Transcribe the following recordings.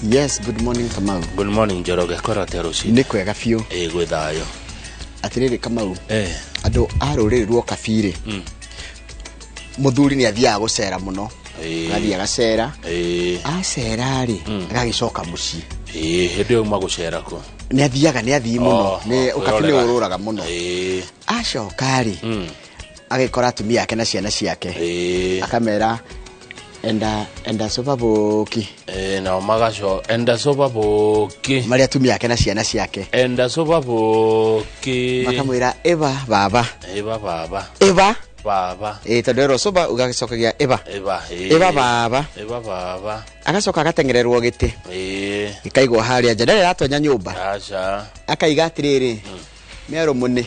Yes, good morning, Kamau. Good morning, Njoroge. Kwĩra atĩa rũcinĩ? Nĩ kwega biũ. Ĩĩ, gwĩ thayũ. Atĩrĩrĩ Kamau, Eh. andũ a rũrĩrĩ rwa Ũkabi-rĩ, mũthuri nĩ athiaga gũcera mũno. Agathiĩ agacera. Acera-rĩ, agagĩcoka mũciĩ. Ĩĩ, hĩndĩ ĩyo uma gũcera kũ? Nĩ athiaga, nĩ athii mũno. Oh, Nĩ oh, Ũkabi nĩ kwĩrorera. ũrũraga mũno. Acoka-rĩ, agĩkora atumia ake na ciana ciake. Akamera enda enda soba boki. Nao magaco enda soba boki. Marĩa atumia ake na ciana ciake. Enda soba boki. Makamwĩra ĩba baba. Ĩba baba. Ĩba baba. Tondũ erwo soba ũgacokagia ĩba. Ĩba. Ĩba baba. Ĩba baba. Agacoka agateng'ererwo gĩtĩ. Gĩkaigwo harĩa nja, ndarĩ aratonya nyũmba. Aca. Akaiga atĩrĩrĩ, mĩarũmũnĩ.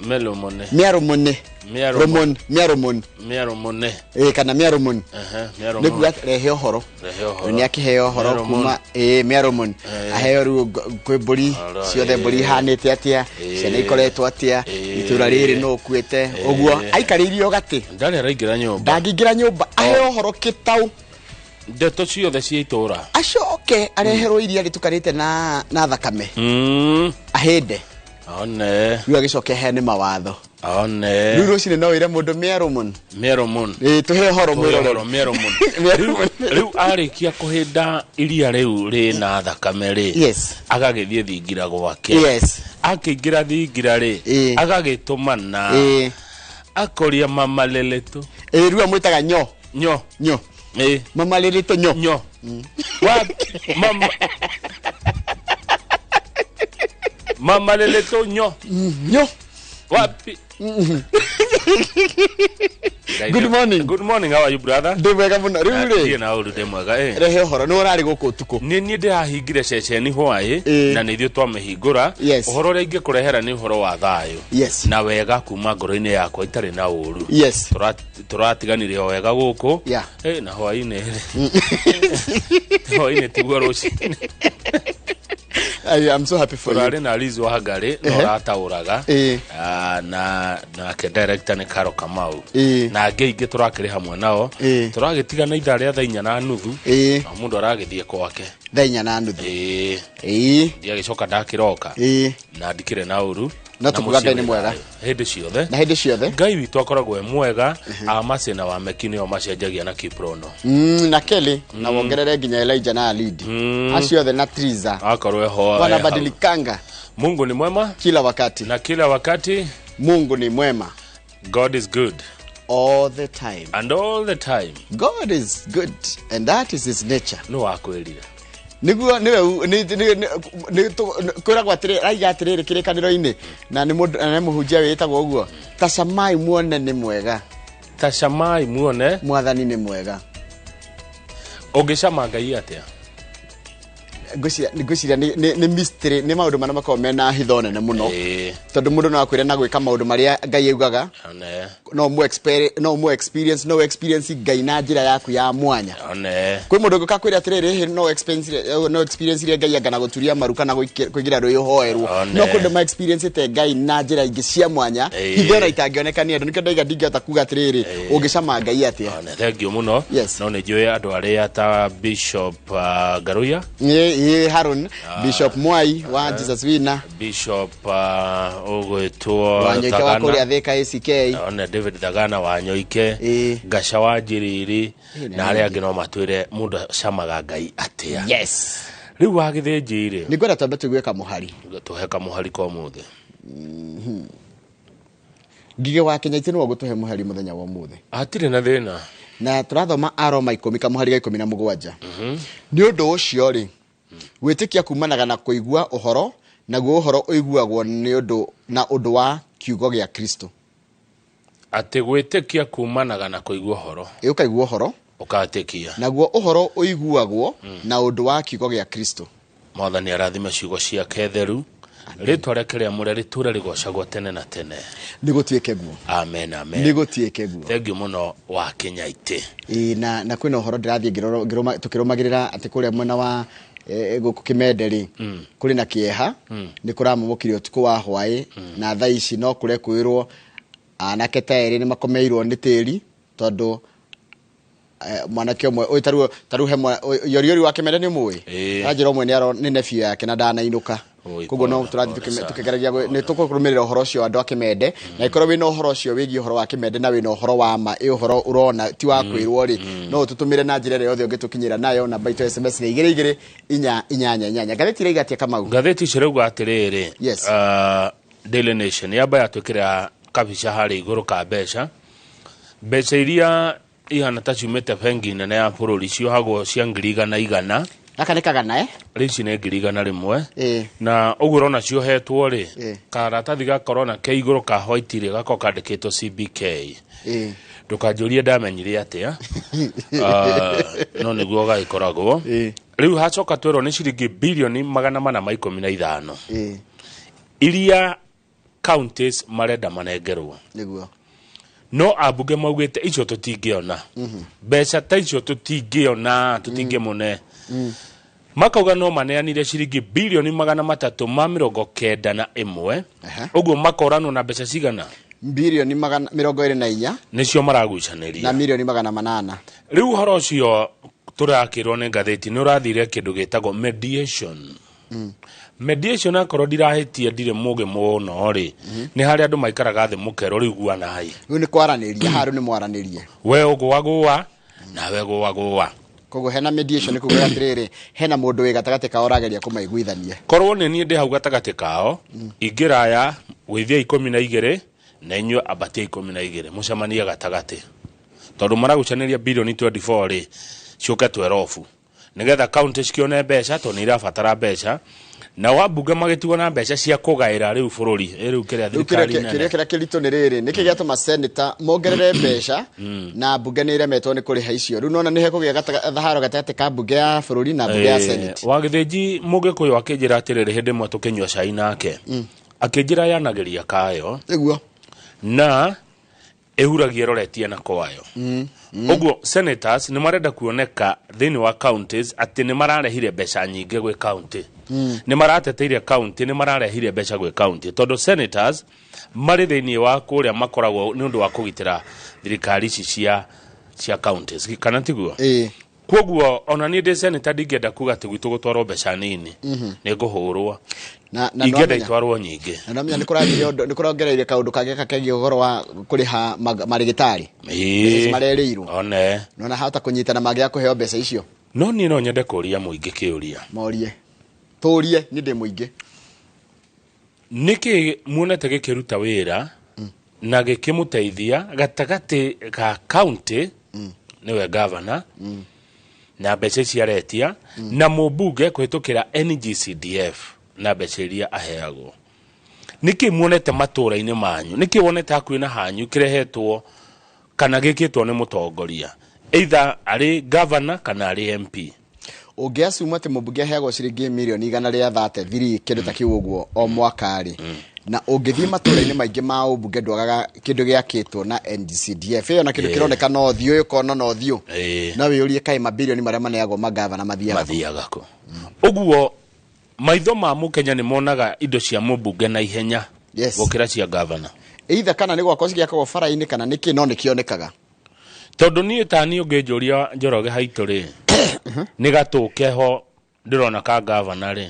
Mĩrũmũnĩ. Mĩarũmũnĩ. Mĩarũmũnĩ. Rũmũn, mĩarũmũn. Mĩarũmũnĩ. Kana mĩarũmũn. Mĩarũmũn. Nĩguo rehe ũhoro. Rehe ũhoro. Nĩ akĩheo ũhoro Mĩarũmũn. kuma, mĩarũmũn. Aheo rĩu kwĩ mbũri ciothe, mbũri ihanĩte atĩa, ciana ikoretwo atĩa, itũra rĩrĩ nũ ũkuĩte, ũguo aikarĩirio gatĩ. Ndarĩ araingĩra nyũmba. Ndangĩingĩra nyũmba, aheo ũhoro kĩtaũ. Ndeto ciothe cia itũra. Acoke areherwo iria rĩtukanĩte na thakame. Ahĩnde. One. Rĩu agĩcoke aheane mawatho. One. Rĩu rũcinĩ no wĩre mũndũ mĩarũmũn. Mĩarũmũn. Tũhe ũhoro Tũhe mwĩroreri. ũhoro, mĩarũmũn. Mĩarũmũn. Rĩu arĩkia kũhĩnda iria rĩu rĩna thakame rĩ. Yes. Agagĩthiĩ thingira gwake. Yes. Akĩingĩra thingira rĩ, agagĩtũmana. Akoria mama leleto. Rĩu amwĩtaga nyo. Nyo. Nyo. Mama leleto nyo. Nyo. Wa, mama. Mama leleto nyo. Nyo. Wapi? Good morning. Good morning, how are you, brother? Ndĩ mwega mũno. Rĩu rĩ. Ndiĩ na ũru, ndĩ mwega, Rehe ũhoro, nĩ ũrarĩ gũkũ ũtukũ. Nĩ niĩ ndĩrahingire ceceni hwaĩ, na nĩ ithuĩ twamĩhingũra. Yes. Ũhoro ũrĩa ingĩkũrehera nĩ ũhoro wa thayũ. Yes. Na wega kuma ngoro-inĩ yakwa itarĩ na ũru. Yes. Tũratiganire o wega gũkũ. Yeah. Na hwaĩ-inĩ rĩ. Hwaĩ-inĩ tiguo rũcinĩ. I am so happy for you. Tũrarĩ na Liz Wangari, na ũrataũraga. Na nake director nĩ Karo Kamau. Na angĩ aingĩ tũrakĩrĩ hamwe nao. Tũragĩtigana ithaa rĩa thaa inya na nuthu. Na mũndũ aragĩthiĩ gwake. Thaa inya na nuthu. Ndiagĩcoka ndakĩroka. Na ndikĩrĩ na ũru. No Na tũkuga mũciĩ Ngai nĩ wĩ mwega. thayũ. Hĩndĩ ciothe. Na hĩndĩ ciothe. Ngai witũ akoragwo e mwega. Amasi na Wameki nĩo macenjagia na Kiprono. Na Kelly, na wongerere nginya Elijah na Alidi. Acio othe na Triza. Akorwo eho, Wanabadilikanga. Mungu ni mwema kila wakati. Na kila wakati Mungu ni mwema. God is good all the time. And all the time. God is good and that is his nature. No wakwĩrire. Niguo niwe ni kwĩragwo atĩrĩ, raiga atĩrĩrĩ kĩrĩkanĩro-inĩ, na nĩ mũndũ, na nĩ mũhunjia wĩtagwo ũguo, tacamai muone nĩ mwega. Tacamai muone mwathani nĩ mwega. Ũngĩcama Ngai atĩa? Ngwĩciria nĩ mystery, nĩ maũndũ marĩa makoragwo mena hitho nene mũno. Tondũ mũndũ no akwĩre na gwĩka maũndũ marĩa Ngai augaga. No mu no mu experience, no experience Ngai na njĩra yaku ya mwanya. Kwĩ mũndũ ũngĩ ũkakwĩra atĩrĩrĩ, no experience, no experience iria Ngai angana gũturia maru kana kũingĩra rũĩ ũhoerwo. No kũndũ ma experience te Ngai na njĩra ingĩ cia mwanya, hitho ona itangĩoneka nĩ andũ. Nĩkĩo ndaiga ndingĩhota kuga atĩrĩrĩ, ũngĩcama Ngai atĩa? Thank you mũno. Yes. No nĩ njũĩ andũ arĩa ta Bishop Ngaruiya. Haron, Bishop Mwai wa Jesus Winner. Bishop ũgwĩtwo Wanyoike wa Thagana. kũrĩa Thika ACK. One David Thagana wa Nyoike. Ngaca wa Njiriri. Na arĩa angĩ no matwĩre mũndũ acamaga Ngai atĩa. Yes. Rĩu wa Gĩthĩnji rĩ. Nĩ ngwenda twambe tũigue kamũhari. Tũhe kamũhari ka ũmũthĩ. Ngige wa Kenya itĩ nĩwe ũgũtũhe mũhari mũthenya wa ũmũthĩ. Hatirĩ na thĩna. Na tũrathoma Aroma ikũmi kamũhari ga ikũmi na mũgwanja. Nĩ ũndũ ũcio rĩ, gwĩtĩkia kumanaga na kũigua ũhoro, naguo ũhoro ũiguagwo nĩ ũndũ na ũndũ wa kiugo gĩa Kristo. Atĩ gwĩtĩkia kumanaga na kũigua ũhoro. Ĩ, ũkaigua ũhoro. Ũkatĩkia. Naguo ũhoro ũiguagwo na ũndũ wa kiugo gĩa Kristo. Mwathani arathime ciugo ciake theru. Rĩtwa rĩake rĩamũre rĩtũre rĩgocagwo tene na tene. Nĩ gũtuĩke guo. Amen, amen. Nĩ gũtuĩke guo. Thank you mũno wa Kĩnyaitĩ. Ĩ, na kwĩna ũhoro ndĩrathiĩ tũkĩrũmagĩrĩra atĩ kũrĩa mwena wa gũkũ Kĩmende rĩ, kũrĩ na kĩeha, nĩ kũramomokire ũtukũ wa hwaĩ, na thaa ici no kũrekwĩrwo anake ta erĩ nĩ makomeirwo nĩ tĩri, tondũ Mwanake ũmwe ũyũ tarĩu tarĩu he yoriori wa Kĩmende nĩ ũmũĩ? Ĩĩ. Aranjĩra ũmwe nĩ nephew yake na ndanainũka. Oi, Koguo no pole, tũrathiĩ pole sana. tũkĩgeragia nĩ tũkũrũmĩrĩra ũhoro ũcio wa andũ a Kĩmende, na ĩkorwo wĩna ũhoro ũcio wĩgiĩ ũhoro wa Kĩmende na wĩna ũhoro wa ma, ĩ ũhoro ũrona ti wa kwĩrwo rĩ, no ũtũtũmĩre na njĩra ĩrĩa yothe ũngĩtũkinyĩra nayo. Namba itũ ya SMS nĩ 22488. Ngathĩti ĩraiga atĩa, Kamau? Ngathĩti icio rauga atĩrĩrĩ, Daily Nation yamba yatwĩkĩra kabica harĩa igũrũ ka mbeca, mbeca iria ihana ta ciumĩte bengi nene ya bũrũri, ciohagwo cia ngiri igana igana. Gaka nĩ kagana, eh? Rĩu ici nĩ 100,000. Na ũguo ũrona ciohetwo rĩ, karatathi gakorwo na ke igũrũ ka white rĩ, gakorwo kandĩkĩtwo CBK. Ndũkanjũrie ndamenyire atĩa. Ah, no nĩguo gagĩkoragwo. Rĩu hacoka twerwo nĩ ciringi birioni 415 iria counties marenda manengerwo. No ambunge maugĩte icio tũtingĩona, mbeca ta icio tũtingĩona, tũtingĩmũne. Makauga no maneanire ciringi birioni 391. Ũguo makoranwo na mbeca cigana? Birioni 24. Nĩcio maragucanĩria. Na milioni 800. Rĩu ũhoro ũcio tũrakĩrwo nĩ ngathĩti nĩ ũrathire kĩndũ gĩtagwo mediation. Mediation, akorwo ndirahĩtie, ndirĩ mũgĩ mũno rĩ, nĩ harĩa andũ maikaraga thĩ mũkerwo rĩu guanai. Rĩu nĩ kwaranĩria haha, rĩu nĩ mwaranĩrie. We ũgũagũa nawe gũagũa. Koguo hena mediation, nĩ kuga atĩrĩrĩ, hena mũndũ wĩ gatagatĩ kao ũrageria kũmaiguithania. Korwo nĩ niĩ ndĩ hau gatagatĩ kao, ingĩraya gwĩthia 12 na inyuĩ ambatia 12, mũcemanie gatagatĩ, tondũ maragucanĩria birioni 24 rĩ, ciũke 12 nĩgetha kaunti cikĩone mbeca, tondũ nĩ irabatara mbeca, nao ambunge magĩtigwo na mbeca cia kũgaĩra rĩu bũrũri. Ĩ rĩu kĩrĩa Rĩu thirikari kĩrĩa nene kĩrĩa kĩritũ nĩ rĩrĩ, nĩkĩ gĩatũma senator mongerere mbeca na mbunge nĩ iremetwo nĩ kũrĩha icio? Rĩu nona nĩ hekũgĩa thaharo gatagatĩ ka mbunge ya bũrũri na mbunge ya Senate. Wagĩthĩnji mũgĩkũyũ akĩnjĩra atĩrĩrĩ, hĩndĩ ĩmwe tũkĩnyua cai nake, akĩnjĩra yanagĩria kayo na ĩhuragia ĩroretie na kwayo. Ũguo senators nĩ marenda kuoneka thĩinĩ wa counties atĩ nĩ mararehire mbeca nyingĩ gwĩ county, nĩ marateteire county, nĩ mararehire mbeca gwĩ county, tondũ senators marĩ thĩinĩ wa kũrĩa makoragwo nĩ ũndũ wa kũgitĩra thirikari ici cia counties, kana tiguo? Ĩĩ. Koguo ona niĩ ndĩ senator ndingĩenda kuga atĩ gwitũ gũtwarwo mbeca nini, nĩ ngũhũrwo. Na Ingĩenda nĩwamenya- itwarwo nyingĩ. Na nĩwamenya nĩ kũrathire ũndũ, nĩ kũrongereire kaũndũ kangĩ gakegiĩ ũhoro wa kũrĩha marĩgĩtarĩ. Mbeca ici marerĩirwo. One. Nona hata kũnyitana mangĩaga kũheo mbeca icio. No niĩ no nyende kũria mũingĩ kĩũria. Morie, tũrie, niĩ ndĩ mũingĩ. Nĩkĩ muonete gĩkĩruta wĩra na gĩkĩmũteithia gatagatĩ ga county, nĩwe gavana na mbeca ici aretia, na mũmbunge kũhĩtũkĩra NGCDF na mbeca iria aheagwo? Nĩkĩ muonete matũũra-inĩ manyu, nĩkĩ wonete hakuhĩ na hanyu kĩrehetwo kana gĩkĩtwo nĩ mũtongoria, either arĩ gavana kana arĩ MP? Ũngĩassume atĩ mũmbunge aheagwo ciringi mirioni 133, kĩndũ ta kĩu ũguo, o mwaka rĩ, na ũngĩthiĩ matũũra-inĩ maingĩ ma ũmbunge ndwagaga kĩndũ gĩakĩtwo na NGCDF ĩyo na kĩndũ kĩroneka na ũthiũ, ĩkona na ũthiũ, no wĩyũrie kaĩ mabirioni marĩa maneagwo magavana mathiaga kũ? Mathiaga kũ? Ũguo maitho ma mũkenya nĩ monaga indo cia mũmbunge na ihenya gũkĩra cia gavana. Either kana nĩ gwakwo cigĩakagwo bara-inĩ kana nĩkĩ, no nĩ kĩonekaga. Tondũ niĩ ta niĩ ũngĩnjũria Njoroge haitũ rĩ, nĩ gatũke ho ndĩrona ka gavana rĩ,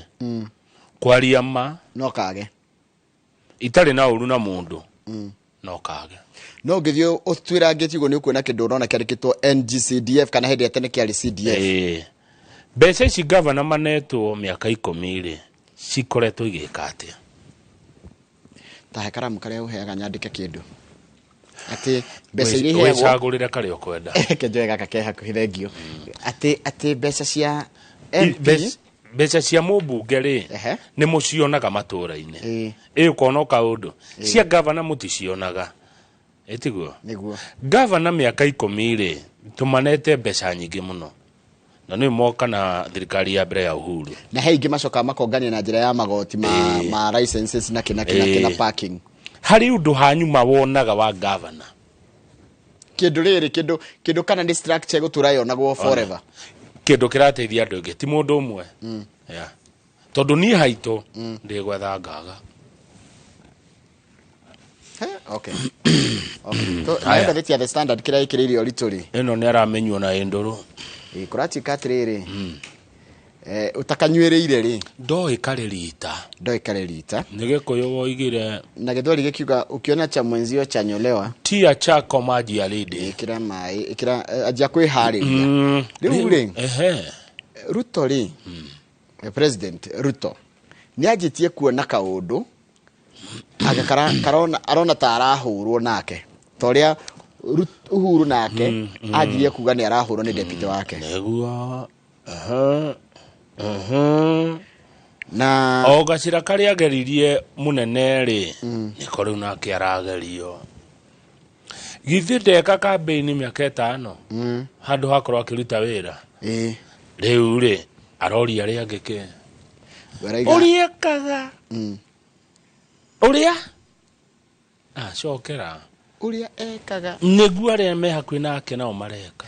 kwaria ma, no kage. Itarĩ na ũru na mũndũ, no kage. No ũngĩthiĩ ũtuĩrangĩtie ũguo nĩ ũkuona kĩndũ ũrona kĩandĩkĩtwo NGCDF, kana hĩndĩ ya tene kĩarĩ CDF. Ĩĩ. Mbeca ici gavana manetwo mĩaka 10 rĩ, cikoretwo igĩka atĩa? Ta he karamu karĩa ũheaga nyandĩke kĩndũ atĩ mbeca iria iheagwo. Wĩcagũrĩre karĩa ũkwenda. Reke njoe gaka ke hakuhĩ, thengio. Atĩ mbeca cia MP Mbeca cia mũmbunge rĩ, nĩ mũcionaga matũũra-inĩ, ĩ ũkona o kaũndũ. Cia gavana mũticionaga, ĩtiguo? Nĩguo. Gavana mĩaka 10 rĩ, tũmanete mbeca nyingĩ mũno, na nĩ moka na thirikari ya mbere ya Uhuru. Na he ingĩ macokaga makongania na njĩra ya magoti ma licenses na kĩ na kĩ na kĩ na parking. Harĩ ũndũ hanyuma wonaga wa gavana? Kĩndũ rĩrĩ, kĩndũ kana nĩ structure ĩgũtũra yonagwo forever. Kĩndũ kĩrateithia andũ aingĩ, ti mũndũ ũmwe. Yeah. Tondũ niĩ haitũ ndĩgwetha ngaga. Okay. Okay. To na ngathĩti ya The Standard kĩrĩa ĩkĩrĩirie ũritũ rĩ. Ĩno nĩ aramenywo na ĩndũrũ. Ĩ kũratuĩka atĩrĩrĩ. Ũtakanyuĩrĩire rĩ. Ndoĩ karĩ rita. Ndoĩ karĩ rita. Nĩ Gĩkũyũ woigire. Na Gĩthweri gĩkiuga ukiona cha mwenzio chanyolewa. Tia chako maji ya lidi. Ĩkĩra maĩ, ĩkĩra anjia kwĩharĩria. Rĩu rĩ. Ehe. Ruto rĩ. President Ruto. Nĩ anjĩtie kuona kaũndũ. Agakara karona arona ta arahũrwo nake. Ta ũrĩa Uhuru nake anjirie kuga nĩ arahũrwo nĩ deputy wake. Nĩguo. Na o gacira karĩa ageririe mũnene rĩ nĩko rĩu nake aragerio. Githĩ ndeka campaign mĩaka 5 handũ hakorwo akĩruta wĩra. Rĩu rĩ aroria arĩa angĩ kĩ. Ũrĩa ekaga. Ũrĩa acokera ũrĩa ekaga nĩguo arĩa me hakuhĩ nake nao mareka.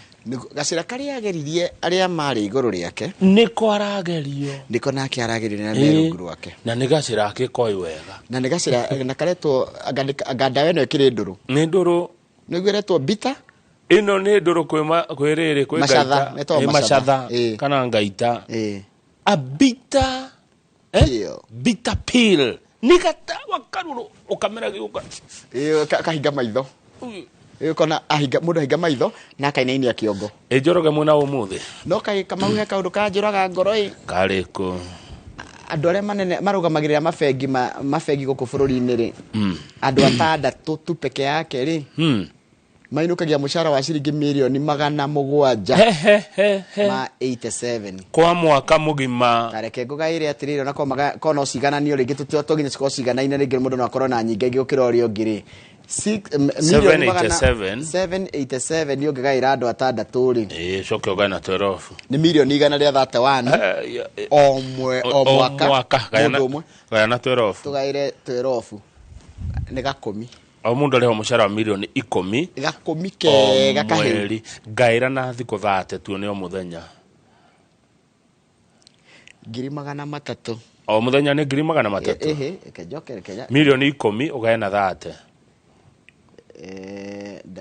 Gacira karĩa ageririe arĩa marĩ igũrũ rĩake nĩko aragerio. Nĩko nake aragerio na me rungu rwake. Na nĩ gacira ake koĩ wega. Na nĩ gacira na karetwo anga ndawa ĩno ĩkĩrĩ ndũrũ. Nĩ ndũrũ. Nĩguo ĩretwo bitter. Ĩno nĩ ndũrũ kwĩ rĩrĩ kwĩ ngaita. Macatha kana ngaita. A bitter bitter pill. Nĩ gatawa karũrũ ũkamera gĩũka. Kahinga maitho. Kona ahinga mũndũ ahinga maitho na akainainia kĩongo. Ĩ Njoroge mwena ũmũthĩ. No kaĩ Kamau he kaũndũ kanjũraga ngoro ĩ. Karĩkũ. Andũ arĩa manene marũgamagĩrĩra mabengi mabengi gũkũ bũrũri-inĩ rĩ. Andũ atandatũ tu peke yake rĩ. Mainũkagia mũcara wa ciringi mirioni 700 ma 87 kwa mwaka mũgima. Tareke ngũgaĩre atĩrĩrĩ ona ko no cigananio rĩngĩ tũtoginya cikorwo ciganaine rĩngĩ mũndũ no akorwo na nyingĩ ingĩ gũkĩra ũrĩa ũngĩ rĩ. 787 787 nĩ ũngĩgaĩra andũ atandatũ rĩ. Coke ũgae na 12. Nĩ mirioni 131 o mwaka. Mũndũ ũmwe. Gaya na 12. Tũgaĩre 12 nĩ gakũmi. O mũndũ arĩho mũcara wa mirioni 10. Gakũmi kega kahĩu. Ngaĩra na thikũ 30 tuone o mũthenya. 300,000. O mũthenya nĩ 300,000. Ehe, njoke Kenya. Mirioni 10 ũgae na 30.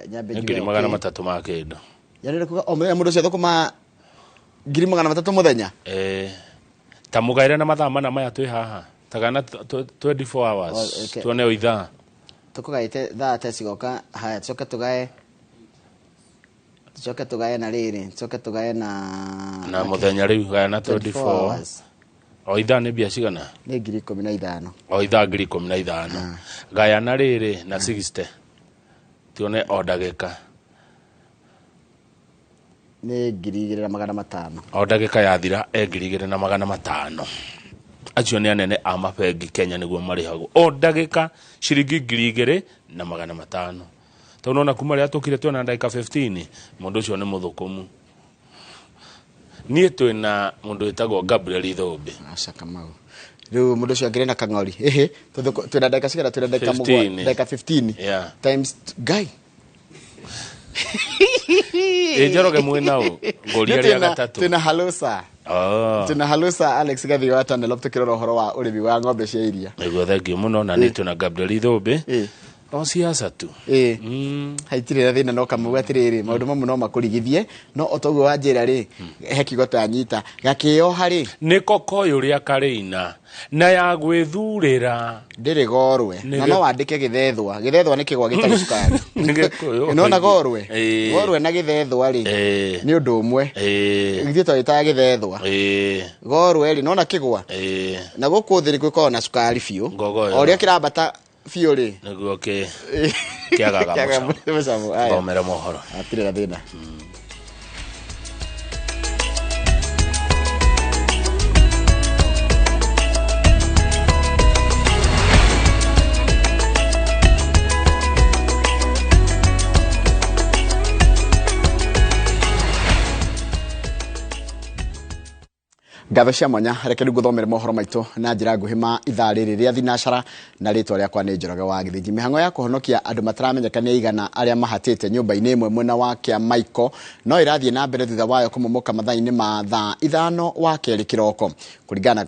Nyambe 300,000 ma kĩndũ. Yani kuga o mũthenya mũndũ ũcio thũkũma 300,000 mũthenya. Ta mũgaĩre na mathaa mana maya twĩ haha. Ta kana 24 hours. Tuone o ithaa. Tũkũgaĩte thaa te cigoka haya tucoke tũgae na rĩrĩ tucoke tũgae na mũthenya rĩu gaya na 24 hours. O ithaa nĩ mbia cigana? Nĩ 15,000. O ithaa 15,000. Gaya na rĩrĩ na 60. Tuone o ndagĩka. Nĩ 2,500. O ndagĩka yathira 2,500. Acio nĩ anene a mabengi Kenya nĩguo marĩhagwo o ndagĩka ciringi 2,500. Tondũ nona kuma rĩrĩa tũkire twĩna ndagĩka 15 mũndũ ũcio nĩ mũthũkũmu. Niĩ twĩna mũndũ wĩtagwo Gabriel Ithũmbĩ. Aca Kamau. Rĩu mũndũ ũcio angĩrĩ na kang'ori. Ĩhĩ, twĩna ndagĩka cigana? Twĩna ndagĩka mũgwanja, ndagĩka 15. Times Ngai. Ĩ Njoroge mwena ũ ngũria rĩa gatatũ. Twĩna Halosa. Twĩna Halosa Alex Gathii wa Tanelop tũkĩrora ũhoro wa ũrĩmi wa ng'ombe cia iria. Nĩguo thengiũ mũno na nĩ twĩna Gabriel Ithũmbĩ. O siasa tu. Haitirĩ na thĩna no Kamau atĩrĩrĩ maũndũ mamwe no makũrigithie no o toguo wanjĩra rĩ he kiugo tanyita gakĩoha rĩ nĩko koyũ rĩa karĩina na ya gwĩthurĩra ndĩrĩ gorwe na no wandĩke gĩthethwa. Gĩthethwa nĩ kĩgwa gĩtarĩ cukari. Nĩ Gĩkũyũ. Nĩwona gorwe? Gorwe na gĩthethwa rĩ nĩ ũndũ ũmwe. Ithuĩ twagĩtaga gĩthethwa. Gorwe rĩ nĩwona kĩgwa na gũkũ thĩ gũkoragwo na cukari biũ o ũrĩa kĩrambata biũ rĩ nĩguo kĩagaga mũcamo. Thomera mohoro. Hatirĩ na thĩna. Ngatho cia mwanya reke rĩu ngũthomere mohoro maitũ na njĩra nguhĩ ma ithaa rĩrĩ rĩa thinacara na rĩtwa rĩakwa nĩ Njoroge wa Gĩthĩnji. Mĩhang'o ya kũhonokia andũ mataramenyeka nĩ igana arĩa mahatĩte nyũmba-inĩ ĩmwe mwena wa Kĩamaiko no ĩrathiĩ na mbere thutha wayo kũmomoka mathaa-inĩ ma thaa 5 wa kerĩ kĩroko.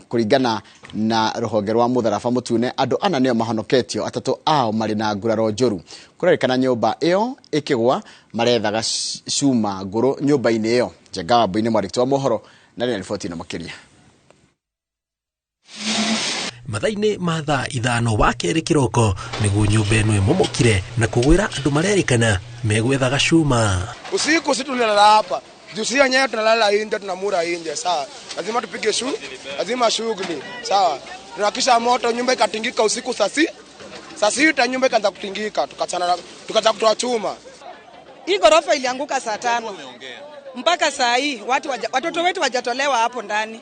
Kũringana na rũhonge rwa mũtharaba mũtune andũ ana nĩo mahonoketio, atatũ ao marĩ na nguraro njũru. Kũrerĩkana nyũmba ĩyo ĩkĩgwa marethaga cuma ngũrũ nyũmba-inĩ ĩyo. Njenga wa Mbui nĩ mwandĩki wa mohoro na rĩna riboti ĩno makĩria. Mathaa-inĩ ma thaa 5 wa kerĩ kĩroko nĩguo nyũmba ĩno ĩmomokire na kũgwĩra andũ marerĩkana megwethaga cuma. Usiku si tunalala hapa. Jusia nyewe tunalala nje, tunamura nje, sawa. Lazima tupige shughuli, lazima shughuli, sawa. Tunakisha moto nyumba ikatingika usiku saa sita nyumba ikaanza kutingika, tukachana tukaanza kutoa chuma. Hii ghorofa ilianguka saa 5. Mpaka saa hii watoto wetu wajatolewa hapo ndani.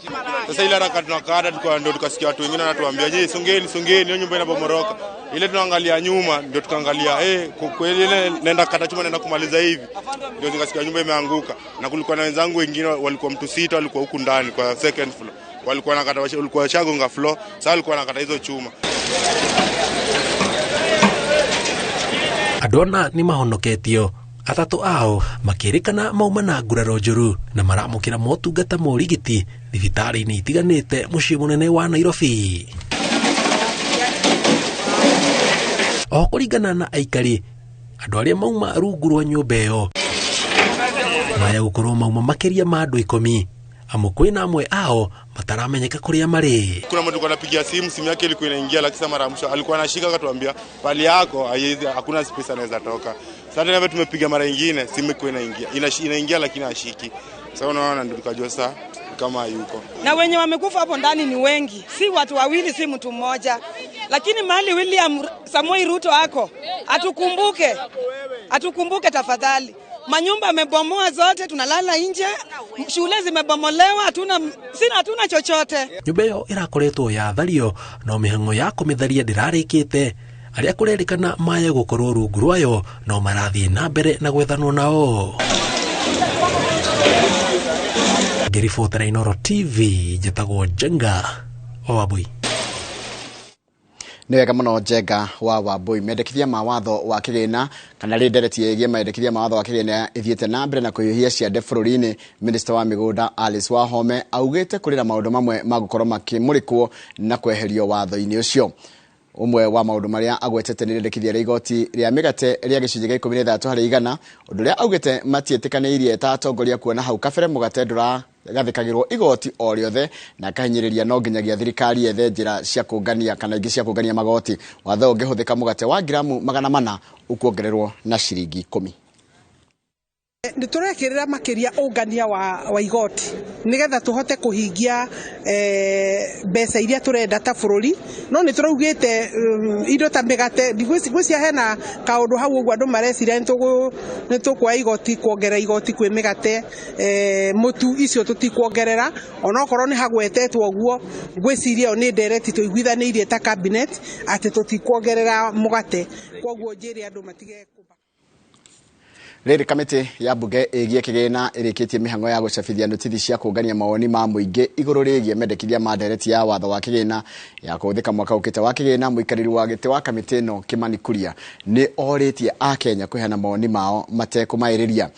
Sasa ile haraka tunakata ndio tukasikia watu wengine wanatuambia, "Je, songeni songeni, hiyo nyumba inabomoroka." Ile tunaangalia nyuma ndio tukaangalia kweli ile nenda kata chuma nenda kumaliza hivi. Ndio nikasikia nyumba imeanguka. Na kulikuwa na wenzangu wengine walikuwa mtu 6 walikuwa huku ndani kwa second floor. Walikuwa nakata walikuwa shagonga floor, sasa walikuwa nakata hizo chuma. Adona ni mahonoketio. Atatũ ao makĩrĩkana mauma na nguraro njũru na maramũkĩra motungata ma ũrigiti thibitarĩ-inĩ itiganĩte mũciĩ mũnene wa Nairobi. O kũringana na aikari, andũ arĩa mauma rungu rwa nyũmba ĩyo maya gũkorwo mauma makĩria ma andũ 10 amu kwĩna amwe ao mataramenyeka kũrĩa marĩ. Kuna mtu anapigia simu yake ilikuwa inaingia, lakini mara mwisho alikuwa anashika akatuambia pali yako hakuna space anaweza toka. Sasa tena tumepiga mara nyingine simu iko inaingia. Inaingia lakini hashiki. Sasa unaona ndio tukajua sasa kama yuko. Na wenye wamekufa hapo ndani ni wengi, si watu wawili, si mtu mmoja. Lakini mahali William Samoei Ruto ako, atukumbuke. Atukumbuke tafadhali. Manyumba yamebomoa zote, tunalala nje, shule zimebomolewa, hatuna chochote. Nyumba ĩyo ĩrakoretwo yathario no mĩhang'o ya kũmĩtharia ndĩrarĩkĩte. Arĩa kũrerĩkana maya gũkorwo rungu rwayo no marathiĩ na mbere na gwethanwo nao. Ngĩribotera Inooro TV, njĩtagwo Njenga wa Wambui. Nĩ wega mũno Njenga wa Wambui. Mendekithia ma watho wa kĩgĩna kana rĩ ndereti ĩgiĩ mendekithia ma watho wa kĩgĩna ĩthiĩte na mbere na kũhiũhia ciande bũrũri-inĩ. Minister wa mĩgũnda Alice Wahome augĩte kũrĩ na maũndũ mamwe ma gũkorwo makĩmũrĩkwo na kweherio watho-inĩ ũcio. Ũmwe wa maũndũ marĩa agwetete nĩ rĩendekithia rĩa igoti rĩa mĩgate rĩa gĩcunjĩ gĩa 13 harĩ igana, ũndũ ũrĩa augĩte matiĩtĩkanĩirie ta atongoria kuona hau kabere mũgate ndũragathĩkagĩrwo igoti o rĩothe, na akahinyĩrĩria no nginyagia thirikari yethe njĩra cia kũngania kana ingĩ cia kũngania magoti. Watho ũngĩhũthĩka mũgate wa ngiramu 400 ũkuongererwo na ciringi 10. Nĩ tũrekĩrĩra makĩria ũngania wa igoti nĩgetha tũhote kũhingia mbeca iria tũrenda ta bũrũri. No nĩ tũraugĩte indo ta mĩgate, ngwĩciria hena kaũndũ hau ũguo andũ mareciria nĩ tũkuoya igoti, kuongerera igoti kwĩ mĩgate, mũtu icio tũtikuongerera, onokorwo nĩ hagwetetwo ũguo. Ngwĩciria ĩyo nĩ ndereti tũiguithanĩirie ta cabinet atĩ tũtikuongerera mũgate, koguo njĩre andũ matige. Rĩrĩ kamĩtĩ ya mbunge ĩgiĩ kĩgĩna ĩrĩkĩtie mĩhang'o ya gũcabithia notithi cia kũngania mawoni ma mũingĩ igũrũ rĩgiĩ mendekithia ma ndereti ya watho wa kĩgĩna ya kũhũthĩka mwaka ũkĩte wa kĩgĩna. Mũikarĩri wa gĩtĩ wa kamĩtĩ ĩno Kimani Kuria nĩ orĩtie Akenya kũheana mawoni mao matekũmaĩrĩria.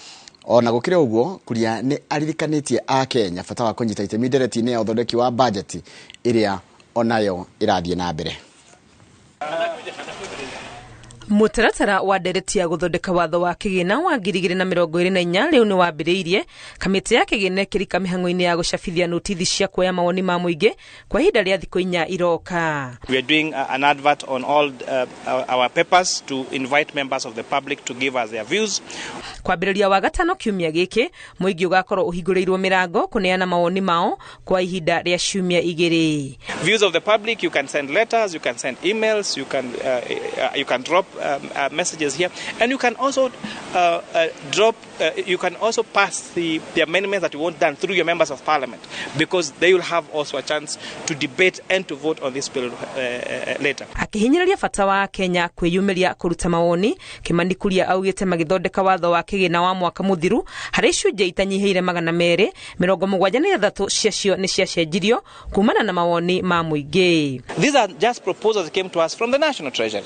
Ona gũkĩrĩ ũguo, Kuria nĩ aririkanĩtie Akenya bata wa kũnyita itemi ndereti-inĩ ya ũthondeki wa bajeti ĩrĩa onayo ĩrathiĩ na mbere. Mũtaratara wa ndereti ya gũthondeka watho wa kĩgĩna wa 2024 rĩu nĩ wambĩrĩirie. Kamĩtĩ ya kĩgĩna ĩkĩrika mĩhang'o-inĩ ya gũcabithia notithi cia kuoya mawoni ma mũingĩ kwa ihinda rĩa thikũ 4 iroka. We are doing an advert on all our papers to invite members of the public to give us their views. Kwambĩrĩria wa gatano kiumia gĩkĩ, mũingĩ ũgakorwo ũhingũrĩirwo mĩrango kũneana mawoni mao kwa ihinda rĩa ciumia 2. Views of the public, you can send letters, you can send emails, you can drop messages here, and you can also you can also pass the amendments that you want done through your members of parliament, because they will have also a chance to debate and to vote on this bill later. Akihinyĩrĩria bata wa Kenya kwĩyumĩria kũruta mawoni, Kimani Kuria augĩte magĩthondeka watho wa kĩgĩna wa mwaka mũthiru harĩ icunjĩ itanyihĩire 273 ciacio nĩ ciacenjirio kumana na mawoni ma mũingĩ. These are just proposals that came to us from the National Treasury.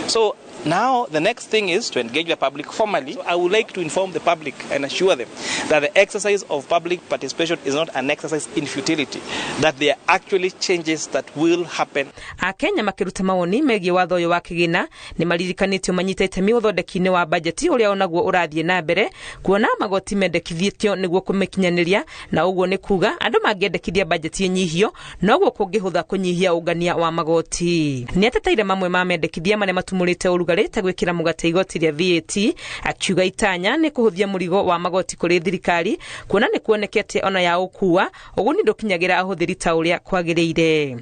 So now the next thing is to engage the public formally. So I would like to inform the public and assure them that the exercise of public participation is not an exercise in futility, that there are actually changes that will happen. Akenya makiruta mawoni megiĩ watho ũyũ wa kĩgĩna nĩ maririkanĩtio manyite itemi ũthondeki-inĩ wa bajeti ũrĩa onaguo ũrathiĩ na mbere, kuona magoti mendekithĩtio nĩguo kũmĩkinyanĩria, na ũguo nĩ kuga andũ mangĩendekithia bajeti ĩnyihio noguo kũngĩhũtha kũnyihia ũngania wa magoti. Nĩateteire mamwe ma mendekithia marĩa matumũrĩte ũrugarĩ ta gwĩkĩra mũgate igoti rĩa VAT, akiuga itanya nĩ kũhũthia mũrigo wa magoti kũrĩ thirikari, kuona nĩ kuonekete ona ya ũkua ũguni ndũkinyagĩra ahũthĩri ta ũrĩa kwagĩrĩire.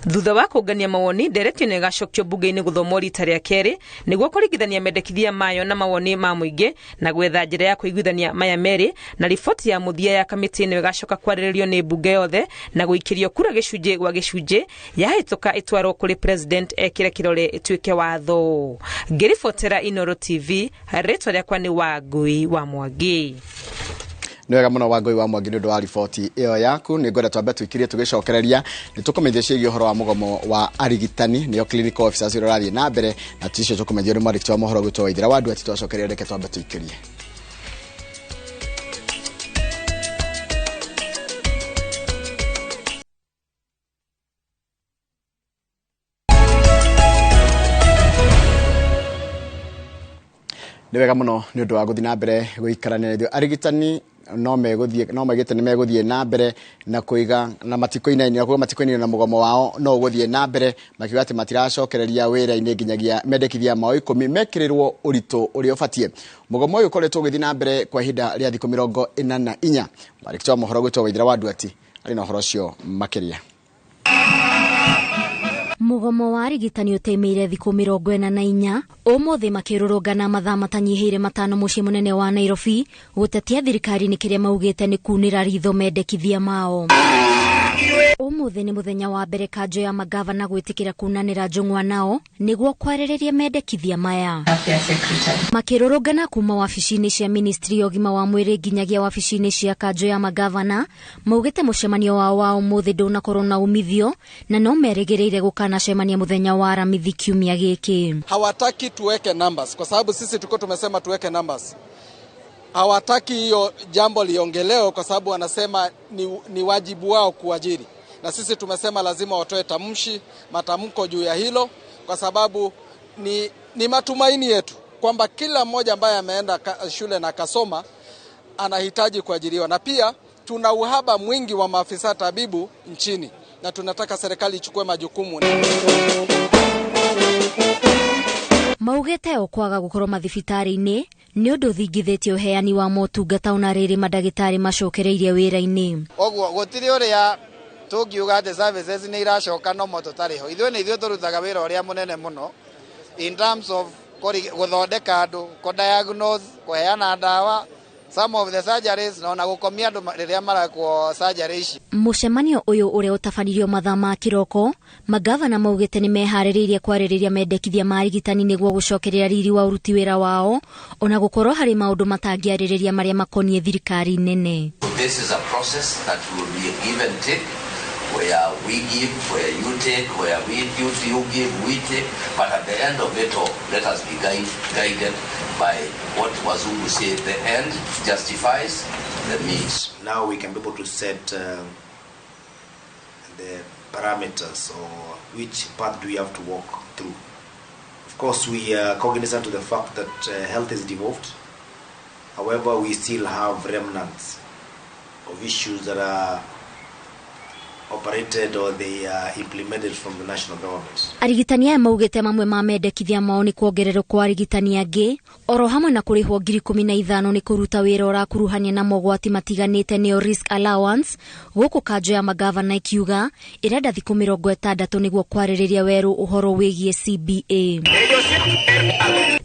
Thutha wa kũngania mawoni, ndereti ĩno ĩgacokio bunge-inĩ gũthomwo rita rĩa kerĩ nĩguo kũringithania mendekithia mayo na mawoni ma mũingĩ na gwetha njĩra ya kũiguithania maya merĩ, na riboti ya mũthia ya kamĩtĩ ĩno ĩgacoka kwarĩrĩrio nĩ mbunge yothe na gũikĩrio kura gĩcunjĩ gwa gĩcunjĩ, yahĩtũka ĩtwarwo kũrĩ president ekĩre kĩrore ĩtuĩke watho. Ngĩribotera Inoro TV, rĩtwa rĩakwa nĩ Wangui wa Mwangi. Nĩ wega mũno Wangui wa Mwangi nĩ ũndũ wa riboti ĩyo yaku. Nĩ ngwenda twambe tũikirie tũgĩcokereria nĩ tũkũmenyithia ciĩgiĩ ũhoro wa mũgomo wa arigitani, nĩo clinical officers ũrĩa ũrathiĩ na mbere, na ticio tũkũmenyithio nĩ mwandĩki wa mohoro gwitũ Waithera wa Nduati. Twacokereria, reke twambe tũikirie. Nĩ wega mũno nĩ ũndũ wa gũthiĩ na mbere gũikarania ithuĩ. Arigitani no megũthiĩ, no maigĩte nĩ megũthiĩ na mbere na kũiga na matikoinainio, kuga matikoinainio na mũgomo wao no ũgũthiĩ na mbere, makiuga atĩ matiracokereria wĩra-inĩ nginyagia mendekithia mao 10 mekĩrĩrwo ũritũ ũrĩa ũbatiĩ. Mũgomo ũyũ ũkoretwo ũgĩthiĩ na mbere kwa ihinda rĩa thikũ 44. Mwandĩki wa mohoro gwitũ Waithera wa Nduati arĩ na ũhoro ũcio makĩria. Mũgomo wa arigitani ũtĩmĩire thikũ 44 ũmũthĩ makĩrũrũngana mathaa matanyihĩire 5 mũciĩ mũnene wa Nairobi gũtetia thirikari nĩ kĩrĩa maugĩte nĩ kunĩra ritho mendekithia mao. Ũmũthĩ nĩ mũthenya wa mbere kanjũ ya magavana gwĩtĩkĩra kunanĩra njũng'wa nao nĩguo kwarĩrĩria mendekithia maya. Makĩrũrũngana kuma wabici-inĩ cia ministry ya ũgima wa mwĩrĩ nginyagia wabici-inĩ cia kanjũ ya magavana, maugĩte mũcemanio wao wa ũmũthĩ ndũnakorwo na umithio na no merĩgĩrĩire gũkanacemania mũthenya wa Aramithi kiumia gĩkĩ. Hawataki tuweke numbers kwa sababu sisi tuko tumesema tuweke numbers. Hawataki hiyo jambo liongelewe kwa sababu wanasema ni wajibu wao kuajiri. Na sisi tumesema lazima watoe tamshi, matamko juu ya hilo, kwa sababu ni matumaini yetu kwamba kila mmoja ambaye ameenda shule na kasoma anahitaji kuajiriwa. Na pia tuna uhaba mwingi wa maafisa tabibu nchini na tunataka serikali ichukue majukumu. Maugĩte o kwaga gũkorwo mathibitarĩ-inĩ nĩ ũndũ ũthingithĩtie ũheani wa motungata ona rĩrĩ mandagĩtarĩ macokereirie wĩra-inĩ. Ũguo gũtirĩ ũrĩa tũngiuga atĩ services nĩ iracoka no mo tũtarĩ ho. Ithuĩ nĩ ithuĩ tũrutaga wĩra ũrĩa mũnene mũno in terms of gũthondeka andũ, kũ-diagnose, kũheana ndawa, some of the surgeries na ona gũkomia andũ rĩrĩa marakwo surgery ici. Mũcemanio ũyũ ũrĩa ũtabanirio mathaa ma kĩroko, magavana maugĩte nĩ meharĩrĩirie kwarĩrĩria mendekithia ma arigitani nĩguo gũcokereria riri wa ũruti wĩra wao ona gũkorwo harĩ maũndũ matangĩarĩrĩria marĩa makoniĩ thirikari nene. This is a process that will be a give and take, where we give, where you take, where we give, you give, we take, but at the end of it all, let us be guided by what Wazungu say, the end justifies the means. Now we can be able to set the parameters or which path do we have to walk through. Of course, we are cognizant to the fact that health is devolved. However, we still have remnants of issues that are operated or they are implemented from the national government. Arigitani aya maugĩte mamwe ma mendekithia mao nĩ kuongererwo kwa arigitani angĩ oro hamwe na kũrĩhwo 15,000 nĩ kũruta wĩra ũrakuruhania na mogwati matiganĩte nĩo risk allowance, gũkũ kanjo ya magavana ikiuga ĩrenda thikũ 60 nĩguo kwarĩrĩria werũ ũhoro wĩgiĩ CBA.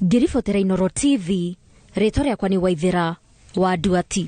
Ngĩribotera Inooro TV, rĩtwa rĩakwa nĩ Waithera wa Nduati.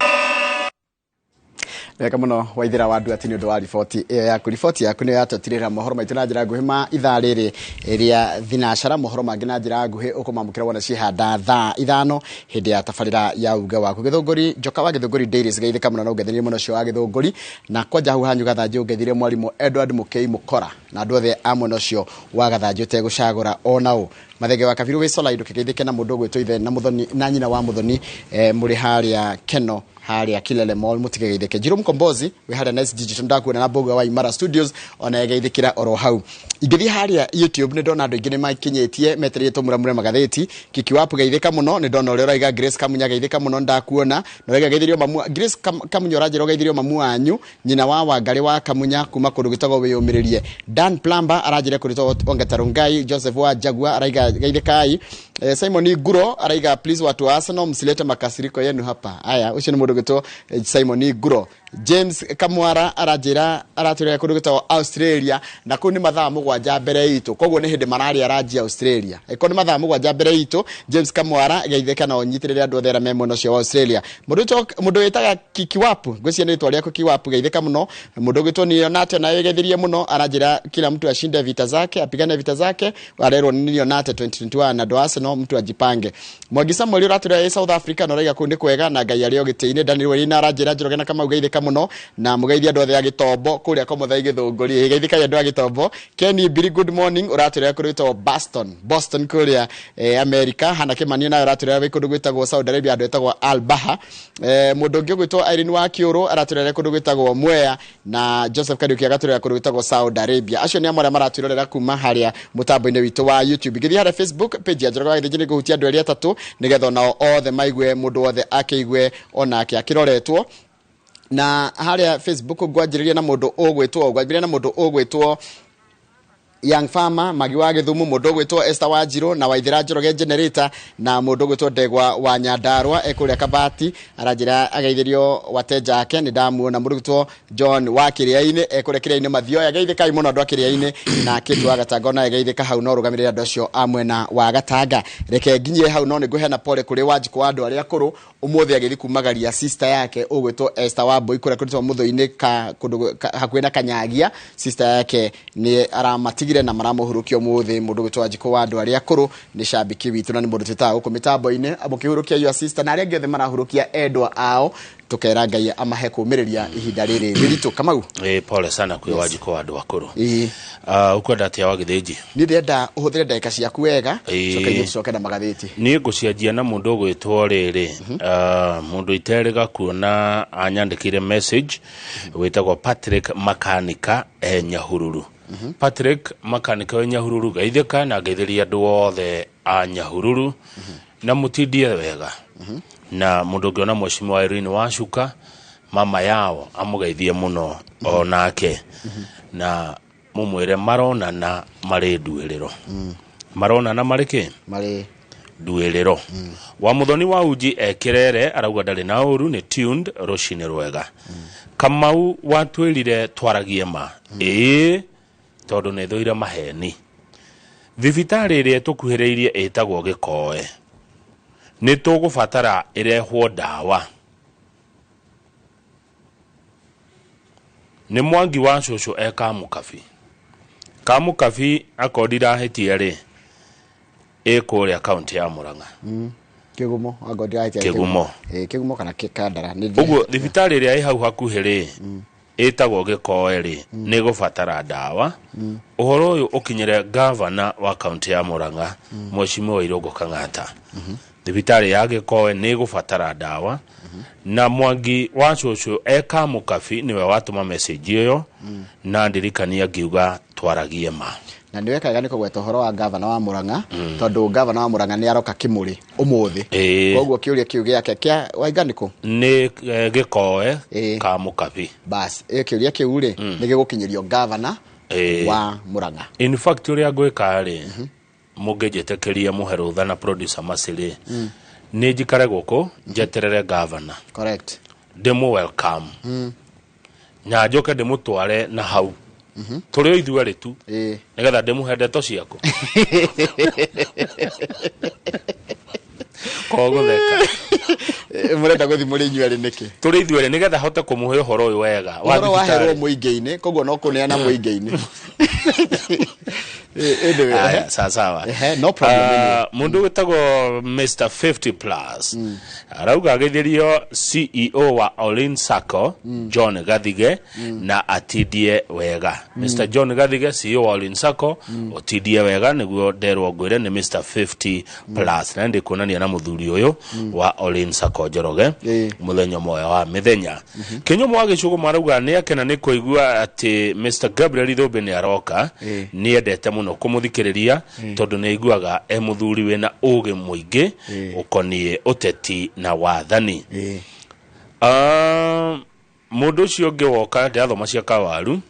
Wega muno Waithera wa Nduati nĩ ũndũ wa riboti ĩyo yaku. Riboti yaku nĩyo yatũtirĩra mohoro maitũ na njĩra nguhĩ ma ithaa rĩrĩ rĩa thinacara. Mohoro mangĩ na njĩra nguhĩ ũkũmamũkĩra wona ciĩhanda thaa 5 hĩndĩ ya tabarĩra ya uge waku. Gĩthũngũri Njoka wa Gĩthũngũri Dairies geithĩka mũno na ũngethĩrie mũno ũcio wa Gĩthũngũri, na kwanja hau hanyu Gathanjĩ ũngethĩrie mwarimũ Edward Mũkei Mũkora na andũ othe a mwena ũcio wa Gathanjĩ ũtegũcagũra ona ũ. Mathenge wa Kabiru wĩ Sola ndũkĩgeithĩke na mũndũ ũgwĩtwo ithe na Mũthoni na nyina wa Mũthoni mũrĩ harĩa Keno harĩa Kilele Mall mũtigeithĩke. Njirũ Mkombozi wĩ harĩa Nice Digital ndakuona na Mbogo wa Imara Studios ona egeithĩkĩra oro hau. Ingĩthiĩ harĩa YouTube nĩ ndona andũ aingĩ nĩ makinyĩtie metereire tũmuramure magathĩti. Kiki Wapu geithĩka mũno, nĩ ndona ũrĩa ũraiga. Grace Kamunya geithĩka mũno, ndakuona na ũraiga geithĩrio mamu. Grace Kamunya ũranjĩra ũgeithĩrio mamu wanyu nyina wa Wangarĩ wa Kamunya kuma kũndũ gwĩtagwo Wĩyũmĩrĩrie. Dan Plumber aranjĩra kũndũ gwĩtagwo Ongetarũngai. Joseph wa Jagua araiga geithĩkai. Simon Guro araiga please watu wa Arsenal msilete makasiriko yenu hapa. Aya, ucio nĩ mũndũ gwĩtwo Simon Guro. James Kamwara aranjĩra aratwĩra kũndũ gwĩtagwo Australia, na kũu nĩ mathaa 7 mbere itũ, koguo nĩ hĩndĩ mararĩa ranji Australia. Ĩkorwo nĩ mathaa 7 mbere itũ. James Kamwara geithĩka na ũnyitĩrĩre andũ othe arĩa me mwena ũcio wa Australia. Mũndũ wĩtaga Kikiwapu, ngwĩciria nĩ rĩtwa rĩaku Kiwapu, geithĩka mũno. Mũndũ ũgwĩtwo Nionate nawe geithĩrie mũno, aranjĩra kila mtu ashinde vita zake, apigane vita zake, arerwo nĩ Nionate 2021 na andũ a Arsenal mtu ajipange. Mwangi Samuel ũratwĩra South Africa na ũraiga kũu nĩ kwega na Ngai arĩ o gĩtĩ-inĩ. Daniel Werina aranjĩra Njoroge na Kamau geithĩka mũno na mũgeithie andũ othe a Gĩtombo kũrĩa Komothai Gĩthũngũri, geithĩkai andũ a Gĩtombo. Kenny Biri good morning ũratwĩra kũrĩ gwĩtagwo Boston kũrĩa America. Hana Kĩmanio nawe ũratwĩra wĩ kũndũ gwĩtagwo Saudi Arabia andũ etagwo Al Baha. Mũndũ ũngĩ ũgwĩtwo Irene wa Kĩũrũ aratwĩra kũndũ gwĩtagwo Mwea, na Joseph Kariuki agatwĩra kũndũ gwĩtagwo Saudi Arabia. Acio nĩ amwe arĩa maratwĩrorera kuma harĩa mũtambo-inĩ witũ wa YouTube. Ngĩthiĩ harĩa Facebook page ya Njoroge wa Gĩthĩnji nĩ ngũhutia andũ erĩ atatũ nĩgetha onao othe maigue, mũndũ wothe akĩigue onake akĩroretwo. Na harĩa Facebook ngwanjĩrĩria na mũndũ ũgwĩtwo Young Farmer Magi wa Gĩthumo, mũndũ ũgwĩtwo Esther Wanjirũ na Waithera Njoroge Generator, na mũndũ ũgwĩtwo Ndegwa wa Nyandarua ekũrĩa Kabati aranjĩra ageithĩrio wateja ake, nĩ ndamuona. Mũndũ ũgwĩtwo John wa Kĩrĩa-inĩ ekũrĩa Kĩrĩa-inĩ Mathioya, geithĩkai mũno andũ a Kĩrĩa-inĩ. Na Kĩtu wa Gatanga ona geithĩka hau, no rũgamĩrĩre andũ acio a mwena wa Gatanga. Reke nginyie hau, no nĩ ngũheana pole kũrĩ Wanjikũ wa andũ arĩa akũrũ ũmũthĩ agĩthiĩ kumagaria sister yake ũgwĩtwo Esther Wambui kũrĩa kũrĩtwo Mũthũi-inĩ kũndũ hakuhĩ na Kanyagia. Sister yake nĩ aramatigire na maramũhurũkia ũmũthĩ. Mũndũ ũgwĩtwo Wanjikũ wa andũ arĩa akũrũ nĩ cambĩki witũ na nĩ mũndũ twĩtaga gũkũ mĩtambo-inĩ mũkĩhurũkia your sister na arĩa angĩ othe marahurũkia endwa ao, tukera Ngai amahe kũmĩrĩria ihinda rĩrĩ rĩritũ. Kamau, pole sana kwĩ Wanjikũ wa andũ akũrũ. Ũkwenda atĩa wa Gĩthĩnji? Niĩ ndĩrenda ũhũthĩre ndagĩka ciaku wega, coke ithuĩ tũcoke na magathĩti. Niĩ ngũcianjia na mũndũ ũgwĩtwo rĩrĩ, mũndũ iterĩga kuona anyandĩkĩire message wĩtagwo Patrick Makanika e Nyahururu. Patrick Makanika we Nyahururu geithĩka na ngeithĩria andũ othe a Nyahururu na mũtindie wega. Na mũndũ ũngĩona mheshimiwa Irene Wacuka mama yao amũgeithie mũno onake, na mũmwĩre maronana marĩ nduĩrĩro. Maronana marĩ kĩ? Marĩ nduĩrĩro. Wa Mũthoni wa Uji ekĩrere arauga ndarĩ na ũru, nĩ tuned rũcinĩ rwega. Kamau watwĩrire twaragie ma, ĩĩ tondũ nĩ thũire maheni. Thibitarĩ ĩrĩa ĩtũkuhĩrĩirie ĩtagwo Gĩkoe, nĩ tũgũbatara ĩrehwo ndawa. Nĩ Mwangi wa cũcũ e Kamũkabi. Kamũkabi akorwo ndirahĩtia rĩ, ĩ kũrĩa kaunti ya Murang'a. Kĩgumo, akorwo ndirahĩtia Kĩgumo. Kĩgumo kana Kĩkandara. Ũguo thibitarĩ ĩrĩa ĩ hau hakuhĩ rĩ, ĩtagwo Gĩkoe rĩ, nĩ ĩgũbatara ndawa. Ũhoro ũyũ ũkinyĩre gavana wa kaunti ya Murang'a, Mheshimiwa Irũngũ Kang'ata. Thibitarĩ ya Gĩkoe nĩ ĩgũbatara ndawa. Na Mwangi wa cũcũ e Kamũkabi nĩwe watũma message ĩyo, na ndirikania ngiuga twaragie ma. Na nĩ wekaga nĩ kũgweta ũhoro wa gavana wa Murang'a, tondũ gavana wa Murang'a nĩ aroka Kĩmũrĩ ũmũthĩ. Koguo kĩũria kĩu gĩake kĩa waiga nĩkũ? Nĩ Gĩkoe ka Mũkabi. Bas, kĩũria kĩu rĩ, nĩ gĩgũkinyĩrio gavana wa Murang'a. In fact, ũrĩa ngwĩka rĩ, mũngĩnjĩtĩkĩria mũhe rũtha na producer Macĩ rĩ, nĩ njikare gũkũ njeterere gavana. Correct. Ndĩmũ welcome na njoke ndĩmũtware na hau tũrĩ o ithuerĩ tu, nĩgetha ndĩmũhe ndeto ciaku kogũtheka. Mũrenda gũthiĩ mũrĩ inyuerĩ nĩkĩ? Tũrĩ ithuerĩ nĩgetha hote kũmũhe ũhoro ũyũ wega wa Ũhoro waherwo thibitarĩ. Mũingĩ-inĩ, koguo no kũneana mũingĩ-inĩ. Anyway, Aya, ehe. sawa sawa. Ehe, no problem anyway. Mundu wĩtagwo Mr 50 Plus arauga ageithĩrio CEO wa Olin Sacco, John Gathige, na atindie wega. Mr John Gathige, CEO wa Olin Sacco, ũtindie wega, nĩguo nderwo ngwĩre nĩ Mr 50 Plus, na ndĩ kuonania na mũthuri ũyũ wa Olin Sacco Njoroge mũthenya ũmwe wa mĩthenya. Kĩnyũmũ wa gĩcũgũ marauga nĩ akena nĩ kũigua atĩ Mr Gabriel Ithũmbĩ nĩ aroka. Nĩ endete mũno kũmũthikĩrĩria tondũ nĩ aiguaga e mũthuri wĩna ũgĩ mũingĩ ũkoniĩ ũteti na wathani. Ah, mũndũ ũcio ũngĩ woka ndĩrathoma cia kawaru,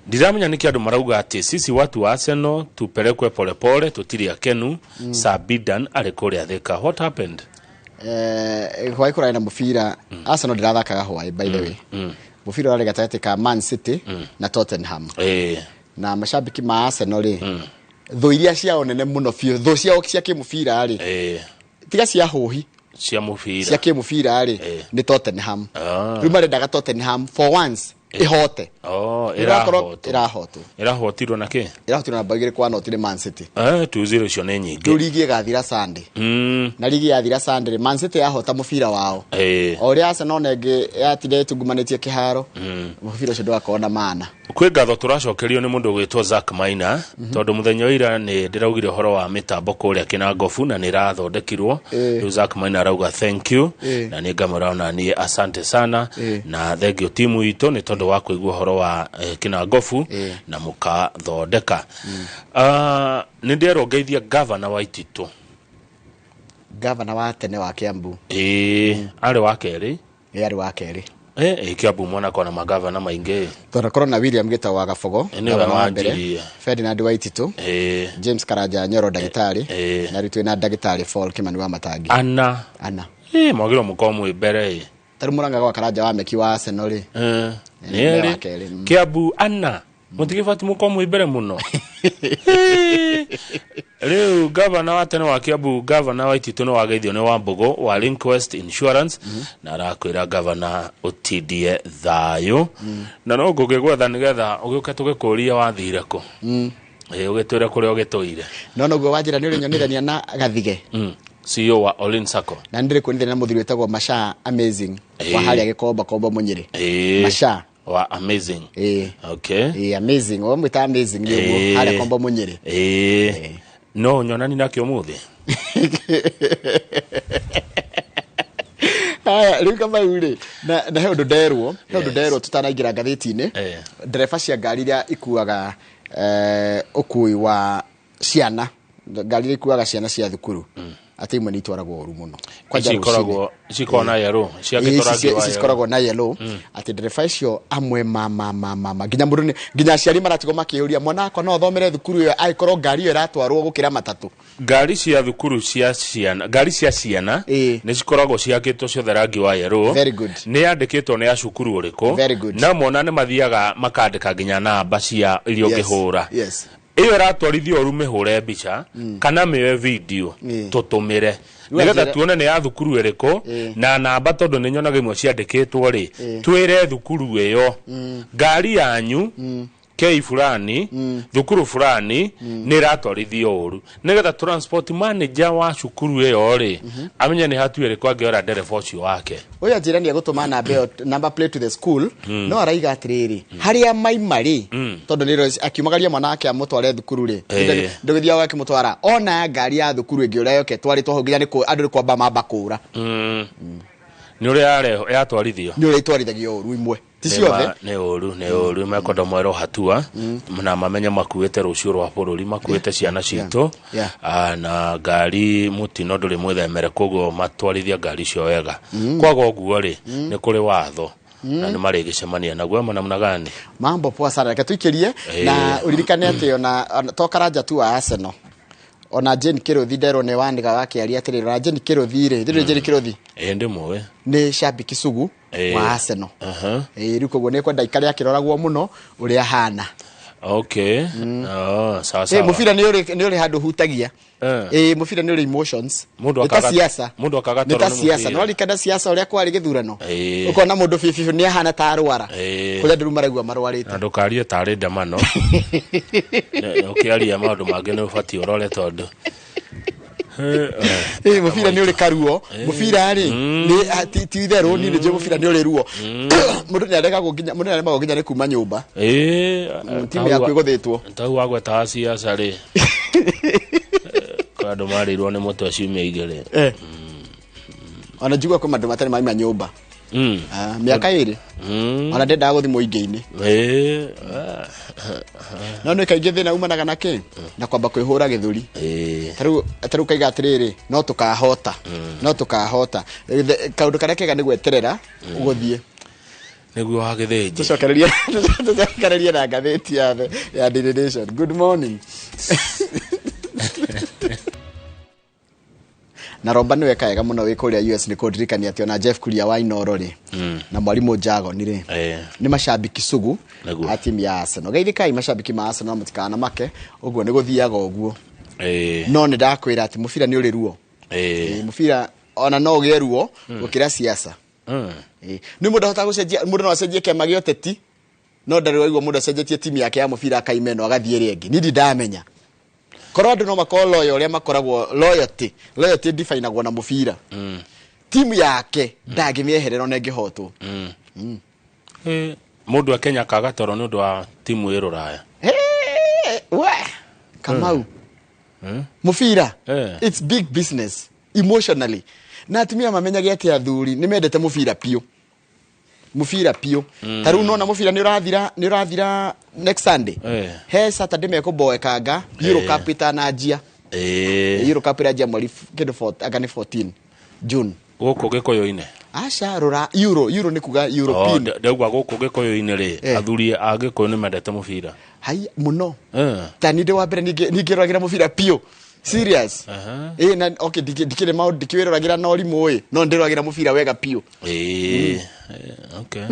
ndiramenya nĩkĩ andũ marauga atĩ sisi watu wa Arsenal tupelekwe polepole, tũtirĩ akenu. Sabidan arĩ kũrĩa Thika, what happened? Hwaĩ kũrarĩ na mũbira. Arsenal ndĩrathakaga hwaĩ, by the way. Mũbira ũrarĩ gatagatĩ ka Man City na Tottenham, na macambĩki ma Arsenal rĩ, thũ iria ciao nene mũno biũ, thũ ciao cia kĩmũbira rĩ, tiga cia hũhi, cia mũbira, cia kĩmũbira rĩ, nĩ Tottenham. Rĩu marendaga Tottenham for once ĩhote. Oh, Ĩrakorwo ĩrahotwo. Ĩrahotwo. Ĩrahotirwo na kĩ? Ĩrahotirwo na bao 2-0 nĩ Man City. 2-0, icio nĩ Rĩu nyingĩ. rigi ĩgathira Sunday, na rigi yathira Sunday rĩ, Man City yahota mũbira wao, o ũrĩa Arsenal ona ĩngĩ yatinda ĩtungumanĩtie kĩharo, mũbira ũcio ndũgakorwo na maana. Kwĩ ngatho tũracokerio nĩ mũndũ ũgwĩtwo Zack Maina, tondũ mũthenya wa ira nĩ ndĩraugire ũhoro wa mĩtambo kũrĩa Kĩnangobu na nĩ ĩrathondekirwo. Rĩu Zack Maina arauga thank you, na nĩ ngamwĩra ona niĩ asante sana, na thank you timu itũ nĩ tondũ wa kũigua ũhoro wa Kĩnangobu na mũkathondeka. Ah, nĩ ndĩrerwo ngeithia gavana wa Ititũ. Gavana wa tene wa Kiambu. Ĩĩ, arĩ wa kerĩ. Ĩ, arĩ wa kerĩ. Kiambu mwana kona magavana maingĩ. Twanakorwo na William Gitau wa Gabogo, Nĩwe gavana wa mbere, wanjirie. Ferdinand Waititu, James Karanja Nyoro ndagĩtarĩ, na rĩu twĩna ndagĩtarĩ Paul Kimani wa Matangi. Ana. Ana. Mwagĩrĩirwo mũkorwo mwĩ mbere ĩ. Tarĩu Mũrang'a gwa Karanja wa Meki wa Arsenal rĩ, Nĩ nĩ erĩ. wa kerĩ. Kiambu ana mũtigĩbati mũkorwo mwĩ mbere mũno. Rĩu gavana wa tene wa Kiambu, gavana wa Ititũ, nĩ wageithio nĩ Wambũgũ wa Linquest Insurance, na arakwĩra gavana ũtindie thayũ, na no ngũgĩgwetha nĩgetha ũgĩũke tũgĩkũrie wathire kũ. Ũgĩtwĩre kũrĩa ũgĩtũire. No noguo wanjĩra nĩ ũrĩnyonithania na Gathige. CEO wa Olin Sacco. Na nĩ ndĩrĩ kuonithania na mũthuri wĩtagwo Masha Amazing wa harĩa Gĩkomba Kombo Mũnyĩrĩ. Masha wa Amazing. Ĩĩ. Okay. Ĩĩ, Amazing, wamwĩta Amazing nĩ ũguo, harĩa Kombo Mũnyĩrĩ. Ĩĩ, no nyonani nake ũmũthĩ. Haya, rĩu Kamau rĩ, na he ũndũ nderwo, he ũndũ nderwo tutanaingĩra ngathĩti-inĩ. Ndereba cia ngari iria ikuaga ũkui wa ciana, ngari iria ikuaga ciana cia thukuru, atĩ imwe nĩ itwaragwo ũru mũno. Kwanja Ici rũcinĩ. ikoragwo, ici ikoragwo na yellow, ciakĩtwo Ici rangi wa ici yellow. cikoragwo na yellow, atĩ ndereba icio amwe ma nginya mũndũ nginya aciari maratigwo makĩũria, mwana wakwa no athomere thukuru ĩyo angĩkorwo ngari ĩyo ĩratwarwo gũkĩra matatũ? Ngari cia thukuru cia ciana, ngari cia ciana nĩ cikoragwo ciakĩtwo ciothe rangi wa yellow. Very good. Nĩ yandĩkĩtwo nĩ ya cukuru ũrĩkũ. Very good. Na mona nĩ mathiaga makandĩka nginya namba cia iria ũngĩhũra. Ĩyo ĩratwarithio ũru, mĩhũre mbica kana mĩoe video, tũtũmĩre Rĩu nĩgetha anjĩra- tuone nĩ ya thukuru ĩrĩkũ na namba, tondũ nĩ nyonaga imwe ciandĩkĩtwo rĩ, twĩre thukuru ĩyo, ngari yanyu kei fulani, thukuru fulani, nĩ ĩratwarithio ũru, nĩgetha transport manager wa cukuru ĩyo rĩ amenye nĩ hatu ĩrĩkũ angĩora ndereba ũcio wake. Ũyũ anjĩra nĩ egũtũma namba ĩyo, number plate to the school. No araiga atĩrĩrĩ, harĩa maima rĩ, tondũ nĩ akiumagaria mwana wake amũtware thukuru rĩ, ndũgĩthiaga akĩmũtwara ona ngari ya thukuru ĩngĩ ũrĩa yoke twarĩtwo hau, nginya andũ nĩ kwamba mamba kũra. Nĩ ũrĩa yatwarithio. Nĩ ũrĩa itwarithagio ũru imwe. Ti ciothe. Nĩ ũru, nĩ ũru mekwenda mwerwo hatua na mamenye makuĩte rũciũ rwa bũrũri, makuĩte ciana citũ na ngari mũtino ndũrĩ mwĩthemere, koguo matwarithia ngari icio wega. Kwaga ũguo rĩ, nĩ kũrĩ watho na nĩ marĩgĩcemania naguo ama namna gani? Mambo poa sana, reke tuikirie na uririkane atĩ ona to Karanja tu wa Arsenal, ona Jane Kiruthi nderwo nĩ waniga wakĩaria atĩrĩrĩ, ona Jane Kiruthi rĩ, ndĩrĩ Jane Kiruthi ĩ ndĩmũĩ nĩ shabiki sugu wa Arsenal. Rĩu koguo nĩ kwenda ikare akĩroragwo mũno ũrĩa ahana. Okay. Oh, sawa sawa. Mũbira nĩ ũrĩ handũ hutagia. Mũbira nĩ ũrĩ emotions. Mũndũ akaga siasa. Mũndũ akaga toro nĩ ta siasa. No rikana siasa ũrĩa kwarĩ gĩthurano. Ũkona mũndũ bibi nĩ ahana ta arwara. Kũrĩa andũ maraigua marwarĩte. Na ndũkarie tarĩ ndamano. Ũkĩaria maũndũ mangĩ nĩ ũbatiĩ ũrore tondũ Mũbira nĩ ũrĩ karuo. Mũbira rĩ nĩ ti itherũ, niĩ nĩ njũĩ mũbira nĩ ũrĩ ruo. Mũndũ nĩ aregagwo nginya, mũndũ nĩ aremagwo nginya nĩ kuma nyũmba. Timu yaku ĩgũthĩtwo. Tau wagweta siasa rĩ. Kwa andũ marĩirwo nĩ mũtwe ciumia igĩrĩ. Ona njigua kwĩ andũ matarĩ maima nyũmba. Mĩaka ĩrĩ. Ona ndendaga gũthiĩ mũingĩ-inĩ. No nĩ kaingĩ thĩna umanaga na kĩ? Na kwamba kwĩhũra gĩthũri. Tarĩu kaiga atĩrĩrĩ, no tũkahota. No tũkahota. Kaũndũ karĩa kega nĩ gweterera ũgũthiĩ. Nĩguo wa gĩthĩnji. Tũcokererie na ngathĩti ya Daily Nation. Good morning. Na Romba nĩ weka wega mũno wĩ kũrĩa US nĩ kũndirikania atĩ ona Jeff Kuria wa Inoro rĩ na mwarimũ Jagon rĩ nĩ mashabiki sugu a timu ya Arsenal. Geithĩkai mashabiki ma Arsenal mũtikana make, ũguo nĩ gũthiaga ũguo. No nĩ ndakwĩra atĩ mũbira nĩ ũrĩ ruo. Mũbira ona no ũgĩe ruo gũkĩra siasa. Nĩ mũndũ ahota gũcenjia, mũndũ no acenjie kĩama gĩa ũteti, no ndarĩ waigua mũndũ acenjetie timu yake ya mũbira akaima ĩno agathiĩ ĩrĩa ĩngĩ. Niĩ ndamenya. Korwo andũ no makorwo loyal ũrĩa makoragwo loyalty, loyalty definagwo na mũbira. Timu yake ndangĩmĩeherera ona ĩngĩhotwo. Mũndũ wa Kenya akaga toro nĩ ũndũ wa timu ĩ rũraya. We Kamau. Mũbira it's big business emotionally. Na atumia mamenyage atĩ athuri nĩ mendete mũbira piũ. Mũbira piũ. Ta rĩu nona mũbira nĩ ũrathira next Sunday. He Saturday mekũboekanga Euro Cup ĩtananjia. Euro Cup ĩranjia mweri kĩndũ anga nĩ 14 June. Gũkũ Gĩkũyũ-inĩ? Aca rora Euro, Euro nĩ kuga European. Ndauga gũkũ Gĩkũyũ-inĩ rĩ, athuri a Gĩkũyũ nĩ mendete mũbira. Hai mũno. Ta niĩ ndĩ wa mbere ningĩroragĩra mũbira piũ. Serious. Na okay ndikĩrĩ maũndũ ndikĩwĩroragĩra na ũrimũ ĩ, no ndĩroragĩra mũbira wega piũ. Okay.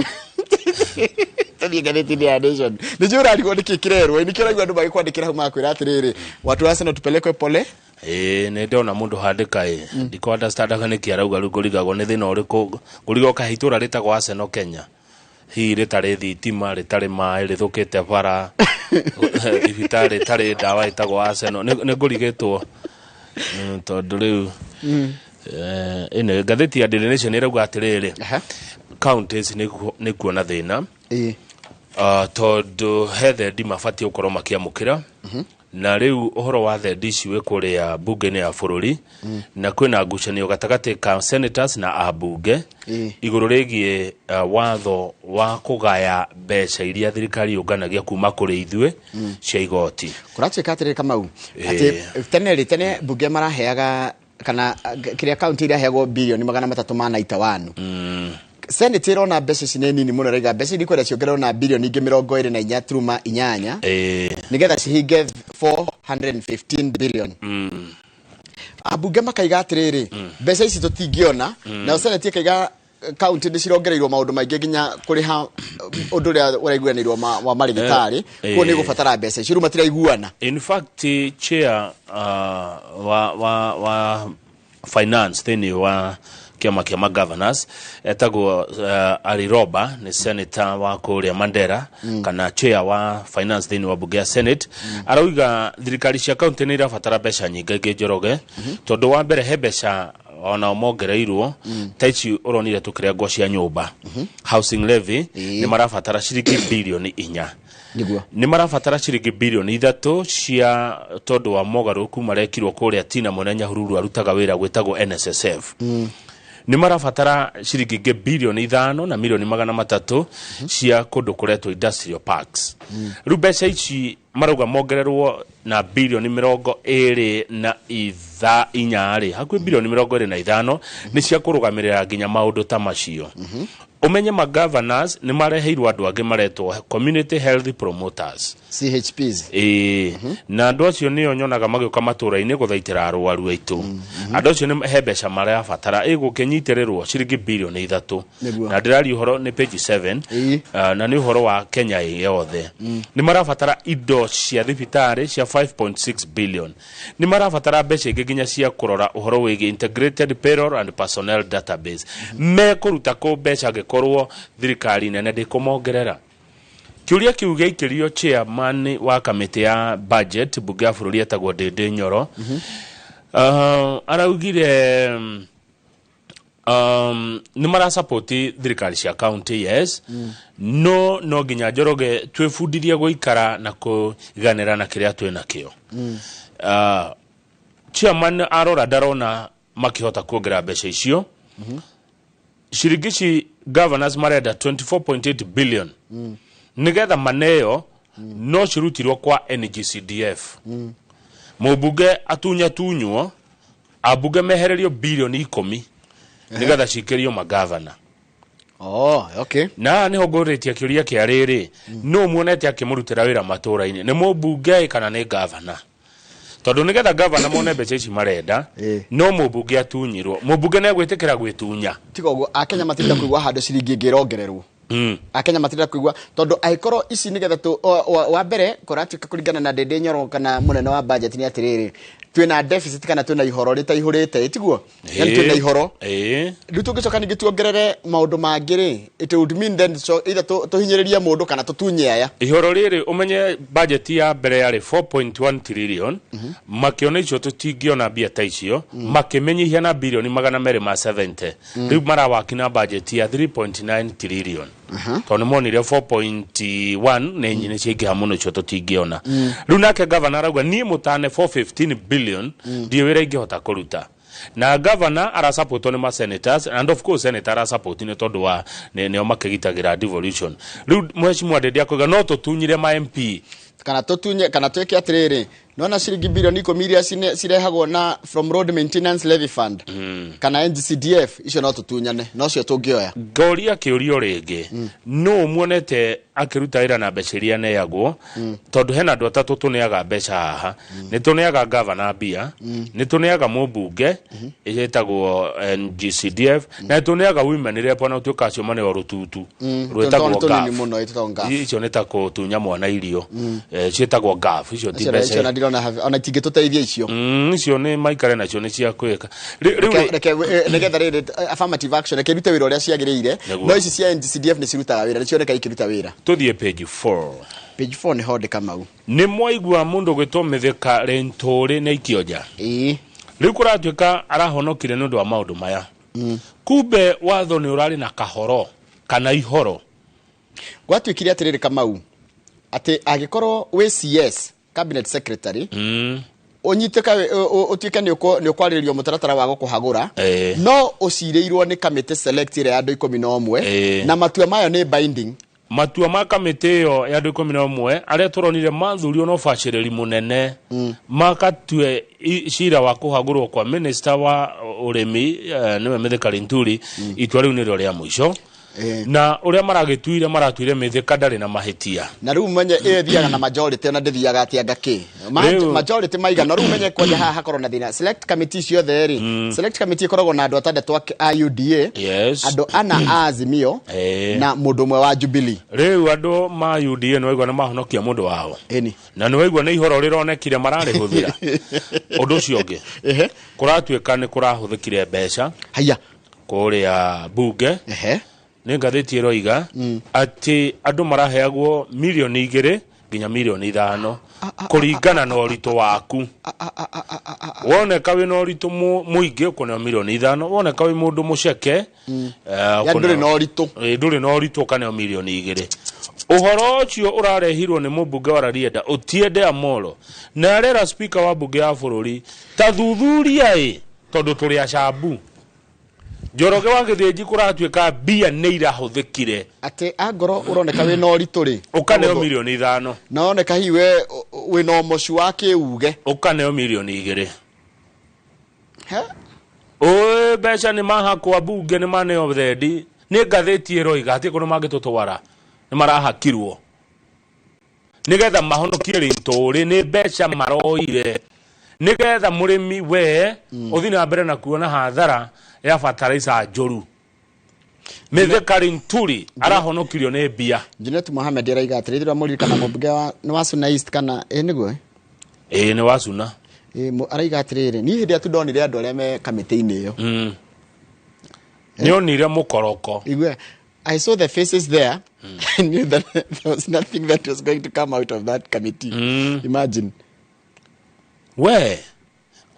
Tũthiĩ ngathĩti-inĩ ya Nation. Nĩ njũĩ ũrarigwo nĩkĩ kĩrerwo, nĩkĩo ũraigua andũ magĩkwandĩkĩra hau magakwĩra atĩrĩrĩ, watu wa Arsenal tupelekwe pole. Nĩ ndona mũndũ handĩka ndikũ understandaga nĩkĩ arauga rĩu ngũrigagwo nĩ thĩna ũrĩkũ, ngũrigwo kahe itũra rĩtagwo Arsenal Kenya. Hihi rĩtarĩ thitima, rĩtarĩ maĩ, rĩthũkĩte bara, thibitarĩ ĩtarĩ ndawa ĩtagwo Arsenal. Nĩ ngũrigĩtwo tondũ rĩu ĩno ngathĩti ya Daily Nation ĩrauga atĩrĩrĩ, counties nĩ kuona thĩna. Tondũ he thendi mabatiĩ gũkorwo makĩamũkĩra. Na rĩu ũhoro wa thendi ici wĩ kũrĩa mbunge-inĩ ya bũrũri, na kwĩna ngucanio gatagatĩ ka senators na ambunge igũrũ rĩgiĩ watho wa kũgaya mbeca iria thirikari yũnganagia kuma kũrĩ ithuĩ cia igoti. Kũratuĩka atĩrĩrĩ Kamau, atĩ tene rĩ, tene mbunge maraheaga kana kĩrĩa county iraheagwo bilioni 391. Senate ĩrona mbeca ici nĩ nini mũno, ĩrauga mbeca iria ikwenda ciongererwo na bilioni ingĩ 24.8 nĩgetha cihinge 415 billion. Ambunge makaiga atĩrĩrĩ, mbeca ici tũtingĩona, nayo Senate ĩkaiga county nĩ cirongereirwo maũndũ maingĩ nginya kũrĩha ũndũ ũrĩa ũraiguanĩirwo wa marĩgĩtarĩ, koguo nĩ gũbatara mbeca icio, rĩu matiraiguana. In fact, chair wa finance thĩinĩ wa kĩama kĩa magovernors etagwo Ariroba, nĩ senator wa kũrĩa Mandera, kana chair wa finance thĩinĩ wa bunge ya Senate, arauga thirikari cia county nĩ irabatara mbeca nyingĩ Njoroge, tondũ wa mbere he mbeca ona mongereirwo ta ici ũronire tũkĩrengwo cia nyũmba, housing levy, nĩ marabatara ciringi bilioni 4. Nĩ marabatara ciringi bilioni 3 cia tondũ wa mogarũrũku marekirwo kũrĩa Tina Mwene Nyahururu arutaga wĩra gwĩtagwo NSSF. Nĩ marabatara ciringi ingĩ bilioni 5 na milioni 300 cia kũndũ kũretwo industrial parks. Rĩu mbeca ici marauga mongererwo na bilioni 24 rĩ, hakuhĩ bilioni 25 nĩ cia kũrũgamĩrĩra nginya maũndũ ta macio. Ũmenye ma governors nĩ mareheirwo andũ angĩ maretwo community health promoters, CHPs. Ĩĩ, na andũ acio nĩo nyonaga magĩũka matũra-inĩ gũthaitĩra arwaru aitũ. Andũ acio nĩ he mbeca marabatara ĩgũkĩnyitĩrĩrwo ciringi bilioni 3. Nĩguo. Na ndĩraria ũhoro nĩ page 7, na nĩ ũhoro wa Kenya ĩ yothe. Nĩ marabatara indo cia thibitarĩ cia 5.6 billion. Nĩ marabatara mbeca ingĩ nginya cia kũrora ũhoro wĩgiĩ integrated payroll and personnel database. Mekũruta kũ mbeca angĩkorwo thirikari nene ndĩkũmongerera? Kĩũria kĩu gĩaikĩrio chairman wa kamĩtĩ ya budget mbunge ya bũrũri etagwo Ndĩndĩ Nyoro. Araugire nĩ marasapoti thirikari cia county, yes, no nginya Njoroge twĩbundithie gũikara na kũiganĩra na kĩrĩa twĩ nakĩo. Chairman arora ndarona makĩhota kuongerera mbeca icio. Ciringi ici governors marenda 24.8 billion nigetha maneo no cirutirwo kwa NGCDF. Mũmbunge atunyatunywo, ambunge mehererio bilioni 10 nigetha cikĩrio magavana. Oh, okay. Na haha nĩho ngũrĩtie kĩũria kĩa rĩrĩ, nũ muonete akĩmũrutĩra wĩra matũra-inĩ, nĩ mũmbunge kana nĩ gavana? Tondũ nĩgetha gavana mone mbeca ici marenda, no mũmbunge atunyirwo. Mũmbunge nĩ egwĩtĩkĩra gwĩtunya? Tiga ũguo, Akenya matirenda kũigua handũ ciringi ĩngĩ ĩrongererwo. Akenya matirenda kũigua, tondũ angĩkorwo ici nĩgetha tũ wa mbere kũratuĩka kũringana na Ndĩndĩ Nyoro kana mũnene wa budget nĩ atĩrĩrĩ, twĩna deficit kana twĩna ihoro rĩtaihũrĩte, ĩtiguo? Yani twĩna ihoro. Rĩu tũngĩcoka ningĩ tuongerere maũndũ mangĩ rĩ, it would mean then so either tũhinyĩrĩrie mũndũ kana tũtunye aya. Ihoro rĩrĩ, ũmenye budget ya mbere yarĩ 4.1 trillion. Makĩona icio tũtingĩona mbia ta icio, makĩmenyihia na bilioni 270. Rĩu marawaki na budget ya 3.9 trillion, tondũ nĩ monire 4.1 nĩ ciaingĩha mũno, icio tũtingĩona. Rĩu nake gavana arauga niĩ mũtane 415 billion ndiĩ wĩra ingĩhota kũruta. Na gavana arasapotwo nĩ ma senators, and of course senator arasapoti nĩ tondũ wa nĩo makĩgitagĩra devolution. Rĩu mheshimiwa Ndindi akauga no tũtunyire ma MP. Kana tũtunye kana twĩke atĩrĩrĩ, nona ciringi bilioni 10 iria cirehagwo na from road maintenance levy fund kana NGCDF, icio no tũtunyane, no cio tũngĩoya. Ngoria kĩũrio rĩngĩ, nũ muonete akĩruta wĩra na mbeca iria aneagwo? Tondũ hena andũ atatũ tũneaga mbeca haha. Nĩ tũneaga gavana mbia, nĩ tũneaga mũmbunge ĩtagwo NGCDF, na nĩ tũneaga women rep, ona ũtuĩka acio maneo rũtutu rwĩtagwo Tondũ tũnini GAF. Mũno ĩtagwo GAF. Icio nĩ ta kũtunya mwana irio. Ciĩtagwo GAF icio, ti Icio mbeca. icio na ndirona ona itingĩtũteithia icio. Icio nĩ maikare nacio, nĩ cia kwĩka. Rĩu Reke nĩgetha rĩrĩ, affirmative action, reke irute wĩra ũrĩa ciagĩrĩire. Nĩguo. No ici cia NGCDF nĩ cirutaga wĩra, nĩ cioneka ikĩruta wĩra. Tũthiĩ page 4. Page 4 nĩ ho ndĩ, Kamau. Nĩ mwaigua mũndũ gwĩtwo Mĩthĩka Rĩntũrĩ nĩ aikio nja. Ĩĩ. Rĩu kũratuĩka arahonokire nĩ ũndũ wa maũndũ maya. Kumbe watho nĩ ũrarĩ na kahoro kana ihoro. Gwatuĩkire atĩrĩrĩ, Kamau, atĩ angĩkorwo wĩ CS, cabinet secretary, ũnyitĩka ũtuĩke nĩ ũkwarĩrĩrio mũtaratara wa gũkũhagũra, no ũcirĩirwo nĩ kamĩtĩ select ĩrĩa ya andũ 11, na matua mayo nĩ binding. Matua ma kamĩtĩ ĩyo ya andũ 11 arĩa tũronire mathurio na ũbacĩrĩri mũnene makatue cira wa kũhagũrwo kwa minister wa ũrĩmi, nĩwe Mithika Linturi, itua rĩu nĩrĩo rĩa mũico. Na ũrĩa maragĩtuire, maratuire Mithika ndarĩ na mahĩtia. Na rĩu menye ĩyo ĩthiaga na majority, ona ndĩthiaga atĩ anga kĩ. Majority maigana. Rĩu menye kwanja haha hakorwo na thĩna. Select committee ciothe rĩ, select committee ĩkoragwo na andũ atandatũ a UDA, andũ ana a Azimio, na mũndũ ũmwe wa Jubilee. Rĩu andũ ma UDA nĩ waigua nĩ mahonokia mũndũ wao. Ĩni. Na nĩ waigua nĩ ihoro rĩronekire mararĩhũthĩra. Ũndũ ũcio ũngĩ, kũratuĩka nĩ kũrahũthĩkire mbeca haya kũrĩa bunge. Nĩ ngathĩti ĩroiga atĩ andũ maraheagwo milioni 2 nginya milioni 5 kũringana na ũritũ waku. Woneka wĩna ũritũ mũingĩ ũkũneo milioni 5, woneka wĩ mũndũ mũceke, Yani ndũrĩ na ũritũ. Ndũrĩ na ũritũ ũkaneo milioni 2. Ũhoro ũcio ũrarehirwo nĩ mũmbunge wa Rarieda Otiende Amolo, na arera speaker wa mbunge ya bũrũri ta thuthuria ĩ, tondũ tũrĩ acambu. Njoroge wa Gĩthĩnji kũratuĩka mbia nĩ irahũthĩkire. Atĩ angorwo ũroneka wĩna ũritũ rĩ, Ũkaneo mirioni 5. Na woneka hihi we wĩna ũmocu wa kĩuge, Ũkaneo mirioni 2. He? Ũĩ mbeca nĩ mahakwo mbunge nĩ maneo thendi. Nĩ ngathĩti ĩroiga hatirĩ kũndũ mangĩtũtwara. Nĩ marahakirwo. Nĩgetha mahonokie rĩtũrĩ nĩ mbeca maroire. Nĩgetha mũrĩmi we ũthiĩ na mbere na kuona hathara ya bataraitha njũru. Mithika Linturi arahonokirio nĩ mbia. Junet Mohamed araiga atĩrĩ, thĩra mũririkana mũmbunge wa nĩ wa Suna East kana ĩ nĩguo? Ĩ nĩ wa Suna. Ĩ araiga atĩrĩrĩ, niĩ hĩndĩ ĩrĩa tu ndonire andũ arĩa me kamĩtĩ-inĩ ĩyo. Nĩonire mũkoroko. Igue, I saw the faces there. I knew that there was nothing that was going to come out of that committee. Imagine. We,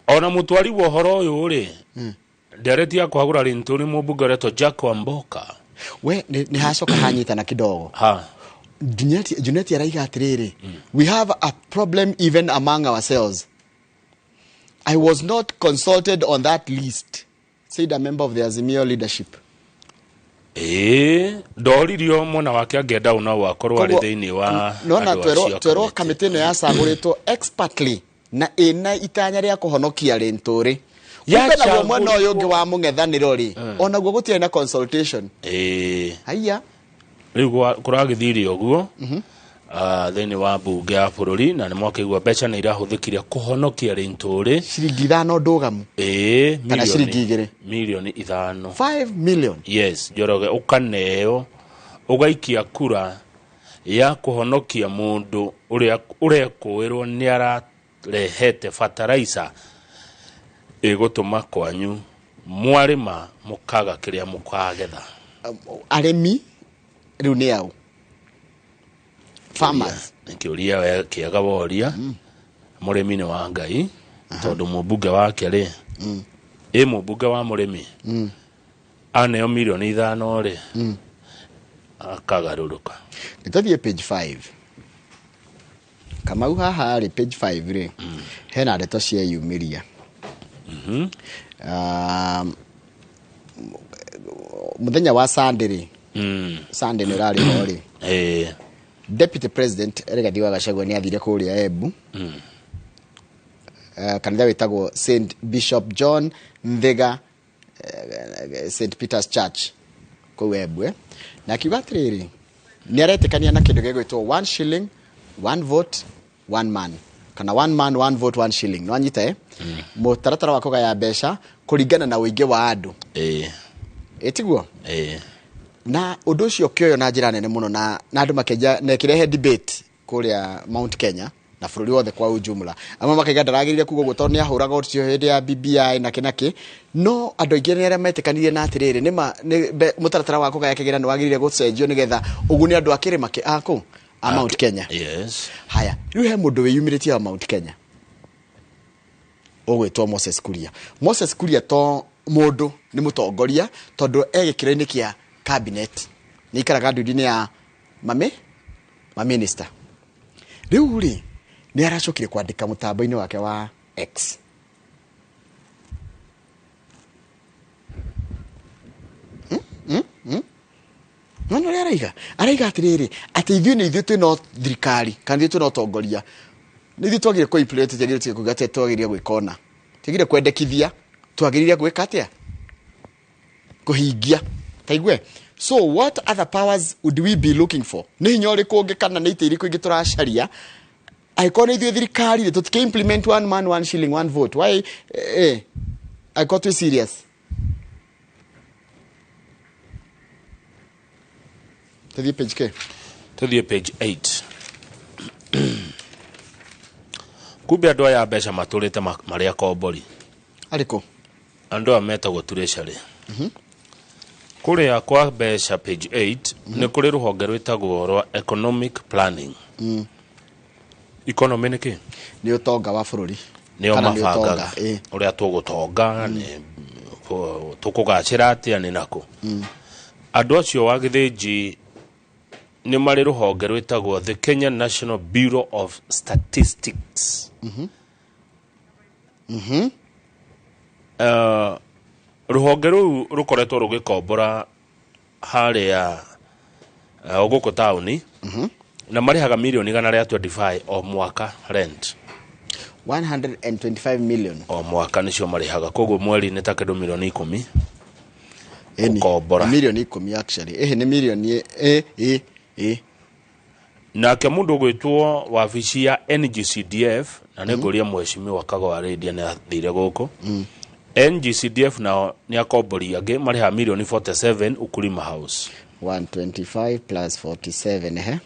ona mũtwari wa ũhoro ũyũ rĩ, ndereti ya kũhagũra Linturi mũmbunge ũretwo Jack Wamboka. We, nĩ hacoka hanyitana kidogo. Ha. Junet araiga atĩrĩrĩ, we have a problem even among ourselves. I was not consulted on that list, said a member of the Azimio leadership. Ndoririo mwena wake angĩenda ũna wakorwo arĩ thĩinĩ wa Nona andũ acio twerwo kamĩtĩ. kamĩtĩ ĩno yacagũrĩtwo expertly na ĩna itanya rĩa kũhonokia Linturi. Kumbe naguo mwena ũyũ ũngĩ wa mũng'ethanĩro rĩ, onaguo gũtirĩ na consultation. Haiya. Rĩu kũragĩthire ũguo, thĩinĩ wa mbunge ya bũrũri, na nĩ mwakĩigua mbeca nĩ irahũthĩkire kũhonokia Linturi. Ciringi 5 ndũgamu. Kana ciringi 2. Mirioni 5. 5 million. Yes, Njoroge ũkaneo ũgaikia kura ya kũhonokia mũndũ ũrĩa ũrekũĩrwo nĩ ararehete bataraitha ĩgũtũma kwanyu mwarĩma mũkaga kĩrĩa mũkagetha. Arĩmi rĩu nĩ au? Farmers. Nĩ kĩũria we kĩega woria. Mũrĩmi nĩ wa Ngai, tondũ mũmbunge wake rĩ, ĩ mũmbunge wa mũrĩmi, aneo mirioni 5 rĩ, akagarũrũka. Nĩtũthiĩ page 5. Kamau haha rĩ, page 5 rĩ, hena ndeto cieyumĩria. Mũthenya wa Sunday rĩ, Sunday nĩ ũrarĩ ho rĩ. Deputy President Rigathi wa Gachagua nĩ athire kũrĩa Embu. Kanitha wĩtagwo Saint Bishop John Nthiga, Saint Peter's Church kũu Embu, Na akiuga atĩrĩrĩ, nĩ aretĩkania na kĩndũ gĩgwĩtwo 1 shilling, 1 vote, 1 man. Kana 1 man, 1 vote, 1 shilling. Nĩ wanyita, Mũtaratara wa kũgaya mbeca kũringana na ũingĩ wa andũ. Ĩtiguo? Na ũndũ ũcio ũkĩoywo na njĩra nene mũno na andũ makĩanjia na ĩkĩrehe debate kũrĩa Mount Kenya na bũrũri wothe kwa ujumla. Amwe makaiga ndaragĩrĩire kuga ũguo tondũ nĩahũraga ũcio hĩndĩ ya BBI na kĩ na kĩ. No andũ aingĩ nĩ arĩa metĩkanirie na atĩrĩrĩ, nĩ ma, nĩ be, mũtaratara wa kũgaya kĩgĩna nĩ wagĩrĩire gũcenjio nĩgetha ũgune andũ a kĩrĩma kĩ, a kũ? A Mount Kenya. Haya, rĩu he mũndũ wĩyumĩrĩtie wa Mount Kenya ũgwĩtwo Moses Kuria. Moses Kuria to mũndũ nĩ mũtongoria tondũ e gĩkĩro-inĩ kĩa cabinet. Nĩ aikaraga ndundu-inĩ ya maminister. Rĩu rĩ, nĩ aracokire kwandĩka mũtambo-inĩ wake wa X. Nona ũrĩa araiga? Araiga atĩrĩrĩ, atĩ ithuĩ nĩ ithuĩ twĩna thirikari, kana ithuĩ twĩna ũtongoria. Nĩ ithuĩ twagĩrĩire kũ implement, twagĩrĩire kuuga atĩ twagĩrĩire gwĩka ũna. Twagĩrĩire kwendekithia, twagĩrĩire gwĩka atĩa? Kũhingia. Ta igue. So what other powers would we be looking for? Nĩ hinya ũrĩkũ ũngĩ kana nĩ itĩ irĩkũ ingĩ tũracaria? Angĩkorwo nĩ ithuĩ thirikari rĩ, tũtikĩ implement 1 man, 1 shilling, 1 vote. Why? Angĩkorwo twĩ serious. Tũthiĩ page K. Tũthiĩ page 8. Kumbe andũ aya mbeca matũrĩte marĩ akombori. Arĩkũ? Andũ aya metagwo Treasury. Kũrĩa kwa mbeca page 8, nĩ kũrĩ rũhonge rwĩtagwo rwa economic planning. Economy nĩ kĩ? Nĩ ũtonga wa bũrũri. Nĩo Kana nĩ mabangaga. ũtonga, ĩ. Ũrĩa tũgũtonga, nĩ tũkũgacĩra atĩa, nĩ nakũ. Andũ acio wa Gĩthĩnji nĩ marĩ rũhonge rwĩtagwo the Kenya National Bureau of Statistics. Rũhonge rũu rũkoretwo rũgĩkombora harĩa gũkũ taũni, na marĩhaga mirioni 125 o mwaka rent. 125 million o mwaka nĩcio marĩhaga, koguo mweri nĩ ta kĩndũ mirioni 10 gũkombora. Mirioni 10 actually. Ĩhĩ, nĩ mirioni ĩ. Nake mũndũ ũgwĩtwo wabici ya NGCDF, na nĩ ngũria mheshimiwa Kago Arĩndia nĩ athire gũkũ. NGCDF nao nĩ akombori angĩ marĩhaga mirioni 47 Ukulima House. 125 plus 47, ehe.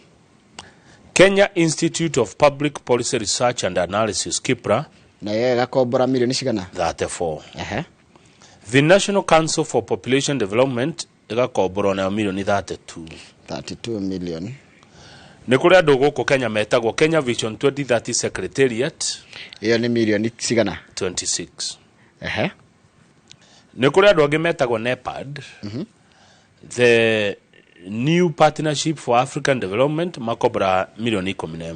Kenya Institute of Public Policy Research and Analysis, KIPRA, nayo ĩgakombora mirioni cigana? 34. Ehe. The National Council for Population Development ĩgakomborwo nayo mirioni 32. 32 million. Nĩ kũrĩ andũ gũkũ Kenya metagwo Kenya Vision 2030 Secretariat. Ĩyo nĩ mirioni cigana? 26. Ehe. Nĩ kũrĩ andũ angĩ metagwo NEPAD, the New Partnership for African Development, makombora mirioni 11.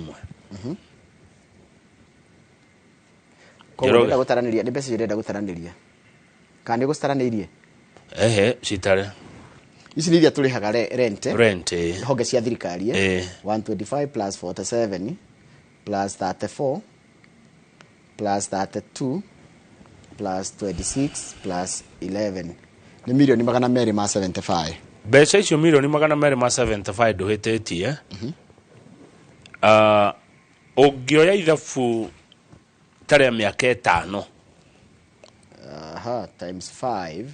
Koguo ndĩrenda gũtaranĩria nĩ mbeca irenda gũtaranĩria kana nĩ gũcitaranĩirie? Ehe, citare. Ici nĩ iria tũrĩhaga rent, eh? Rent. Honge cia thirikari, eh? 125 plus 47 plus 34 plus 32 plus 26 plus 11 nĩ mirioni 275. Mbeca icio mirioni 275 ndũhĩtĩtie. Ũngĩoya ithabu ta rĩa mĩaka 5. Aha, times 5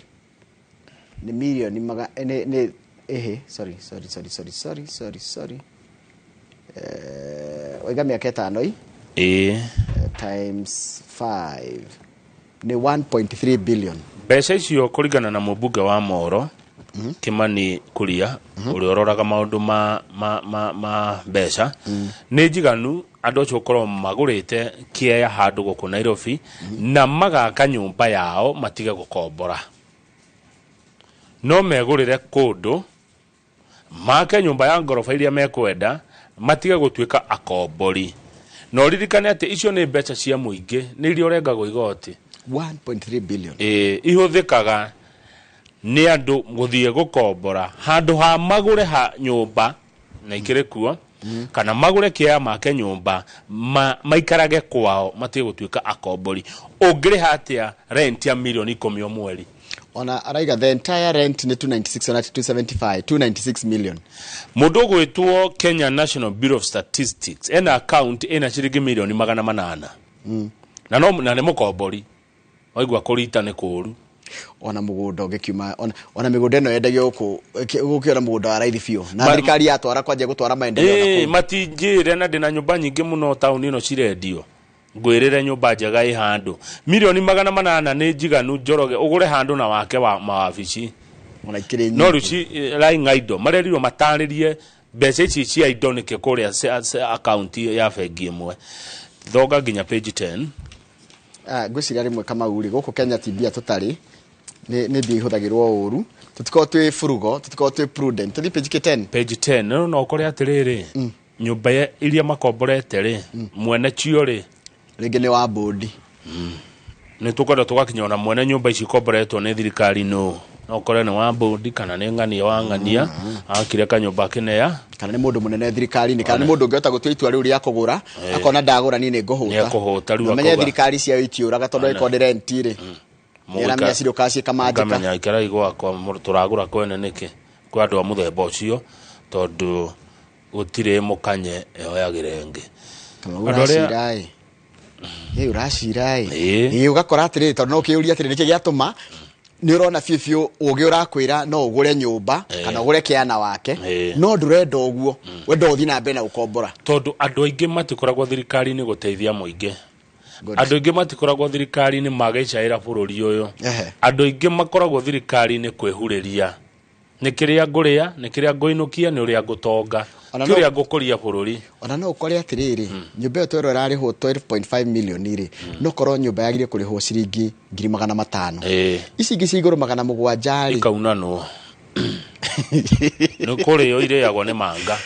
nĩ mirioni maga nĩ ehe, sorry. Waiga mĩaka 5 i? Times 5 nĩ 1.3 billion. Mbeca icio kũringana na mũmbunge wa Moro, Kimani Kuria, ũrĩa ũroraga maũndũ ma mbeca, nĩ njiganu andũ acio gũkorwo magũrĩte kĩea handũ gũkũ Nairobi, na magaka nyũmba yao matige gũkombora. No megũrĩre kũndũ, make nyũmba ya ngoroba iria mekwenda, matige gũtuĩka akombori. Na ũririkane atĩ icio nĩ mbeca cia mũingĩ, nĩ iria ũrengagwo igoti. 1.3 billion. Ihũthĩkaga nĩ andũ gũthiĩ gũkombora handũ ha magũre ha nyũmba na ikĩrĩ kuo, kana magũre kĩea make nyũmba, maikarage kwao matige gũtuĩka akombori. Ũngĩrĩha atĩa rent ya mirioni 10 o mweri? Ona araiga the entire rent nĩ 296 ona 275, 296 million. Mũndũ ũgwĩtwo Kenya National Bureau of Statistics ena account ĩna ciringi mirioni 800. Na no na nĩ mũkombori. Waigua kũrita nĩ kũũru. Ona mũgũnda ũngĩkiuma, ona mĩgũnda ĩno yendagio gũkũ, gũkĩona mũgũnda wa raithi biũ. Na thirikari yatwara kwanjia gũtwara maendeleo na kũu. Matinjĩre na ndĩna nyũmba nyingĩ mũno taũni ĩno cirendio. Ngwĩrĩre nyũmba njega ĩ handũ. Mirioni 800 nĩ njiganu Njoroge ũgũre handũ na wake wa mawabici. Ona ikĩrĩ No nyingĩ. rĩu raing'a indo marerirwo matarĩrie mbeca ici cia indo nĩkĩ kũrĩa account ya bengi ĩmwe. Thonga nginya page 10. Ngwĩciria rĩmwe Kamau rĩ, gũkũ Kenya ti mbia tũtarĩ, nĩ mbia ihũthagĩrwo ũru. Tũtikoragwo twĩ furugo, tũtikoragwo twĩ prudent. Tũthiĩ page 10. Page 10, no ũkore atĩrĩrĩ, nyũmba iria makomborete rĩ, mwene cio rĩ, rĩngĩ nĩ wa bodi. Nĩ tũkwenda tũgakinya ona mwene nyũmba ici ikomboretwo nĩ thirikari nũ. No ũkore nĩ wa bodi kana nĩ ng'ania wa ng'ania, akire kanyũmba akĩnea. Kana nĩ mũndũ mũnene thirikari-inĩ, kana nĩ mũndũ ũngĩhota gũtua itua rĩu rĩa kũgũra, akona ndagũra niĩ nĩ ngũhũta. Nĩ ekũhũta rĩu Ũmenye akauga. thirikari ciao itiũraga tondũ ĩkorwo nĩ rent rĩ. Nĩaramenya ciroka ciĩkamanjĩka. Ngamenya ikara igwakwa tũragũra kwene nĩkĩ? Kwa andũ a mũthemba ũcio, tondũ gũtirĩ mũkanye yoyagĩra ĩngĩ. Kana Andũ arĩa ũracira ĩ. Ĩ, ũracira ĩ. Ĩ, ũgakora atĩrĩrĩ, tondũ no ũkĩũrie atĩrĩrĩ, nĩkĩ gĩatũma nĩ ũrona biũ biũ ũgĩ ũrakwĩra no ũgũre nyũmba kana ũgũre kĩana wake, no ndũrenda ũguo, wenda ũthiĩ na mbere na gũkombora. Tondũ andũ aingĩ matikoragwo thirikari-inĩ gũteithia mũingĩ. Andũ aingĩ matikoragwo thirikari-inĩ magĩcaĩra bũrũri ũyũ. Andũ aingĩ makoragwo thirikari-inĩ kwĩhurĩria. Nĩ kĩrĩa ngũrĩa, nĩ kĩrĩa ngũinũkia, nĩ ũrĩa ngũtonga, ti ũrĩa ngũkũria bũrũri. Ona no ũkore atĩrĩrĩ, nyũmba ĩyo twerwo ĩrarĩhwo 12.5 million rĩ, no korwo nyũmba yagĩrĩire kũrĩhwo ciringi 500,000. Ici ingĩ cia igũrũ 700 rĩ. Ikaunanwo. Nĩ kũrĩo irĩagwo nĩ manga.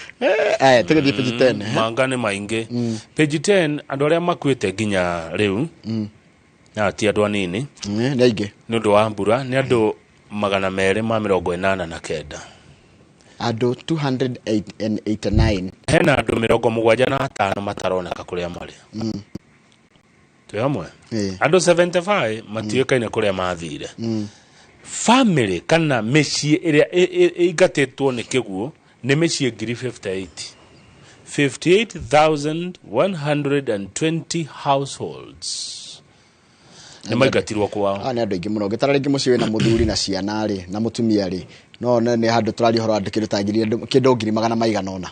Tũgĩthiĩ page 10. Manga nĩ maingĩ. Page 10, andũ arĩa makuĩte nginya rĩu, Na ti andũ anini. Nĩ aingĩ. Nĩ ũndũ wa mbura nĩ andũ 289. Andũ 289. Hena andũ 75 mataroneka kũrĩa marĩ. Twĩ hamwe? Andũ 75 matiũĩkaine kũrĩa mathire. Family kana mĩciĩ ĩrĩa ĩingatĩtwo nĩ kĩguũ nĩ mĩciĩ ngiri 58. 58,120 households nĩ maingatirwo kwao. Nĩ andũ aingĩ mũno. Ũngĩtara rĩngĩ mũciĩ wĩna mũthuri na ciana rĩ na mũtumia rĩ, no nĩ handũ tũraria ũhoro wa andũ kĩndũ ta ngiri kĩndũ ngiri magana maigana ũna.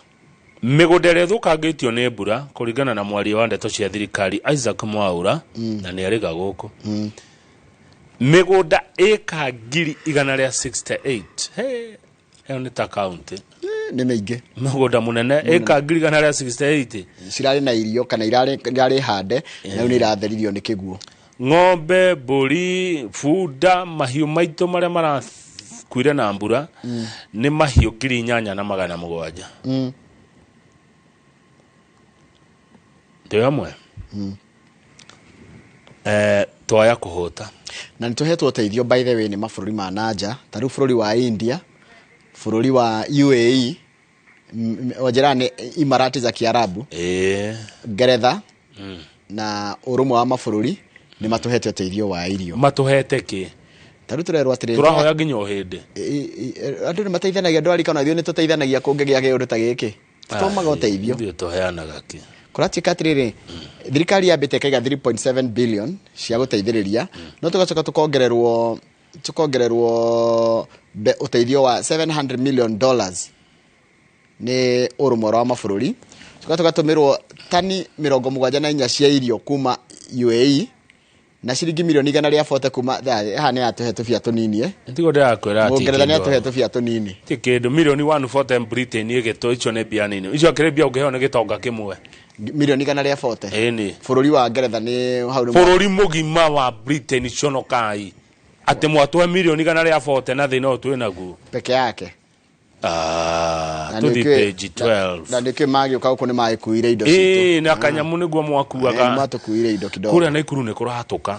Mĩgũnda ĩrĩa ĩthũkangĩtio nĩ mbura kũringana na mwaria wa ndeto cia thirikari Isaac Mwaura, na nĩ arĩga gũkũ. Mĩgũnda ĩka 168,000. Hey, ĩyo nĩ ta county. Nĩ mĩingĩ. Mũgũnda mũnene ĩka 168,000. Cirarĩ na irio kana irarĩ hande na rĩu nĩ iratheririo nĩ kĩguũ. Ng'ombe, mbũri, bunda, mahiũ maitũ marĩa marakuire na mbura nĩ mahiũ 8,700. Twĩ hamwe? Twaya kũhũta. Na nĩ tũhetwo ũteithio by the way nĩ mabũrũri ma nanja, ta rĩu bũrũri wa India, bũrũri wa UAE, wanjĩra nĩ Imarati za Kiarabu, Ngeretha, na ũrũmwe wa mabũrũri nĩ matũhete ũteithio wa irio. Matũhete kĩ? Ta rĩu tũrerwo atĩrĩrĩ, Tũrahoya nginya o hĩndĩ. Andũ nĩ mateithanagia, andũ arika ona ithuĩ nĩ tũteithanagia kũngĩgĩa kĩũndũ ta gĩkĩ. Tũtũmaga ũteithio. Ithuĩ tũheanaga kĩ? Kũratuĩka atĩrĩrĩ, thirikari yambĩte ĩkaiga 3.7 billion cia gũteithĩrĩria, no tũgacoka tũkongererwo ũteithio wa $700 million nĩ ũrũmwe wa mabũrũri. Tũgacoka tũgatũmĩrwo tani 74 cia irio kuma UAE na ciringi milioni 140 kuma haha nĩ yatũhe tũbia tũnini. Tigo ndĩrakwĩra atĩ Mũngeretha nĩ kĩndũ- atũhe tũbia tũnini. Ti kĩndũ milioni 140 Britain ĩgĩtwo icio nĩ mbia nini. Icio akĩrĩ mbia ũngĩheo nĩ gĩtonga kĩmwe. Milioni 140. Ĩni. Bũrũri wa Ngeretha nĩ hau nĩ Bũrũri mũgima wa Britain conokai atĩ mwatũhe milioni 140 na thĩna ũyũ twĩ naguo. Peke yake. Tũthiĩ page 12. Na nĩkĩo magĩũka gũkũ nĩ magĩkuire indo citũ. Ĩĩ, na kanyamũ nĩguo mwakuaga. Matũkuire indo kidogo. Kũrĩa Naikuru nĩ kũratũka.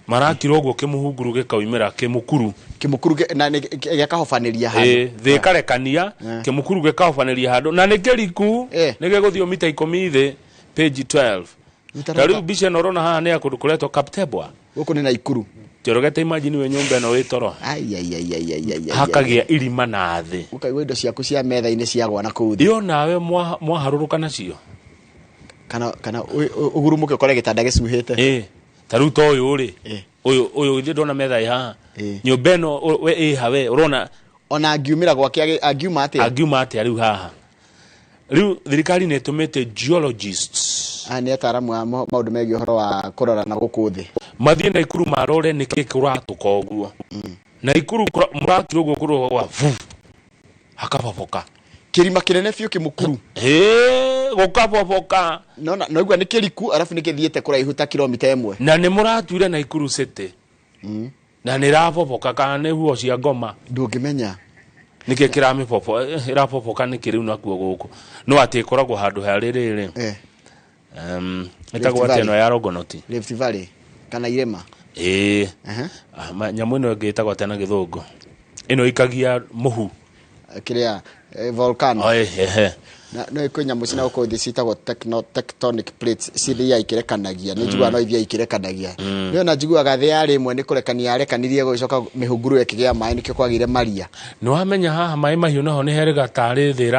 Marakira ũguo kĩmũhunguru gĩkaumĩra kĩmũkuru. Kĩmũkuru na gĩkahobanĩria handũ. Ĩĩ, thĩ ĩkarekania, kĩmũkuru gĩkahobanĩria handũ na nĩ kĩriku, nĩ gĩgũthiĩ mita 10 thĩ, page 12. Ta rĩu mbica ĩno ũrona haha nĩ ya kũndũ kũretwo Kaptebwa. Gũkũ nĩ Naikuru. Njoroge imagine wĩ nyũmba ĩno wĩ toro. Hakagĩa irima na thĩ. Ũkaigua indo ciaku cia metha-inĩ ciagwa na kũu thĩ. Iyo nawe mwaharũrũka nacio. Kana ũgurumũke ũkore gĩtanda gĩcuhĩte. Ĩĩ. Ta rĩu ta ũyũ rĩ. Ũyũ ũyũ ithuĩ ndona metha ĩ haha. Nyũmba ĩno we ĩ ha we ũrona. Ona angiumĩra gwake angiuma atĩa? Angiuma atĩa rĩu haha? Rĩu thirikari nĩ ĩtũmĩte geologists. Nĩ ataaramu a maũndũ megiĩ ũhoro wa kũrora na gũkũ thĩ. Mathiĩ Naikuru marore nĩkĩ kũratũka ũguo. Naikuru mũrakira ũguo kũrũga gwa vu. Hakaboboka. Kĩrima kĩnene biũ kĩmũkuru. Ĩĩ, gũkaboboka. No na igua nĩ kĩriku arabu nĩ kĩthiĩte kũraihu ta kilomita 1. Na nĩ mũratuire Naikuru City. Na nĩ ĩraboboka kana nĩ huo cia ngoma. Ndũngĩmenya. Nĩkĩ kĩramĩbobo, ĩraboboka nĩkĩ rĩu nakuo gũkũ. No atĩ ĩkoragwo handũ harĩ rĩrĩ. Ĩtagwo atĩa ĩno ya Longonot? Rift Valley kana irĩma? Ĩĩ. Nyamũ ĩno ĩngĩ ĩtagwo atĩa na gĩthũngũ? Ĩno ĩikagia mũhu. Kĩrĩa volcano. Ehe. Na no kwĩ nyamũ cina gũkũ thĩ ciĩtagwo tectonic plates cithiaga ikĩrekanagia. Nĩ njiguaga no ithiaga ikĩrekanagia. Nĩ ona njiguaga thĩ yarĩ ĩmwe nĩ kũrekania yarekanirie gũgĩcoka mĩhunguru ĩkĩgĩa maĩ nĩkĩo kwagĩire maria. Nĩ wamenya haha maĩ mahiũ naho nĩ herĩga tarĩ thĩ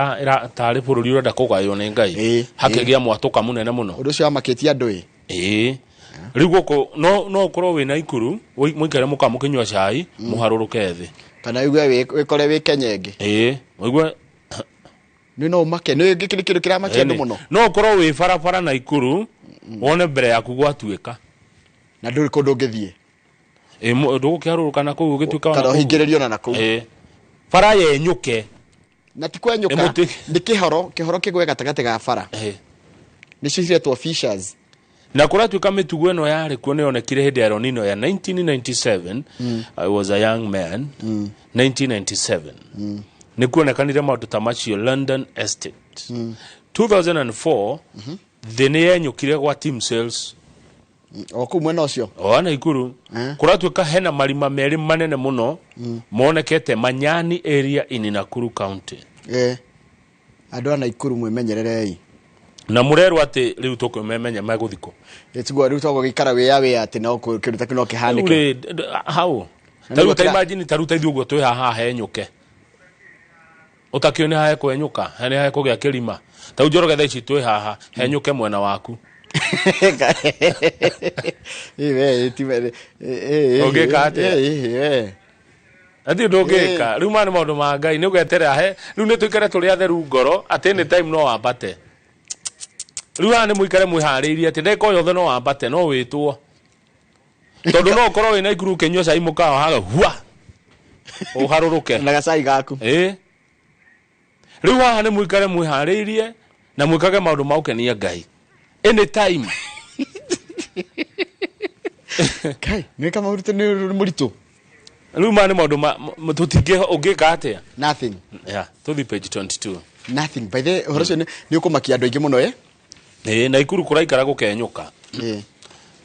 tarĩ bũrũri ũrenda kũgaywo nĩ Ngai. Hakĩgĩa mwatũka mũnene mũno. Ũndũ ũcio wamakĩtie andũ ĩ. Ĩĩ. Rĩu gũkũ no ũkorwo wĩ Naikuru mũikare mũka mũkĩnyua cai mũharũrũke thĩ. Kana ũigue wĩkore wĩ Kenya ĩngĩ. Ĩĩ, ũigue nĩ no ũmake, nĩ gĩkĩ nĩ kĩndũ kĩramakia andũ mũno. No ũkorwo wĩ barabara Naikuru wone mbere yaku gwatuĩka. Na ndũrĩ kũndũ ũngĩthiĩ. Ĩĩ, ndũgũkĩharũrũka na kũu ũgĩtuĩka wa Kana na kũu. ũhingĩrĩrio na kũu. Ĩĩ. Bara yenyũke. Na ti kwenyũka, nĩ kĩhoro, kĩhoro kĩgwe gatagatĩ ga bara. Nĩcio ciretwo fissures. Na kũratuĩka mĩtugo ĩno yarĩ kuo nĩ yonekire hĩndĩ ya El Nino ya 1997. I was a young man. 1997. Nĩ kuonekanire maũndũ ta macio London Estate. 2004 thĩ nĩ yenyũkire gwa Team Sales. O kũu mwena ũcio o Naikuru kũratuĩka hena marima merĩ manene mũno monekete Manyani area in Nakuru County. Andũ a Naikuru mwĩmenyererei na mũrerwo atĩ rĩu tũkũmemenya megũthikwo. Tiguo rĩu twagũgĩikara wĩa wĩa atĩ no kĩndũ ta kĩu no kĩhanĩke. Rĩu hau ta rĩu ta imagine ta rĩu ta ithuĩ ũguo twĩ haha henyũke ũtakĩũĩ nĩ hahe kwenyũka nĩ hahe kũgĩa kĩrima ta rĩu Njoroge thaa ici twĩ haha henyũke mwena waku. Ũngĩka atĩa? Athi ndũngĩka rĩu maya nĩ maũndũ ma Ngai nĩ ũgeterera he rĩu nĩ tũikare tũrĩ atheru ngoro atĩ any time no wambate. Rĩu haha nĩ mũikare mwĩharĩirie atĩ ndagĩka o yothe no wambate no wĩtwo tondũ no ũkorwo wĩ Naikuru ũkĩnyua cai mũkawa haga hua ũharũrũke na gacai gaku. Rĩu haha nĩ mũikare mwĩharĩirie na mwĩkage maũndũ ma gũkenia Ngai any time. Kai nĩ kama ũrute nĩ mũritũ. Rĩu maya nĩ maũndũ tũtingĩ ũngĩka atĩa? Nothing. Yeah, tũthiĩ page 22. Nothing. By the ũhoro ũcio nĩ ũkũmakia andũ aingĩ mũno. Naikuru kũraikara gũkenyũka.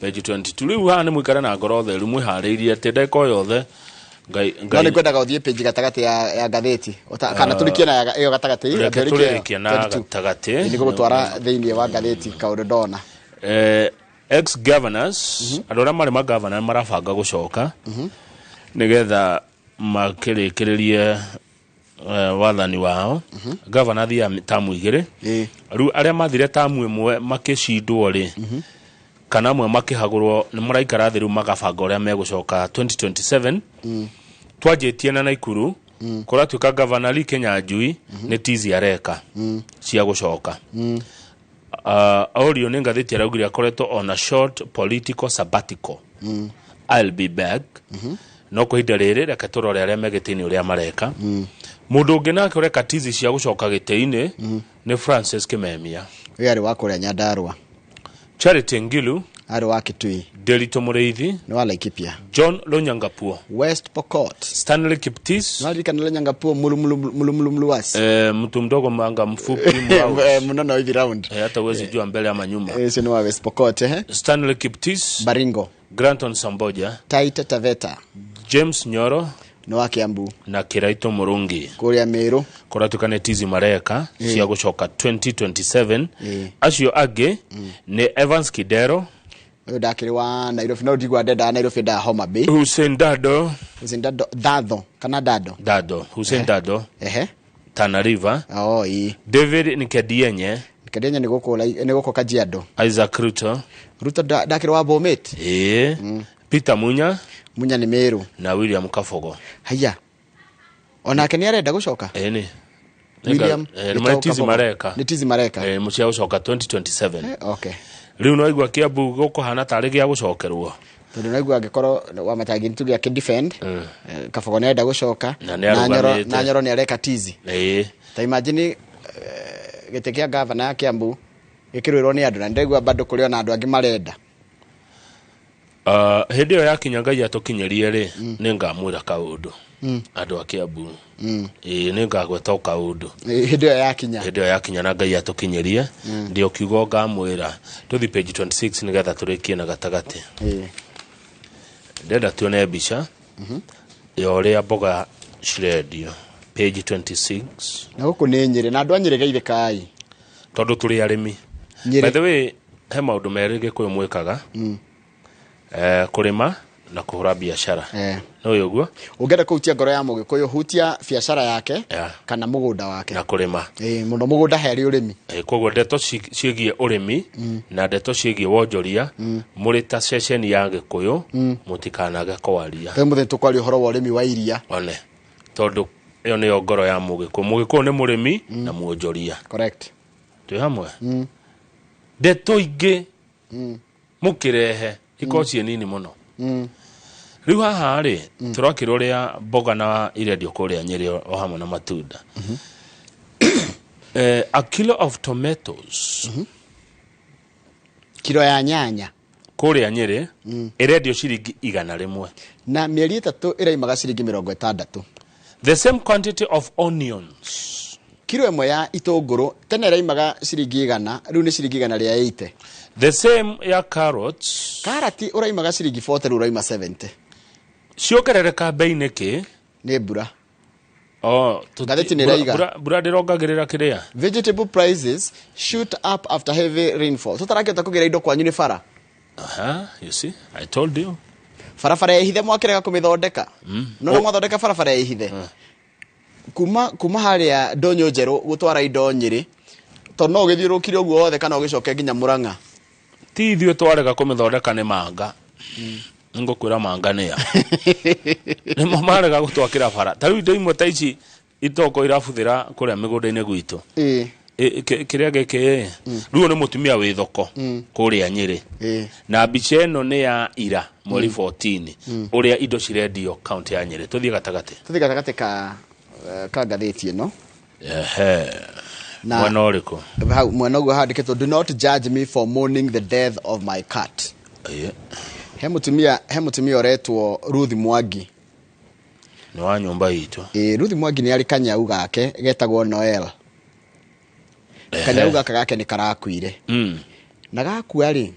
Page 22. Rĩu haha nĩ mũikare na ngoro theru mwĩharĩirie atĩ ndagĩka o yothe Ngai no nĩ kwendaga ũthiĩ page gatagatĩ ya ngathĩti kana tũrikie na ĩyo gatagatĩ. Reke tũrĩkie na gatagatĩ nĩ gũgũtwara thĩinĩ wa ngathĩti kaũndũ ndona. Ex governors andũ arĩa marĩ magavana marabanga gũcoka nĩgetha makĩrĩkĩrĩrie wathani wao. Gavana athiaga tamu igĩrĩ. Rĩu arĩa mathire tamu ĩmwe makĩcindwo rĩ kana amwe makĩhagũrwo nĩ maraikara thĩ rĩu magabanga ũrĩa megũcoka 2027. Twanjĩtie na Naikuru kũratuĩka Gavana Lee Kinyanjui nĩ tizi areka cia gũcoka. Orio nĩ ngathĩti araugire akoretwo on a short political sabbatical. I'll be back. No kwa ihinda rĩrĩ reke tũrore arĩa me gĩtĩ-inĩ ũrĩa mareka. Mũndũ ũngĩ nake ũreka tizi cia gũcoka gĩtĩ-inĩ nĩ Francis Kimemia. Ũyũ arĩ wa kũrĩa Nyandarua. Charity Ngilu arĩ wa Kitui. Nderitu Mũrĩithi nĩ wa Laikipia. John Lonyangapuo West Pokot. Stanley Kiptis naririkana Lonyangapuo mulumulumuluwasi mtu mdogo manga mfupi mnono hivi round hata uwezi jua mbele ama nyuma. Sio ni wa West Pokot. Stanley Kiptis Baringo. Granton Samboja Taita Taveta. James Nyoro nĩ wa Kiambu na Kiraito Murungi kũrĩa Meru kũratuĩka nĩ tizi mareka cia gũcoka 2027. Acio angĩ nĩ Evans Kidero ũyũ ndakĩrĩ wa Nairobi no ndigua ndendaga Nairobi ndaa Homa Bay. Hussein Dado Hussein Dado Dado kana Dado Dado Hussein Dado Tana River. David Nkedienye Nkedienye nĩ gũkũ Kajiado. Isaac Ruto Ruto ndakĩrĩ wa Bomet. Peter Munya Munya nĩ Meru na William Kabogo. Haya onake nĩ arenda gũcoka. Nĩ William nĩ tizi mareka. Nĩ tizi mareka. Mũcia gũcoka 2027. Okay. Rĩu no igua Kiambu gũkũhana tarĩ gĩa gũcokerwo tondũ no igua angĩkorwo wa Matangi nĩ tuge defend Kabogo nĩ arenda gũcoka na Nyoro nĩ areka tizi. Ta imagine gĩtĩ kĩa gavana ya Kiambu gĩkĩrũĩrwo nĩ andũ na ndĩraigua bado kũrĩ ona andũ angĩ marenda. Hĩndĩ ĩyo yakinya Ngai atũkinyĩrie rĩ nĩ ngamwĩra kaũndũ andũ a Kiambu. Nĩ ngagweta o kaũndũ hĩndĩ ĩyo yakinya. Hĩndĩ ĩyo yakinya na Ngai atũkinyĩrie ndio kiugo ngamwĩra. Tũthi page 26 nĩgetha tũrĩkie na gatagatĩ. Ndĩrenda tuone mbica ya ũrĩa mboga cirendio page 26. Na gũkũ nĩ Nyĩrĩ na andũ a Nyĩrĩ geithĩkai tondũ tũrĩ arĩmi. By the way he maũndũ merĩ Gĩkũyũ mwĩkaga kũrĩma na kũhũra biacara. No ũguo ũngĩenda kũhutia ngoro ya Mũgĩkũyũ hutia biacara yake kana mũgũnda wake na kũrĩma. Mũno mũgũnda harĩ ũrĩmi. Koguo ndeto ciĩgiĩ ũrĩmi na ndeto ciĩgiĩ wonjoria mũrĩ ta ceceni ya Gĩkũyũ mũtikanage kwaria. Rĩu mũthenya tũkwaria ũhoro wa ũrĩmi wa iria one tondũ ĩyo nĩyo ngoro ya Mũgĩkũyũ. Mũgĩkũyũ nĩ mũrĩmi na mwonjoria. Correct. Twĩ hamwe. Ndeto ingĩ mũkĩrehe ikorwo ciĩ nini mũno. Rĩu haha rĩ tũrakĩrwo ũrĩa mboga na irendio kũrĩa Nyĩrĩ o hamwe na matunda. A kilo of tomatoes kilo ya nyanya kũrĩa Nyĩrĩ ĩrendio ciringi 100 na mĩeri 3 ĩraimaga ciringi 60. The same quantity of onions Kiro ĩmwe ya itũngũrũ tene ĩraimaga ciringi 100, rĩu nĩ ciringi 180. The same ya carrots. Karati ũraimaga ciringi 40, rĩu ũraima 70. Ciongerereka bei nĩkĩ? Nĩ mbura. Oh, Ngathĩti nĩ ĩraiga. Mbura ndĩrongagĩrĩra kĩrĩa? Vegetable prices shoot up after heavy rainfall. Tũtarakĩhota kũgĩra indo kwanyu nĩ bara. Aha, you see, I told you. Barabara ya Ihithe mwakĩrega kũmĩthondeka. No mwathondeka barabara ya Ihithe. Kuma harĩa ndonyo njerũ gũtwara indo Nyĩrĩ, tondũ no ũgĩthiũrũrũkire ũguo wothe kana ũgĩcoke nginya Mũrang'a. Ti ithuĩ twarega kũmĩthondeka nĩ manga. Nĩngũkwĩra manga nĩa. Nĩmo marega gũtwakĩra bara. Ta rĩu indo imwe ta ici itoko irabuthĩra kũrĩa mĩgũnda-inĩ gwitũ. Kĩrĩa gĩkĩ rĩu nĩ mũtumia wĩ thoko kũrĩa Nyĩrĩ. Na mbica ĩno nĩ ya ira mweri 14 ũrĩa indo cirendio kaunti ya Nyĩrĩ. Tũthiĩ gatagatĩ. Tũthiĩ gatagatĩ ka ngathĩti ĩno. Mwena ũrĩkũ? Hau mwena ũguo handĩkĩtwo, do not judge me for mourning the death of my cat. He mũtumia ũretwo Ruth Mwangi. Nĩ wa nyũmba itũ. Ruth Mwangi nĩ arĩ kanyau gake getagwo Noel. Kanyau gaka gake nĩ karakuire. Na gakua rĩ,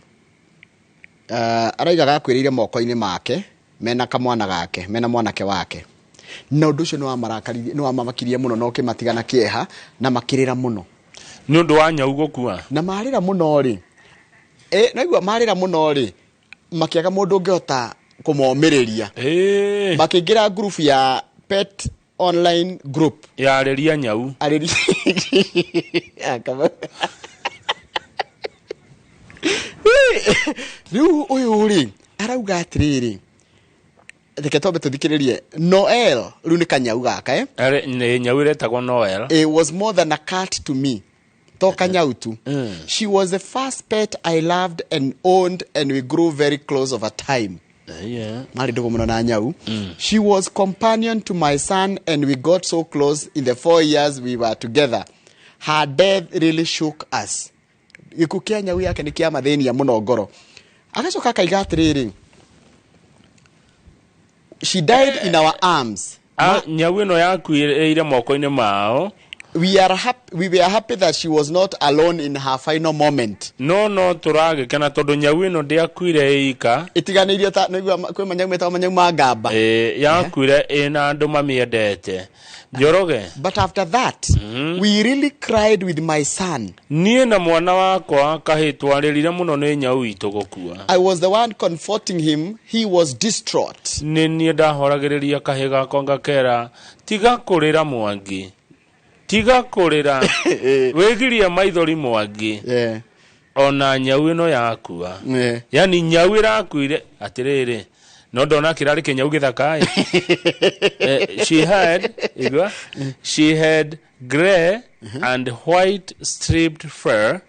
araiga gakuĩrĩire moko-inĩ make mena kamwana gake, mena mwanake wake. Na ũndũ ũcio nĩ wamamakirie mũno na ũkĩmatigana kĩeha na makĩrĩra mũno. Nĩ ũndũ wa nyau gũkua. Na marĩra mũno rĩ, naigua marĩra mũno rĩ, makĩaga mũndũ ũngĩhota kũmomĩrĩria. Makĩingĩra group ya Pet Online Group. Ya arĩria nyau. Arĩria. Rĩu ũyũ rĩ, arauga atĩrĩrĩ, reke twambe tũthikĩrĩrie. Noel, rĩu nĩ kanyau gaka, Nĩ nyau ĩretagwo Noel. It was more than a cat to me. To kanyau tu. She was the first pet I loved and owned, and we grew very close over time. Marĩ ndũgũ mũno na nyau. She was companion to my son, and we got so close in the 4 years we were together. Her death really shook us. Gĩkuũ kĩa nyau yake nĩ kĩamathĩnia mũno ngoro. Agacoka akaiga atĩrĩrĩ, she died in our arms. Nyau ĩno yakuĩrĩire moko-inĩ mao. We were happy that she was not alone in her final moment. No tũragĩkena tondũ nyau ĩno ndĩakuire ĩika. Ĩtiganĩirio ta nĩguo kwĩ manyau metagwo manyau ma ngamba. Yakuire ĩna andũ mamĩendete. Njoroge. But after that, we really cried with my son. Niĩ na mwana wakwa kahĩ twarĩrire mũno nĩ nyau itũ gũkua. I was the one comforting him. He was distraught. Nĩ niĩ ndahoragĩrĩria kahĩ gakwa ngakera, tiga kũrĩra Mwangi. Tiga kũrĩra. Wĩgirie maithori Mwangi. Ona nyau ĩno yakua. Yani nyau ĩrakuire atĩrĩrĩ, no ndona kĩrarĩ kĩnyau gĩthaka. She had grey and white striped fur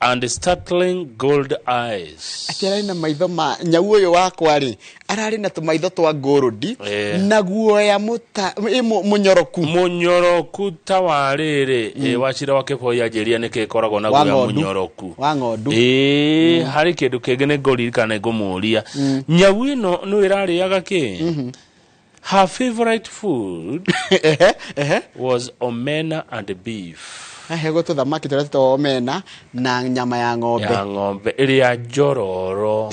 and startling gold eyes. Atĩ ararĩ na maitho ma nyau ũyũ wakwa rĩ, ararĩ na tũmaitho twa ngũrũndi na guoya mũnyoroku. Mũnyoroku ta wa rĩrĩ, wacira wa kĩboi anjĩria nĩkĩ ĩkoragwo na guoya mũnyoroku. Wa ng'ondu. Harĩ kĩndũ kĩngĩ nĩ ngũririkana ngũmũria. Nyau ĩno nĩ ĩrarĩaga kĩ? Her favorite food was omena and beef. Ahegwo tũthamaki tũrĩa tũtagwo omena na nyama ya ng'ombe. Ya ng'ombe ĩrĩa njororo.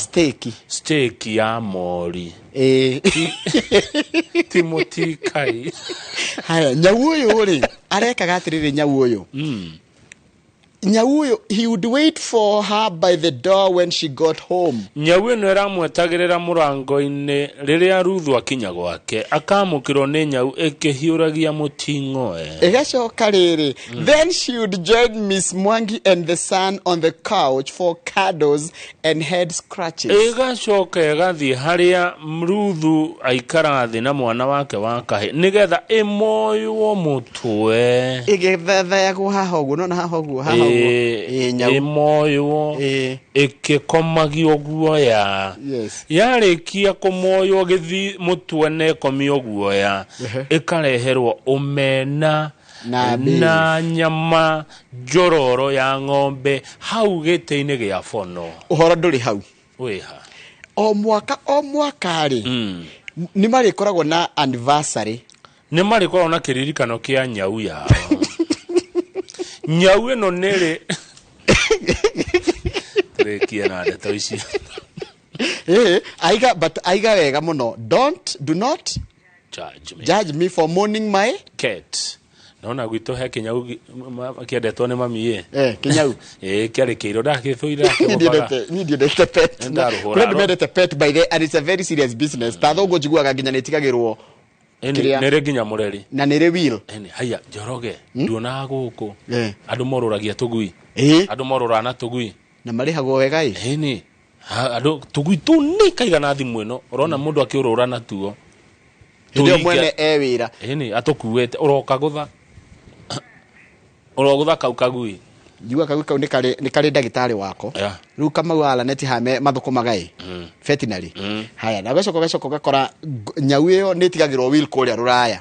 Steak ya mori. Timothy Kai. Haya, nyau ũyũ rĩ, arekaga atĩrĩrĩ nyau ũyũ. Nyau ũyũ, he would wait for her by the door when she got home. Nyau ĩno ĩramwetagĩrĩra mũrango-inĩ rĩrĩa Ruthu akinya gwake, akamũkĩrwo nĩ nyau ĩkĩhiũragia mũting'oe. Ĩgacoka rĩrĩ, then she would join Miss Mwangi and the son on the couch for cuddles and head scratches. Ĩgacoka ĩgathiĩ harĩa Ruthu aikara thĩ na mwana wake wa kahĩ nĩgetha ĩmoywo mũtwe. Ĩgĩthathayagwo haha ũguo, nona haha ũguo, haha ũguo. Ĩmoywo ĩkĩkomagio guoya. Yarĩkia kũmoywo gĩthi mũtwe na ĩkomio guoya, ĩkareherwo omena na nyama njororo ya ng'ombe hau gĩtĩ-inĩ gĩa bono. Ũhoro ndũrĩ hau. Wĩha. O mwaka rĩ, nĩ marĩkoragwo na anniversary. Nĩ marĩkoragwo na kĩririkano kĩa nyau yao. Nyau ĩno nĩrĩ tũrĩkie na ndeto ici. Aiga, but aiga wega mũno, don't, do not judge me. Judge me for mourning my cat. Nona gwitũ he kĩnyau kĩendetwo nĩ mami ĩ. Kĩnyau. Ĩ, kĩarĩ kĩirũ, ndagĩthũire. Niĩ ndiendete pet. Ndarũhũra. Kũrĩ andũ mendete pet, by the, and it's a very serious business. Ta thũngũ njiguaga nginya nĩ ĩtigagĩrwo kĩrĩa- Nĩrĩ nginya mũreri. Na nĩ rĩ will. Ĩni, haya Njoroge, nduonaga gũkũ andũ morũragia tũgui, Ĩ. andũ morũraga na tũgui. Na marĩhagwo wega ĩ. Ĩni, andũ tũgui tũu nĩ kaigana thimũ ĩno ũrona mũndũ akĩũrũra natuo. Hĩndĩ ĩyo Tũingia- mwene e wĩra. Ĩni, atũkuĩte, ũroka gũtha, ũrogũtha kau kagui. Njiguaga kagui kau nĩ karĩ ndagĩtarĩ wako. Rĩu Kamau Alaneti hame mathũkũmaga ĩ veterinary. Haya, na ũgacoka ũgakora nyau ĩyo nĩ ĩtigagĩrwo will kũrĩa rũraya.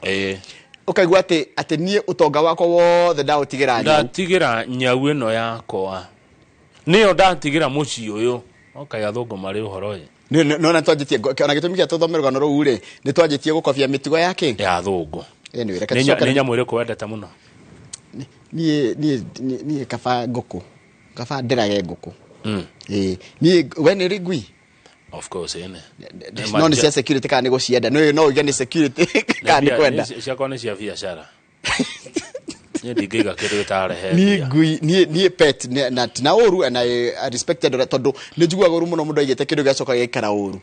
Ũkaigua atĩ niĩ ũtonga wakwa wothe ndaũtigĩra nyau. Ndatigĩra nyau ĩno yakwa, nĩyo ndatigĩra mũciĩ ũyũ. Okai athũngũ marĩ ũhoro ĩ. Nona twanjĩtie, ona gĩtũmi gĩa tũthome rũgano rũu rĩ, nĩ twanjĩtie gũkobia mĩtugo ya kĩ ya athũngũ. Anyway, reke Nĩ tũcokere. Nĩ nyamũ ĩrĩkũ wendete mũno? Niĩ kaba ngũkũ, kaba ndĩrage ngũkũ. Ĩĩ, niĩ we nĩ ũrĩ ngui? Of course, ĩne. No nĩ cia security kana nĩ gũcienda? No uge nĩ security kana nĩ kwenda? Ciakwa nĩ cia biacara, niĩ ndingĩiga kĩndũ gĩtararehe Niĩ mbia. ngui, niĩ pet na tina ũru, and I respected ũrĩa, tondũ nĩ njiguaga ũru mũno mũndũ aigĩte kĩndũ gĩgacoka gĩgaikara ũru.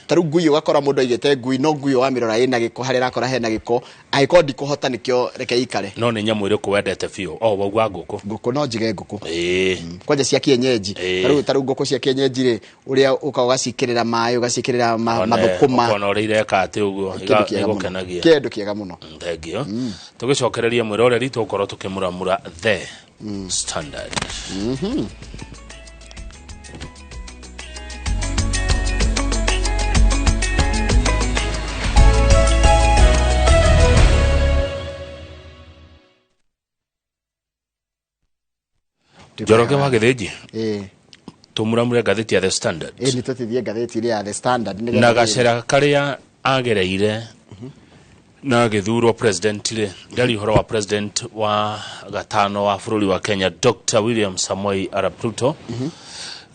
Ta rĩu ngui, ũgakora mũndũ aigĩte ngui, no ngui ĩyo wamĩrora ĩna gĩko, harĩa ĩrakora hena gĩko, angĩkorwo ndikũhota nĩkĩo, reke ikare. No nĩ nyamũ ĩrĩkũ wendete biũ? O wauga ngũkũ. Ngũkũ, no njige ngũkũ. Kwanja cia kienyeji. Ta rĩu ngũkũ cia kienyeji rĩ, ũrĩa ũka ũgaciĩkĩrĩra maĩ, ũgaciĩkĩrĩra mathũkũma. Ũkona ũrĩa ireka atĩ ũguo. Kĩndũ kĩega mũno. Igũkenagia. Kĩndũ kĩega mũno. Thengio. Tũgĩcokereria mwĩroreri, tũgũkorwo tũkĩmuramura The Standard. Njoroge wa Gĩthĩnji, tũmuramure ngathĩti ya The Standard. Ĩ, nĩ tũtithie ngathĩti ya The Standard nĩgetha Na gacĩra karĩa agereire na agĩthurwo president rĩ, ndari ũhoro wa president wa gatano wa bũrũri wa Kenya, Dr William Samoei Arap Ruto.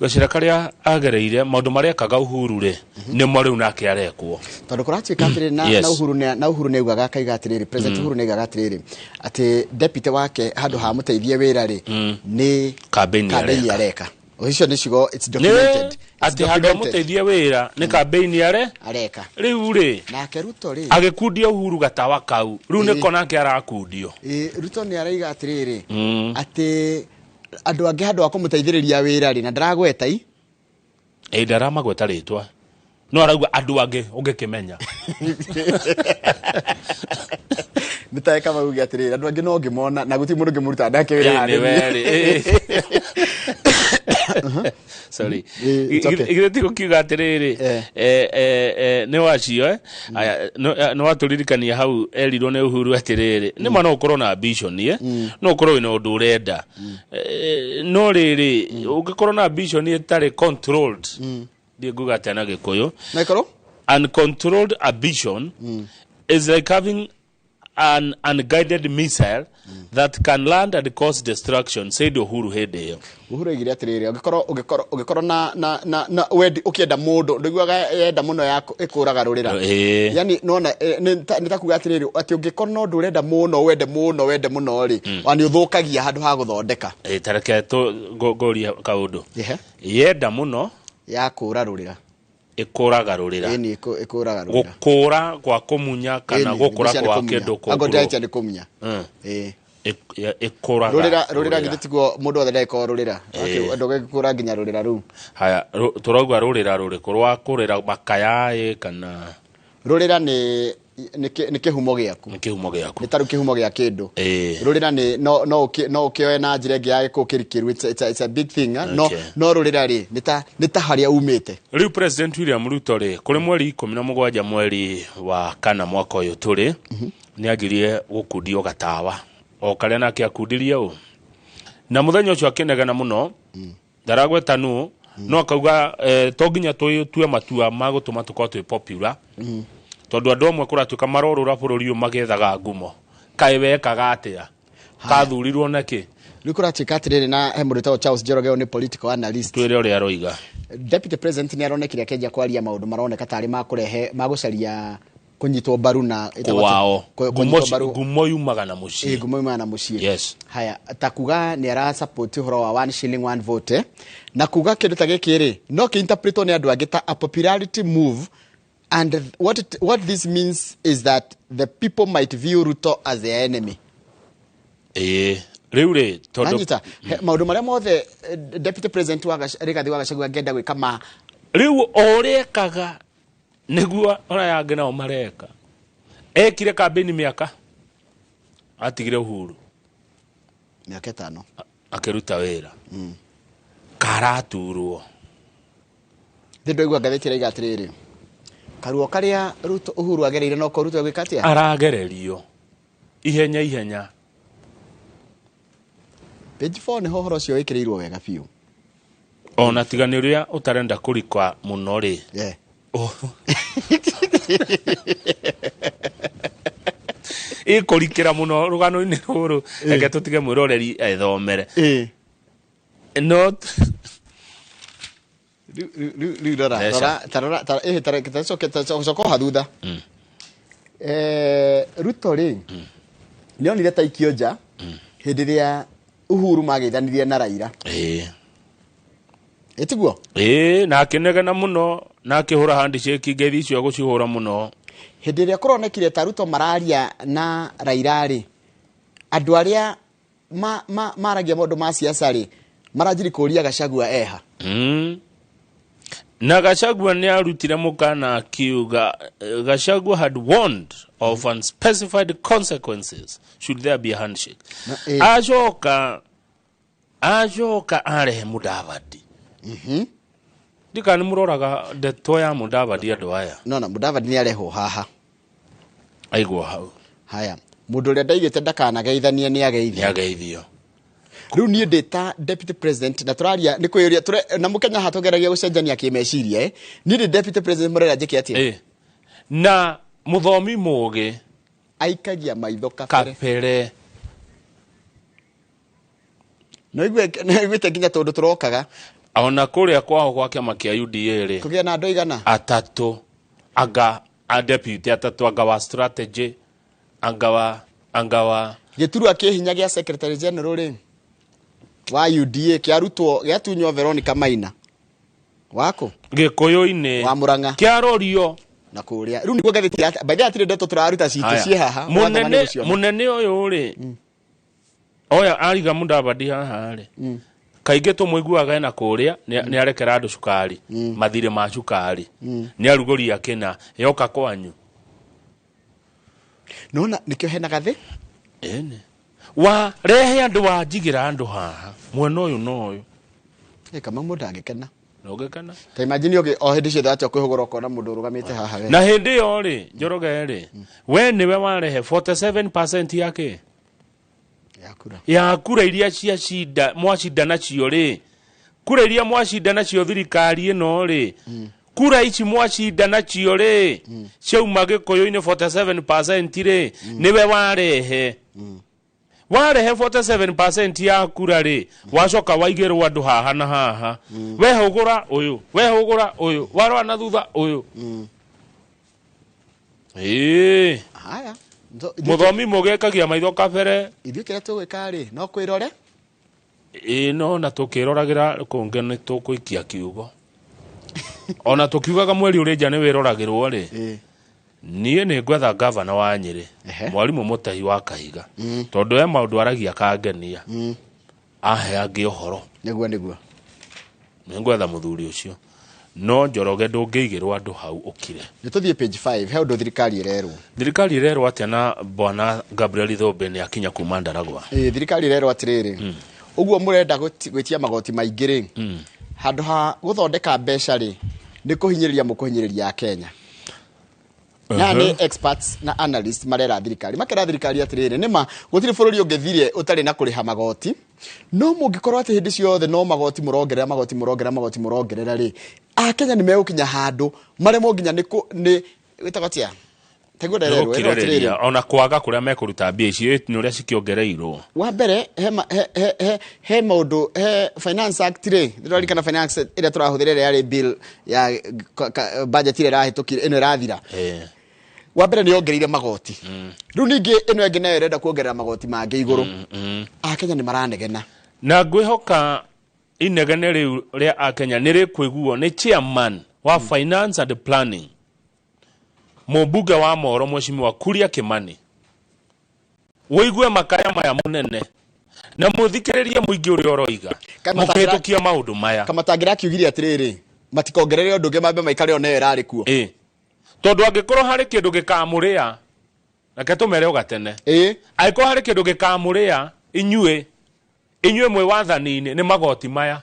Gacĩra karĩa agereire, maũndũ marĩa ekaga Uhuru rĩ, nĩmo rĩu nake arekwo. Tondũ kũratuĩka atĩrĩrĩ na, na Uhuru nĩ augaga, akaiga atĩrĩrĩ, President Uhuru nĩ augaga atĩrĩrĩ, atĩ deputy wake handũ ha mũteithie wĩra rĩ, nĩ campaign campaign areka. Areka. Icio nĩ ciugo, it's documented. Nĩ atĩ handũ amũteithie wĩra nĩ campaign are areka. Rĩu rĩ, nake Ruto rĩ, agĩkundia Uhuru gatawa kau, rĩu nĩko nake arakundio. Ĩ, Ruto nĩ araiga atĩrĩrĩ, atĩ andũ angĩ handũ ha kũmũteithĩrĩria wĩra rĩ, na ndaragweta i. Ĩ, ndaramagweta rĩtwa, no arauga andũ angĩ ũngĩkĩmenya. Nĩ ta eka mauge atĩrĩrĩ, andũ angĩ no ngĩmona na gũtirĩ mũndũ ũngĩmũruta ndake wĩra. Ĩ, nĩ harĩa. werĩ. Sorry. It's okay. Githĩ ti gũkiuga atĩrĩrĩ, nĩ wacio, eh? Aya, nĩ watũririkania hau erirwo nĩ Uhuru atĩrĩrĩ, nĩ ma no ũkorwo na ambition, no ũkorwo wĩna ũndũ ũrenda. No rĩrĩ, ũngĩkorwo na ambition ĩtarĩ controlled, ndiĩ nguga atĩa na Gĩkũyũ. Na ĩkorwo Uncontrolled ambition is like having an unguided missile that can land and cause destruction, said Uhuru hĩndĩ ĩyo. Uhuru aigire atĩrĩrĩ, ũngĩkorwo na wendi, ũkĩenda mũndũ, ndũiguaga yenda mũno ya ĩkũraga rũrĩra. Yani nona nĩ ta kuga atĩrĩrĩ, atĩ ũngĩkorwo na ũndũ ũrenda mũno, wende mũno, wende mũno rĩ, wa nĩ ũthũkagia handũ ha gũthondeka. Ĩ, ta reke ngũrie kaũndũ. Yenda mũno ya kũra rũrĩra. Ĩkũraga rũrĩra. Ĩni, ĩkũraga rũrĩra. Gũkũra gwa kũmunya kana Ĩni, gũkũra ngwĩciria nĩ kwa kũmunya. kĩndũ? Angorwo ndĩraitia nĩ kũmunya. Ĩ. Ĩkũraga Rũrĩra, rũrĩra, githĩ tiguo mũndũ wothe ndagĩkorwo rũrĩra? Ndũgĩkũra nginya rũrĩra rũu. Haya, tũrauga rũrĩra rũrĩkũ? Rwa kũrĩra makaya ĩ, kana? Rũrĩra nĩ kĩhumo gĩaku. Nĩ kĩhumo gĩaku. Nĩ tarĩu kĩhumo gĩa kĩndũ. Rũrĩra nĩ no ũkĩoe na njĩra ĩngĩ ya gĩkũyũ kĩrikĩru. It's a big thing, ah. No no rũrĩra rĩ, nĩ ta harĩa umĩte. Rĩu President William Ruto rĩ, kũrĩ mweri 17 mweri wa kana mwaka ũyũ tũrĩ, nĩ anjirie gũkundio gatawa o karĩa nake akundirie ũ, na mũthenya ũcio akĩnegena mũno, ndaragweta nũ, no akauga to nginya tũtue matua ma gũtũma tũkorwo twĩ popular, tondũ andũ amwe kũratuĩka marorũra bũrũri ũyũ magĩethaga ngumo. Kaĩ wekaga atĩa? Kathurirwo nakĩ? Rĩu kũratuĩka atĩrĩrĩ, na he mũndũ wĩtagwo Charles Njoroge, ũyũ nĩ political analyst. Twĩre ũrĩa aroiga. Deputy president nĩ aronekire akĩanjia kwaria maũndũ maroneka tarĩ ma kũrehe, ma gũcaria kũnyitwo mbaru na ĩtagwo atĩa? Kwao. Kũnyitwo mbaru. Ngumo yumaga na mũciĩ. Ĩ, ngumo yumaga na mũciĩ. Yes. Haya, ta kuga nĩ ara support ũhoro wa one shilling one vote, eh? Na kuga kĩndũ ta gĩkĩ rĩ, no kĩ-interpretwo nĩ andũ angĩ ta a popularity move, and what this means is that the people might view Ruto as their enemy. Ĩĩ, rĩu rĩ, tondũ Nanyita maũndũ marĩa mothe, deputy president wa Rigathi wa Gachagua angĩenda gwĩka ma Rĩu o ũrĩa ekaga nĩguo arĩa angĩ nao mareka. Ekire kambĩini mĩaka atigire Uhuru mĩaka 5 akĩruta wĩra. Karaturwo. Thĩ ndwaigua ngathĩti ĩraiga atĩrĩrĩ, karuo karĩa Ruto Uhuru agereire noko Ruto egwĩka atĩa? Aragererio ihenya ihenya. Page 4 nĩho ũhoro ũcio wĩkĩrĩirwo wega biũ. Ona tiga nĩ ũrĩa ũtarenda kũrika mũno rĩ. Yeah. Ĩkũrikĩra mũno rũgano-inĩ rũrũ, reke tũtige mwĩroreri ethomere. No Rĩu rora, Mbeca. rora, ta rora, ta ta ta coke, ta coka ha thutha. Ruto rĩ, nĩonire ta ikio nja hĩndĩ ĩrĩa Uhuru mageithanirie na Raila. Ĩtiguo? Ĩĩ, na akĩnegena mũno, na akĩhũra handshake ngeithi icio agũcihũra mũno. Hĩndĩ ĩrĩa kũronekire ta Ruto mararia na Raila rĩ, andũ arĩa maragia maũndũ ma siasa rĩ, maranjiri kũria Gachagua eha. Na Gachagua nĩ arutire mũkana akiuga, Gachagua had warned of unspecified consequences should there be a handshake. Acoka arehe Mudavadi. Ndika nĩ mũroraga ndeto ya Mudavadi andũ aya. No, no, Mudavadi nĩ arehwo haha. Aigwo hau. Haya, mũndũ ũrĩa ndaigĩte ndakanageithanie nĩ ageithio. Nĩ ageithio. Rĩu niĩ ndĩ ta deputy president na tũraria nĩ kwĩyũria na mũkenya haha tũgeragia gũcenjania kĩmeciria, eh? Niĩ ndĩ deputy president, mũrera njĩke atĩa? Na mũthomi mũgĩ aikagia maitho kabere. Kabere. No iguĩte nginya tondũ tũrokaga. Ona kũrĩa kwao gwa kĩama kĩa UDA rĩ, Kũgĩa na andũ aigana? Atatũ. Anga a deputy atatũ, anga wa strategy, anga wa, anga wa Gĩturwa kĩ hinya gĩa secretary general rĩ wa UDA kĩarutwo, gĩatunywo Veronica Maina. Wako? Gĩkũyũ-inĩ. Wa Murang'a. Kĩarorio. Na kũrĩa. Rĩu nĩguo ngathĩti ya, by the way, hatirĩ ndeto tũraruta citũ Haya. ciĩ haha. Mũnene, Wathoma nĩ gũciona. mũnene ũyũ rĩ, oya ariga Mudavadi haha rĩ. Kaingĩ tũmũiguaga ena kũrĩa, nĩ arekera andũ cukari, mathirĩ ma cukari. Nĩ arugũria kĩna, yoka kwanyu. Nona nĩkĩo hena gathĩ? Ĩni. Wa rehe andũ wa njigĩra andũ haha, mwena ũyũ na ũyũ. Ĩ, kama mũndũ angĩkena. Ndũngĩkena? Ta imagine o hĩndĩ ciothe atĩa kwĩhũgũra ũkona mũndũ ũrũgamĩte haha we. Na hĩndĩ ĩyo rĩ, Njoroge rĩ, we nĩwe warehe 47% ya kĩ? Ya kura. Ya kura iria cia cinda, mwacinda nacio rĩ. Kura iria mwacinda nacio thirikari ĩno rĩ. Kura ici mwacinda nacio rĩ, ciauma Gĩkũyũ-inĩ 47% rĩ, nĩwe warehe. Warehe 47% ya kura rĩ, wacoka waigĩrwo andũ haha na haha. Wehũgũra ũyũ, wehũgũra ũyũ, warora na thutha ũyũ. Ĩĩ. Haya. Mũthomi mũgĩkagia maitho kabere. Ithuĩ kĩrĩa tũgwĩka rĩ, no kwĩrore? Ĩĩ, no na tũkĩroragĩra kũngĩ nĩ tũkũikia kiugo. Ona tũkiugaga mweri ũrĩ nja nĩ wĩroragĩrwo rĩ. Niĩ nĩ ngwetha gavana wa Nyĩrĩ, mwarimũ Mũtahi wa Kahiga. Tondũ he maũndũ aragia akangenia. Ahe angĩ ũhoro. Nĩguo, nĩguo. Nĩ ngwetha mũthuri ũcio. No Njoroge ndũngĩigĩrwo andũ hau ũkire. Nĩ tũthiĩ page 5, he ũndũ thirikari ĩrerwo. Thirikari ĩrerwo atĩa na bwana Gabriel Thũmbĩ nĩ akinya kuma Ndaragwa? Ĩĩ, thirikari ĩrerwo atĩrĩrĩ, ũguo mũrenda gwĩtia magoti maingĩ rĩ, handũ ha gũthondeka mbeca rĩ, nĩ kũhinyĩrĩria mũkũhinyĩrĩria Akenya. Na nĩ experts na analysts marera thirikari. Makera thirikari atĩrĩrĩ, nĩ ma gũtirĩ bũrũri ũngĩthire ũtarĩ na kũrĩha magoti. No mũngĩkorwo atĩ hĩndĩ ciothe no magoti mũrongerera, magoti mũrongerera, magoti mũrongerera rĩ, Akenya nĩ megũkinya handũ maremwo nginya nĩ wĩtagwo atĩa? Taguo ndererwo ĩrwo atĩrĩrĩ. Ona kwaga kũrĩa mekũruta mbia icio nĩ ũrĩa cikĩongereirwo. Wa mbere he he he he he maũndũ he Finance Act rĩ, ndĩrarikana Finance ĩrĩa tũrahũthĩra ĩrĩa yarĩ bill ya budget ĩrĩa ĩrahĩtũkire ĩno ĩrathira. Wa mbere nĩ yongereire magoti. Rĩu ningĩ ĩno ĩngĩ nayo ĩrenda kuongerera magoti mangĩ igũrũ. Akenya nĩ maranegena. Na ngwĩhoka inegene rĩu rĩa Akenya nĩ rĩkũiguo nĩ chairman wa Finance and Planning, mũmbunge wa Moro, Mheshimiwa Kuria Kimani. Wĩigue makaya maya mũnene na mũthikĩrĩrie mũingĩ ũrĩa ũroiga mũkĩhĩtũkia maũndũ maya. Kamatangira akiugire atĩrĩrĩ, matikongerere ũndũ ũngĩ, mambe maikare ona ĩyo ĩrarĩ kuo. Tondũ angĩkorwo harĩ kĩndũ gĩkamũrĩa, reke tũmere o gatene. Angĩkorwo harĩ kĩndũ gĩkamũrĩa inyuĩ mwĩ wathani-inĩ nĩ magoti maya.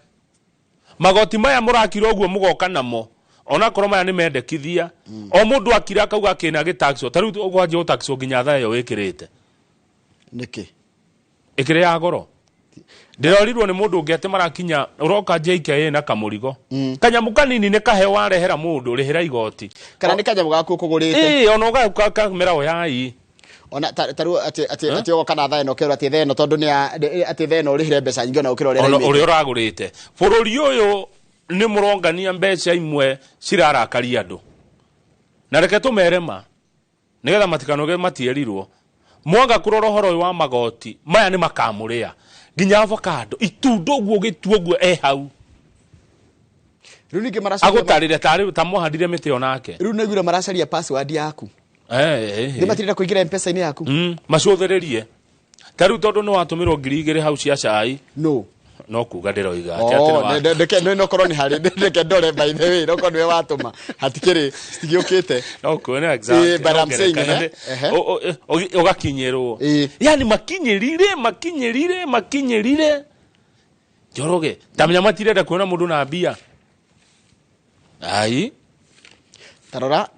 Magoti maya mũrakira ũguo mũgoka namo, onakorwo maya nĩ mendekithia. O mũndũ akira akauga kĩna gĩtaxwo, ta rĩu ũkwanjia gũtaxwo nginya thaa ĩyo wĩkĩrĩte. Nĩkĩ? Ĩkĩrĩ ya goro. Ndĩrorirwo nĩ mũndũ ũngĩ atĩ marakinya ũroka JKA na kamũrigo. Kanyamũ kanini nĩ kaheo warehera mũndũ rĩhĩra igoti. Kana nĩ kanyamũ gaku ũkũgũrĩte. Ona ũgakamera oyai. Ona ta rĩu atĩ atĩ ũgoka na thaa ĩno ũkerwo atĩ thaa ĩno tondũ nĩ atĩ thaa ĩno ũrĩhĩre mbeca nyingĩ ona gũkĩra ũrĩa ũraimĩte. Ũrĩa ũragũrĩte. Bũrũri ũyũ nĩ mũrongania mbeca imwe cirarakaria andũ. Na reke tũmere ma nĩgetha matikanoge matierirwo. Mwaga kũrora ũhoro ũyũ wa magoti maya nĩ makamũrĩa nginya avocado itundo ũguo gĩtuo ũguo hau. Rĩu ningĩ maracaria agũtarĩre tarĩ ta mwahandire mĩtĩ onake. Rĩu nĩguo maracaria password yaku. Nĩ matirenda kũingĩra M-Pesa-inĩ yaku. Macũthĩrĩrie. Ta rĩu tondũ nĩ watũmĩrwo 2000 hau cia cai. No. No kuga ndĩroiga atĩ atĩ ndeke no korwo nĩ harĩ ndeke ndore by the way no korwo nĩwe watũma hatikĩrĩ citigĩũkĩte. No kuona exactly. But I'm saying ũgakinyĩrwo. Yani makinyĩrire Njoroge tamenya matirenda kuona mũndũ na mbia. Ai tarora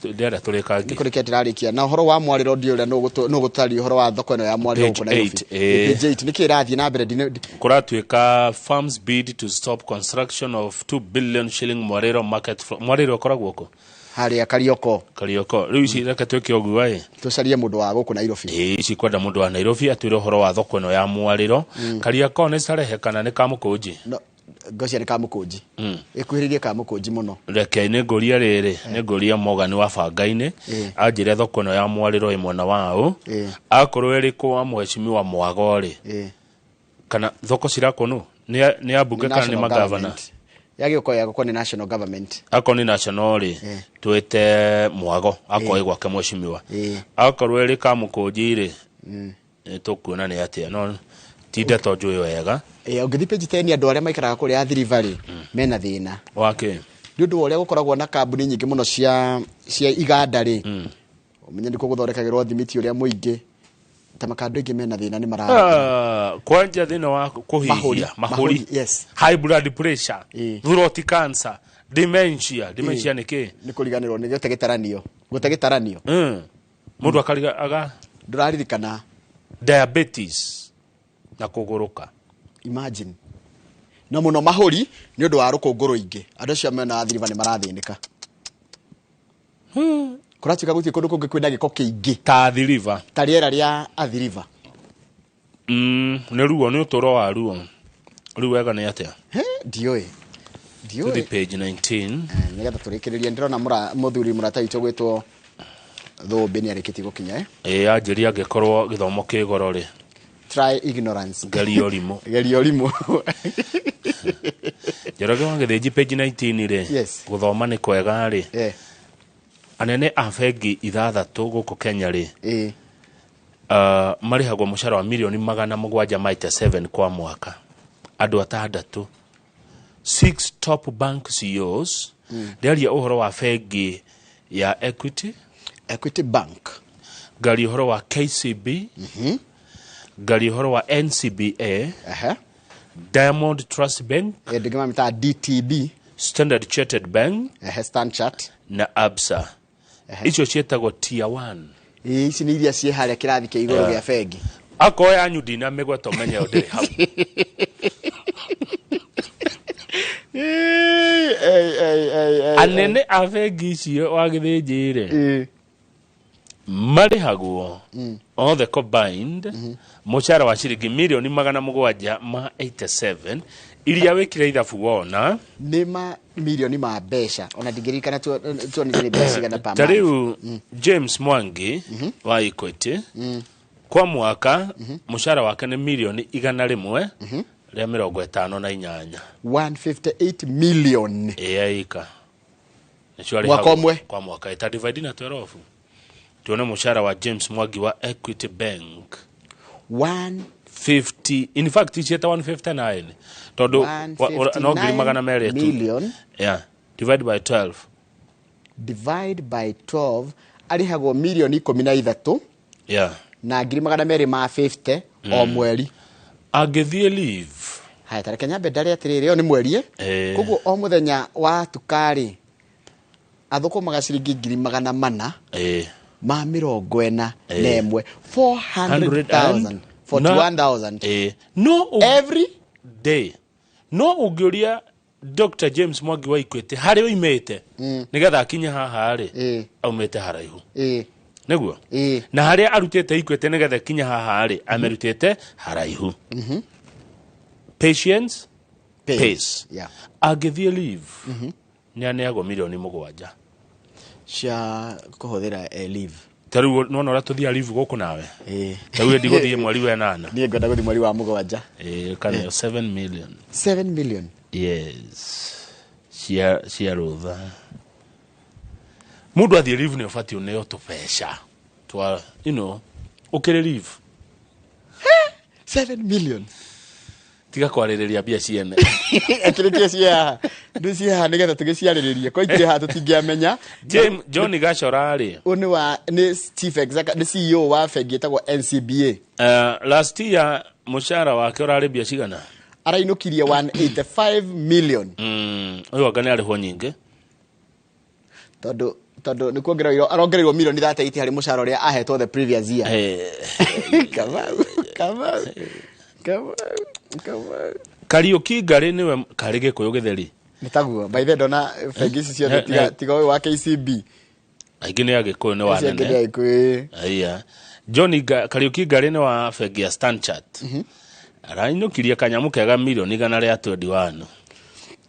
ndĩrenda tũrĩkangie. Nĩ kũrĩkia ndĩrarĩkia na ũhoro wa mwarĩro ndiũ ũrĩa nũgũtaria ũhoro wa thoko ĩno ya mwarĩro gũkũ Nairobi. Page 8 nĩkĩ ĩrathiĩ na mbere? Kũratuĩka farms bid to stop construction of 2 billion shilling Mwarĩro market. Mwarĩro ũkoragwo kũ? Harĩa Karioko. Karioko. Rĩu ici reke twĩke ũguo ĩ. Tũcarie mũndũ wa gũkũ Nairobi. Ici kwenda mũndũ wa Nairobi atwĩre ũhoro wa thoko ĩno ya mwarĩro. Karioko nĩ Starehe kana nĩ Kamũkũnji? Ngocia nĩ Kamũkũnji. Ĩkuhĩrĩirie Kamũkũnji mũno. Reke nĩ ngũria rĩrĩ, nĩ ngũria Morgan wa Bangainĩ, anjĩre thoko ĩno ya mwarĩro ĩ mwena wa ũ. Akorwo ĩrĩ kwa Mheshimiwa Mwago rĩ. Kana thoko cirakwo nũ? Nĩ ambunge kana nĩ magavana? Yagĩũka yagũkorwo nĩ national government. Akorwo nĩ national rĩ, twĩte Mwago, akorwo ĩ gwake Mheshimiwa. Akorwo ĩrĩ Kamũkũnji rĩ, tũkuona nĩ atĩa. No ti ndeto njũĩ wega. Ũngĩthiĩ page 10 andũ arĩa maikaraga kũrĩa Athi River rĩ, mena thĩna. Wake? Nĩ ũndũ wa ũrĩa gũkoragwo na kambuni nyingĩ mũno cia iganda rĩ, ũmenye nĩkuo gũthondekagĩrwo thimiti ũrĩa mũingĩ. Ta makandũ aingĩ mena thĩna nĩ mara kwanja thĩna wa kũhihia, mahũri. Yes. High blood pressure, throat cancer, dementia. Dementia nĩ kĩ? Nĩ kũriganĩrwo nĩ gũte gĩtaranio. Gũte gĩtaranio. Mũndũ akariga aga ndũraririkana. Diabetes na kũgũrũka. Imagine. Na mũno mahũri nĩ ũndũ wa rũkũngũ rũingĩ. Andũ acio mena Athi River nĩ marathĩnĩka. Kũratuĩka gũtirĩ kũndũ kũngĩ kwĩna gĩko kĩingĩ ta Athi River. Ta rĩera rĩa Athi River. Nĩ ruo, nĩ ũtũro wa ruo. Rĩu wega nĩ atĩa? Ndiũĩ. Tũthiĩ page 19. Nĩgetha tũrĩkĩrĩrie ndĩrona mũthuri mũrata witũ gwĩtwo Thũmbĩ nĩ arĩkĩtie gũkinya. Anjĩria angĩkorwo gĩthomo kĩ goro rĩ. Try ignorance. Geria ũrimũ. Geria ũrimũ. Njoroge wa Gĩthĩnji page 19 rĩ. Yes. Gũthoma nĩ kwega rĩ. Anene a bengi 6 gũkũ Kenya rĩ. Marĩhagwo mũcara wa mirioni 787 kwa mwaka. Andũ 6. 6 top bank CEOs. Ndĩaria ũhoro wa bengi ya Equity. Equity Bank. Ngaria ũhoro wa KCB. Ngaria ũhoro wa NCBA. Diamond Trust Bank. Ndĩngĩmamĩtaga DTB. Standard Chartered Bank. Stanchart. Na Absa. Icio ciĩtagwo tier 1. Ici nĩ iria ciĩ harĩa kĩrathi kĩa igũrũ gĩa bengi. Akorwo yanyu ndinamĩgweta ũmenye yo ndĩrĩ hau. Anene a bengi icio wa Gĩthĩnji rĩ, Marĩhagwo othe combined mũcara wa ciringi mirioni 787 iria wĩkire ithabu wona nĩ ma milioni ma mbeca ona ndingĩririkana tuonire nĩ mbeca cigana per ta month. rĩu James Mwangi wa Equity kwa mwaka mũcara wake nĩ mirioni 158. 158 million ĩyaika nĩcio Mwaka arĩhagwo ũmwe? kwa mwaka ĩta divide na 12 tuone mũcara wa James Mwangi wa Equity Bank 150 in fact ciĩta 159 tondũ no ngiri 200 tu million yeah divide by 12 divide by 12 arĩhagwo mirioni 13 yeah na ngiri 250 o mweri. Angĩthiĩ leave Haya, tareke nyambe ndare atĩrĩrĩ, ĩyo nĩ mweri Eh. koguo o mũthenya wa tukarĩ athũkũmaga ciringi ngiri 441 400,000 41,000 no every day. No ũngĩũria Dr. James Mwangi wa Equity harĩa oimĩte nĩgetha akinye haha rĩ, aumĩte haraihu nĩguo, na harĩa arutĩte Equity nĩgetha akinye haha rĩ, amĩrutĩte haraihu. Patience pace. Yeah. Angĩthiĩ leave nĩ aneagwo mirioni 7 cia kũhũthĩra leave. Ta rĩu nĩwona ũrĩa tũthiaga leave gũkũ nawe, ta rĩu ndigũthiĩ mweri wa 8. Niĩ ngwenda gũthiĩ mweri wa 7. Kana 7 million. 7 million. Yes. Cia rũtha. Mũndũ athiĩ leave nĩ ũbatiĩ ũneo tũbeca twa you know ũkĩrĩ leave 7 million. Tiga kwarĩrĩria mbia ciene. Akĩrĩkia cia ndũ cia haha nĩgetha tũgĩciarĩrĩrie kwa ikĩrĩ haha tũtingĩamenya. James John Gachora rĩ, ũyũ nĩ wa nĩ chief executive, nĩ CEO wa bengi ĩtagwo NCBA. Last year mũcara wake ũrarĩ mbia cigana? Arainũkirie 185 million. Ũyũ anga nĩ arĩhwo nyingĩ tondũ nĩ kuongererwo arongereirwo mirioni 38 harĩ mũcara ũrĩa ahetwo the previous year. Kamau Kamau Kamau Kamau Kariũki Ngarĩ nĩwe karĩ Gĩkũyũ gĩtheri. Nĩ taguo by the ndona bengi ici ciothe tiga ũyũ wa KCB aingĩ nĩ Agĩkũyũ nĩ wa Acio angĩ nĩ nene. Agĩkũyũ. Aya. John Kariũki Ngarĩ nĩ wa bengi ya Stanchart. Arainũkirie kanyamũ kega mirioni 121.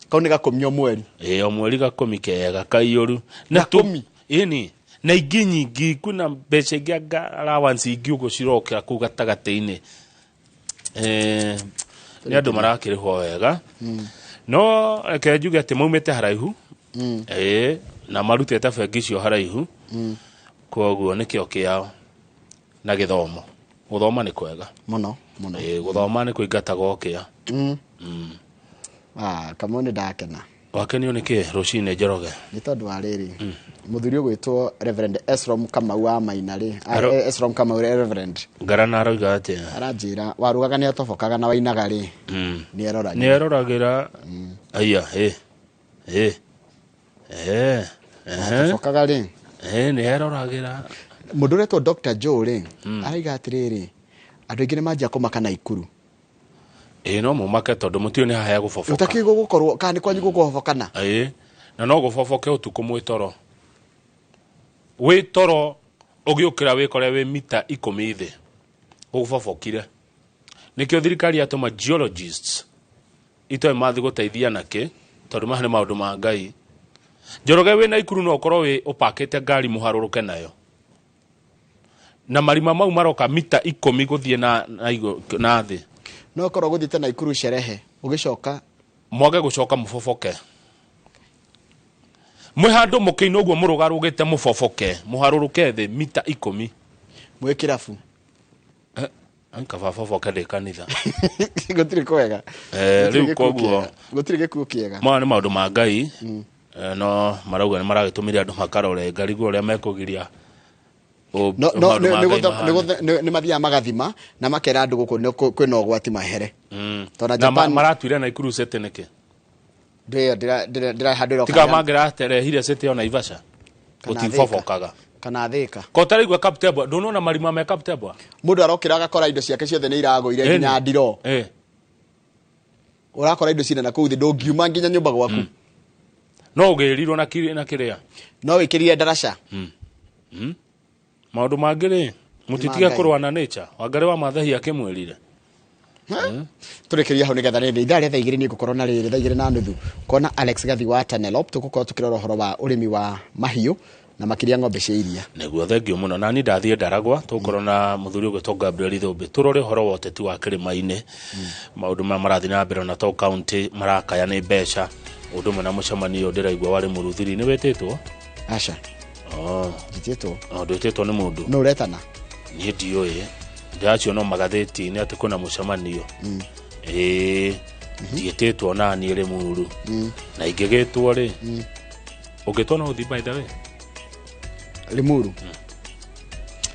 Kau nĩ gakũmi o mweri. Ĩ o mweri gakũmi kega kaiyũru. Na Gakũmi? Ĩni. Na ingĩ nyingĩ kwĩna mbeca ingĩ anga allowance ingĩ ũguo cirokĩra kũu gatagatĩ-inĩ. Nĩ andũ marakĩrĩhwo wega. No reke njuge atĩ maumĩte haraihu. Na marutĩte bengi icio haraihu. Koguo nĩkĩo kĩao na gĩthomo. Gũthoma nĩ kwega mũno mũno. Gũthoma nĩ kũingataga ũkĩa. Kamau nĩ ndakena. Wakenio nĩ kĩ rũcinĩ Njoroge? Nĩ tondũ wa rĩrĩ mũthuri ũgwĩtwo Reverend Esrom Kamau wa Maina rĩ, Esrom Kamau Reverend Ngarana aroiga atĩa? Aranjĩra warugaga nĩ atobokaga na wainaga rĩ, nĩ eroragĩra. Nĩ eroragĩra. Aya, Atobokaga rĩ, nĩ eroragĩra. Mũndũ ũretwo Dr. Joe rĩ, araiga atĩrĩrĩ, andũ aingĩ nĩ manjia kũmaka Naikuru. No mũmake tondũ mũtiũĩ nĩ haha gũboboka. Ũtakĩrĩ gũkorwo kana nĩ kwanyu gũkũhobokana. Na no gũboboke ũtukũ mwĩ toro. Wĩ toro ũgĩũkĩra wĩkore wĩ mita 10 thĩ. Gũbobokire. Nĩkĩo thirikari yatũma geologists itoe mathi gũteithia nakĩ tondũ maya nĩ maũndũ ma Ngai. Njoroge wĩ Naikuru no ũkorwo wĩ ũpakĩte ngari mũharũrũke nayo. Na marima mau maroka mita 10 gũthiĩ na thĩ. No ũkorwo gũthiĩte Naikuru sherehe ũgĩcoka mwage gũcoka mũboboke. Mwĩ handũ mũkĩinĩ ũguo mũrũgarũgĩte mũboboke, mũharũrũke thĩ mita 10. Mwĩ kĩrabu. Kaba boboke ndĩ kanitha. Gũtirĩ kwega. Rĩu koguo gũtirĩ gĩkuũ kĩega. Maya nĩ maũndũ ma Ngai. No marauga nĩ maragĩtũmire andũ makarore ngariguo ũrĩa mekũgiria. No nĩ mathiaga magathima na makera andũ gũkũ kwĩna ũgwati mahere. Tondũ Japan maratuire Naikuru City nĩkĩ? Ndĩra Tiga mangĩrarehire City o Naivasha. Gũtibobokaga. Kana Thika. Ko tarigua Kaptebwa, ndũnona marima me Kaptebwa? Mũndũ arokĩra agakora indo ciake ciothe nĩ iragũire nginya ndiro. Ũrakora indo cina na kũu thĩ ndũngiuma nginya nyũmba gwaku. No ũgĩrirwo na kĩrĩa. No wĩkĩrire ndaraca. Maũndũ mangĩ rĩ, mũtitige kũrũa na nature. Wangarĩ wa Maathai akĩmwĩrire. Tũrĩkĩria hau nĩgetha rĩrĩ ithaa rĩa thaa igĩrĩ niĩ ngũkorwo na rĩrĩ thaa igĩrĩ na nuthu kona Alex Gathi wa Tanelop tũgũkorwo tũkĩrora ũhoro wa ũrĩmi wa mahiũ na makĩria ng'ombe cia iria. Nĩguo, thengiũ mũno. Na niĩ ndathiĩ Ndaragwa, tũgũkorwo na mũthuri ũgwĩtwo Gabriel Thũmbĩ, tũrore ũhoro wa ũteti wa kĩrĩma-inĩ, maũndũ maya marathiĩ na mbere ona to county marakaya nĩ mbeca, ũndũ ũmwe na mũcemanio ũyũ ndĩraigua warĩ Mũruthiri, nĩ wĩtĩtwo? Aca. Oh. Nditĩtwo. Oh, ndwĩtĩtwo nĩ mũndũ? Nũ ũretana? Niĩ ndiũĩ, ndĩraciona magathĩti-inĩ atĩ kwĩna mũcemanio. Ĩĩ, ndiĩtĩtwo na niĩ Rĩmuru. Na ingĩgĩtwo rĩ, ũngĩtwo no ũthiĩ by the way? Limuru.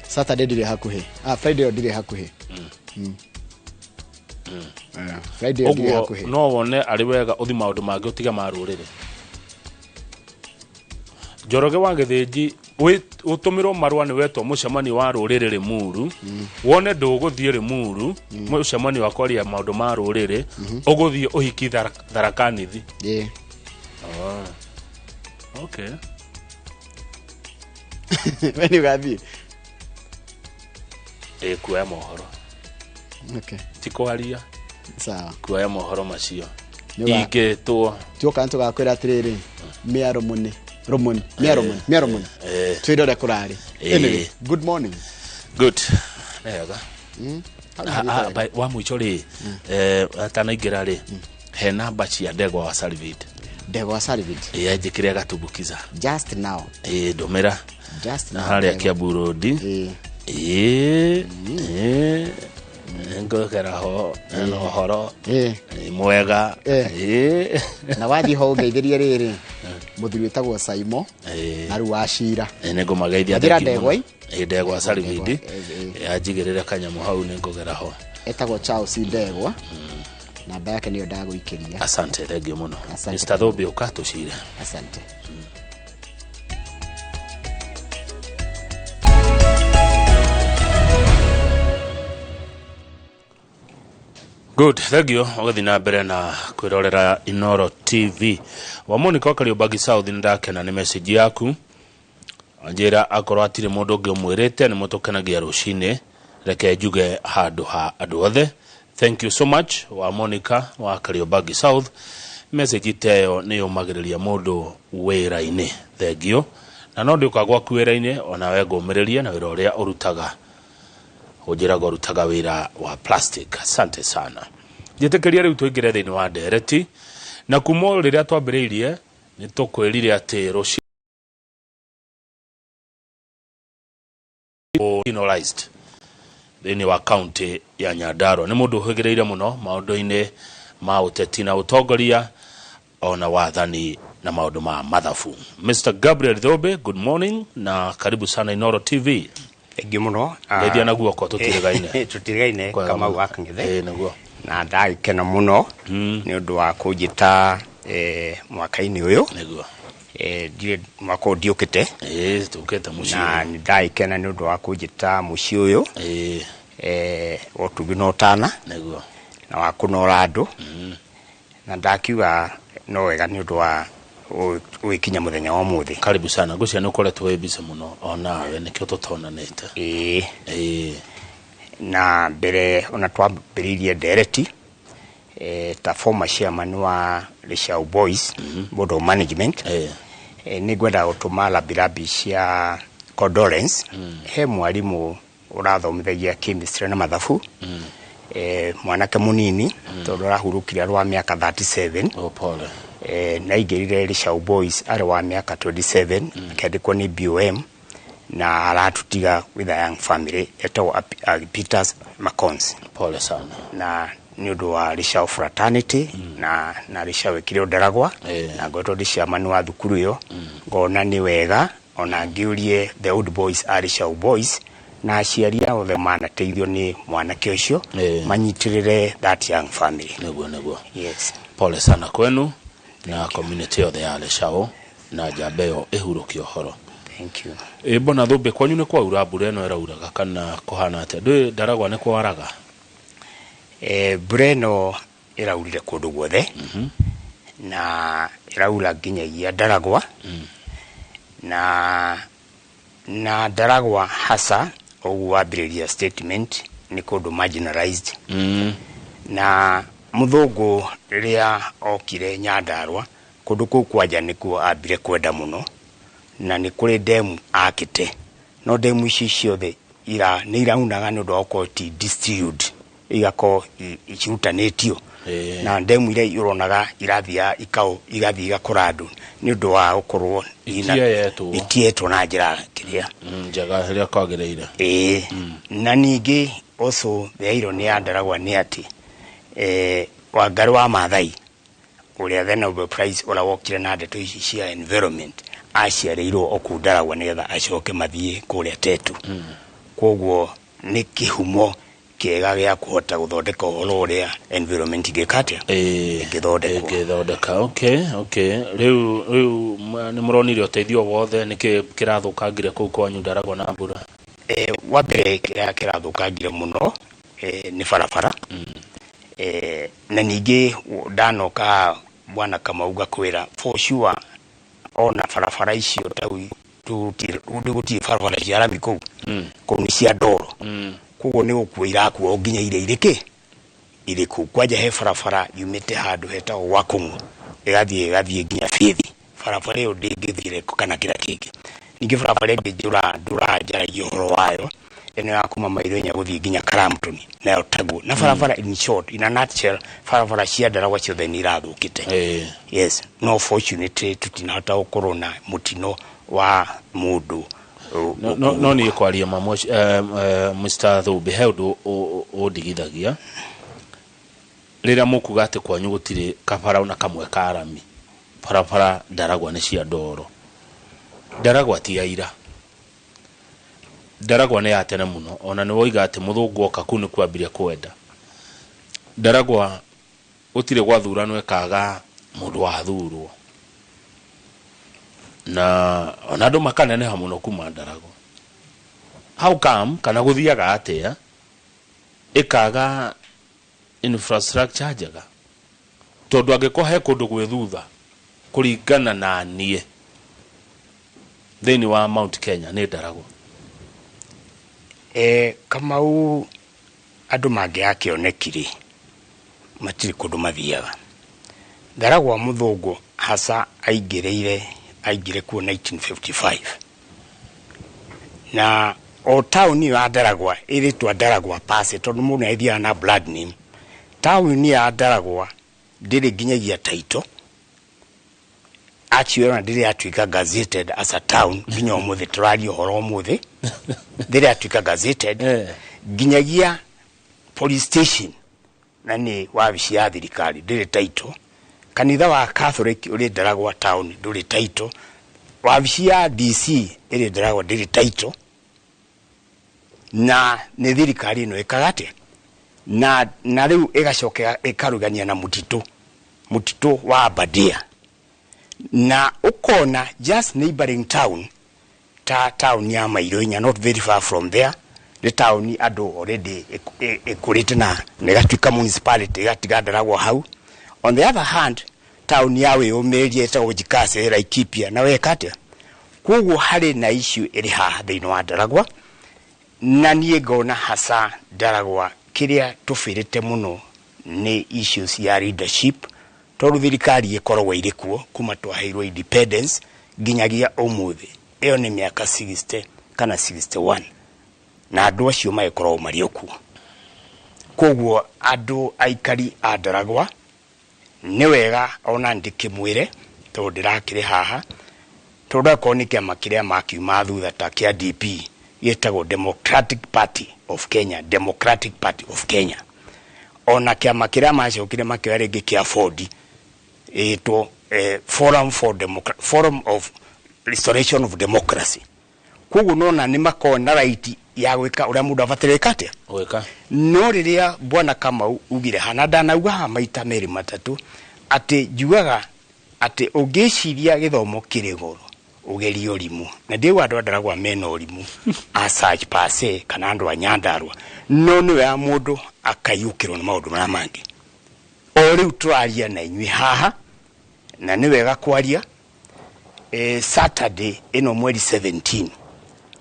Saturday ndirĩ hakuhĩ. Ah, Friday ĩyo ndirĩ hakuhĩ. Friday ĩyo ndirĩ Ũguo hakuhĩ. no wone arĩ wega ũthi maũndũ mangĩ ũtige ma rũrĩrĩ. Njoroge wa Gĩthĩnji ũtũmĩrwo marũa nĩ wetwo mũcemanio wa rũrĩrĩ Limuru, wone ndũgũthiĩ Limuru mũcemanio wa kwaria maũndũ ma rũrĩrĩ, ũgũthiĩ ũhiki Tharaka Nithi. Yeah. Oh. Okay. We nĩ ũgathiĩ? Ĩ, kuoya mohoro. Okay. Ti kwaria. Sawa. Kuoya mohoro macio. Nĩ Ingĩtwo. Tuoka nĩ tũgakwĩra atĩrĩrĩ, mĩarũmũnĩ, rũmũnĩ, mĩarũmũnĩ, mĩarũmũnĩ. Twĩre ũrĩa kũrarĩ. Anyway, good morning. Good. Nĩ wega. Wa mũico rĩ, atanaingĩra rĩ, he namba cia ndegwa wa Salvid. Ndegwa wa Salvid. Ĩ, anjĩkĩre agatumbukiza. Just now. Ĩ, ndũmĩra. Just Na now. harĩa Ndegwa. Kiambu Road. Ĩ, ĩ, ngũkera ho na ũhoro mwega. Ĩ. Na wathiĩ ho ũngeithĩrie rĩrĩ mũthuri wĩtagwo Saimo na rĩu wa Cira. Ĩ, nĩngũmageithia Njĩra thengiũ ndegwa mũno. Ĩ, ndegwa Salvid. Anjigĩrĩre kanyamũ hau nĩngũgera ho. Etagwo Charles Ndegwa. Namba yake nĩyo ndagũikĩria. Asante, thengiũ mũno. Asante. Mr. Thũmbĩ, ũka tũcire. Asante. Good, thank you. Ũgĩthiĩ na mbere na kwĩrorera Inoro TV. Wa Monica wa Kariobangi South, nĩndakena nĩ message yaku. Anjĩra akorwo hatirĩ mũndũ ũngĩ ũmwĩrĩte, nĩ mũtũkenagia rũcinĩ, reke njuge handũ ha andũ othe. Thank you so much wa Monica wa Kariobangi South. Message ta ĩyo nĩ yũmagĩrĩria mũndũ wĩra-inĩ. Thank you. Na no ndĩũka gwaku wĩra-inĩ, onawe ngũmĩrĩrie na wĩra ũrĩa ũrutaga. Ũnjĩraga ũrutaga wĩra wa plastic. Asante sana. Njĩtĩkĩria rĩu tũingĩre thĩinĩ wa ndereti. Na kuma rĩrĩa twambĩrĩirie, nĩ tũkwĩrire atĩ rũciũ penalized thĩinĩ wa county ya Nyandarua. Nĩ mũndũ ũhĩgĩrĩire mũno maũndũ-inĩ ma ũteti na ũtongoria ona wathani na maũndũ ma mathabu. Mr. Gabriel Thũmbĩ, good morning na karibu sana Inoro TV. Thengiũ mũno. Ngeithia na guoko tũtirigaine. Tũtirigaine Kwega Kamau mũno. wa Kang'ethe. Ĩĩ, nĩguo. Na ndagĩkena mũno nĩ ũndũ wa kũnjĩta mwaka-inĩ ũyũ. Nĩguo. Ndirĩ mwaka ũyũ ndiũkĩte. Ĩĩ, tũkĩte mũciĩ. Na nĩ ndagĩkena nĩ ũndũ wa kũnjĩta mũciĩ ũyũ. Ĩĩ. Wa ũtugi na ũtana. Nĩguo. Na wa kũnora andũ. Na ndakiuga no wega nĩ ũndũ wa ũgĩkinya mũthenya wa ũmũthĩ. Karibu sana. Ngwĩciria nĩ ũkoretwo wĩ busy mũno onawe, nĩkĩo tũtonanĩte. Ĩĩ. Ĩĩ. Na mbere ona twambĩrĩirie ndereti, ta former chairman wa Leshau Boys Board of Management, nĩ ngwenda gũtũma rambirambi cia condolence he mwarimũ ũrathomithagia chemistry na mathabu, mwanake mũnini tondũ arahurũkire arĩ wa mĩaka 37. Oh, pole. Na aingĩrire Leshau Boys arĩ wa mĩaka 27, akĩandĩkwo nĩ BOM na aratũtiga with a young family, etagwo Peters Macons. Pole sana. Na nĩ ũndũ wa Leshau fraternity na Leshau ĩkĩrĩ Ndaragwa, na ngoretwo ndĩ chairman wa thukuru ĩyo, ngona nĩ wega ona ngĩũrie the old boys a Leshau Boys na aciari ao othe manateithio nĩ mwanake ũcio manyitĩrĩre that young family. Nĩguo, nĩguo. Yes. Pole sana kwenu na community yothe ya Leshau na njamba ĩyo ĩhurũkie ũhoro. Thank you. Ĩ, mbona Thũmbĩ kwanyu nĩ kwaura mbura ĩno ĩrauraga kana kũhana atĩa? Ndũĩ Ndaragwa nĩ kwaraga? Mbura ĩno ĩraurire kũndũ guothe na ĩraura nginyagia Ndaragwa na Na Ndaragwa hasa ũguo wambĩrĩria statement nĩ kũndũ marginalized. Na mũthũngũ rĩrĩa okire Nyandarua, kũndũ kũu kwanja nĩkuo ambire kwenda mũno, na nĩ kũrĩ demu akĩte, no demu ici ciothe ira nĩ iraunaga nĩ ũndũ wa gũkorwo ti distilled, igakorwo cirutanĩtio. Na ndemu iria ũronaga irathiĩ ikao igathiĩ igakora andũ nĩ ũndũ wa gũkorwo Itieyetwo. Itietwo na njĩra kĩrĩa Njega ĩrĩa kwagĩrĩire. Ĩĩ, na ningĩ also the irony ya Ndaragwa nĩ atĩ Wangarĩ wa Maathai ũrĩa the Nobel Prize, ũrĩa wokire na ndeto ici cia environment, aciarĩirwo o kũu Ndaragwa nĩgetha acoke mathiĩ kũrĩa Tetu. Koguo nĩ kĩhumo kĩega gĩa kũhota gũthondeka ũhoro ũrĩa environment ĩngĩka atĩa, ĩngĩthondekwo. Ĩngĩthondeka. Okay, rĩu nĩ mũronire ũteithio wothe? Nĩkĩ kĩrathũkangire kũu kwanyu Ndaragwa na mbura? Wa mbere kĩrĩa kĩrathũkangire mũno nĩ barabara. Na ningĩ ndanoka haha, bwana Kamau, ngakwĩra for sure ona barabara icio tau gũtirĩ barabara cia rami kũu. Kũu nĩ cia ndoro. Koguo nĩ gũkua irakua o nginya iria irĩ kĩ irĩ kũu. Kwanja he barabara yumĩte handũ hetagwo gwa Kũng'ũ, ĩgathiĩ nginya Bithi. Barabara ĩyo ndĩngĩthire kana kĩrĩa kĩngĩ. Ningĩ barabara ĩngĩ ndũranjaragia ũhoro wayo, ĩno ya kuma mairo 4 gũthiĩ nginya Karamtoni, nayo taguo. Na barabara, in short, in a nutshell, barabara cia Ndaragwa ciothe nĩ irathũkĩte. Yes, no fortunately tũtinahota gũkorwo na mũtino wa mũndũ. No niĩ kwaria ma, Mr. Thumbi, he ũndũ ũndigithagia rĩrĩa mũkuga atĩ kwanyu gũtirĩ kabara ona kamwe ka rami. Barabara Ndaragwa nĩ cia ndoro. Ndaragwa ti ya ira, Ndaragwa nĩ ya tene mũno. Ona nĩ woiga atĩ mũthũngũ oka kũu nĩ kwambirie kwenda Ndaragwa. Gũtirĩ gwathuranwo ĩkaga mũndũ wathurwo, na ona andũ makaneneha mũno kuma Ndaragwa. How come, kana gũthiaga atĩa ĩkaga infrastructure njega? Tondũ angĩkorwo he kũndũ gwĩ thutha kũringana na niĩ thĩinĩ wa Mount Kenya, nĩ Ndaragwa. Kamau, andũ mangĩaga kĩoneki rĩ, matirĩ kũndũ mathiaga. Ndaragwa mũthũngũ hasa aingĩrĩire, aingĩre kuo 1955, na o taũni ĩyo ya Ndaragwa ĩrĩtwa Ndaragwa pase, tondũ mũndũ nĩ athiaga na blood name. Taũni ya Ndaragwa ndĩrĩ nginyagia title actually, ona ndĩrĩ yatuĩka gazetted as a town nginya ũmũthĩ tũraria ũhoro. Ũmũthĩ ndĩrĩ yatuĩka gazetted. Nginyagia police station na nĩ wabici ya thirikari ndĩrĩ title. Kanitha wa Catholic ũrĩ Ndaragwa town ndũrĩ title. Wabici ya DC ĩrĩ Ndaragwa ndĩrĩ title. Na nĩ thirikari ĩno ĩkaga atĩa? Na rĩu ĩgacoka ĩkarugania na mũtitũ wa Aberdare, na ũkona just neighboring town ta town ya mairo 4, not very far from there, nĩ taũni andũ already ĩkũrĩte na ĩgatuĩka municipality, ĩgatiga Ndaragwa hau. On the other hand, taũni ya wĩyũmĩrĩria ĩtagwo Njikase, Laikipia, na weka atĩa? Koguo harĩ na issue ĩrĩ haha thĩinĩ wa Ndaragwa, na niĩ ngona hasa Ndaragwa kĩrĩa tũbĩrĩte mũno nĩ issues ya leadership, tondũ thirikari ĩkoragwo ĩrĩ kuo kuma twaheirwo independence nginyagia ũmũthĩ. Ĩyo nĩ mĩaka 60 kana 61, na andũ acio magĩkoragwo marĩ o kuo. Koguo andũ aikari a Ndaragwa, nĩ wega ona ndĩkĩmwĩre, tondũ ndĩrakĩrĩ haha, tondũ akorwo nĩ kĩama kĩrĩa makiuma thutha ta kĩa DP, gĩtagwo Democratic Party of Kenya, Democratic Party of Kenya. Ona kĩama kĩrĩa macokire makĩoya rĩngĩ kĩa Ford, ĩtwo Forum of Restoration of Democracy. Koguo nona nĩ makoragwo na right ya gwĩka ũrĩa mũndũ abataire gwĩka atĩa? Gwĩka. No rĩrĩa bwana Kamau ugire hana, ndanauga haha maita merĩ matatũ atĩ njugaga atĩ ũngĩciria gĩthomo kĩrĩ goro, ũgerie ũrimũ. Na ndiauga andũ a Ndaragwa mena ũrimũ as such per se, kana andũ a Nyandarua, no nĩ wega mũndũ akaiyũkĩrwo nĩ maũndũ marĩa mangĩ. O rĩu tũraria na inyuĩ haha, na nĩ wega kwaria, Saturday ĩno mweri 17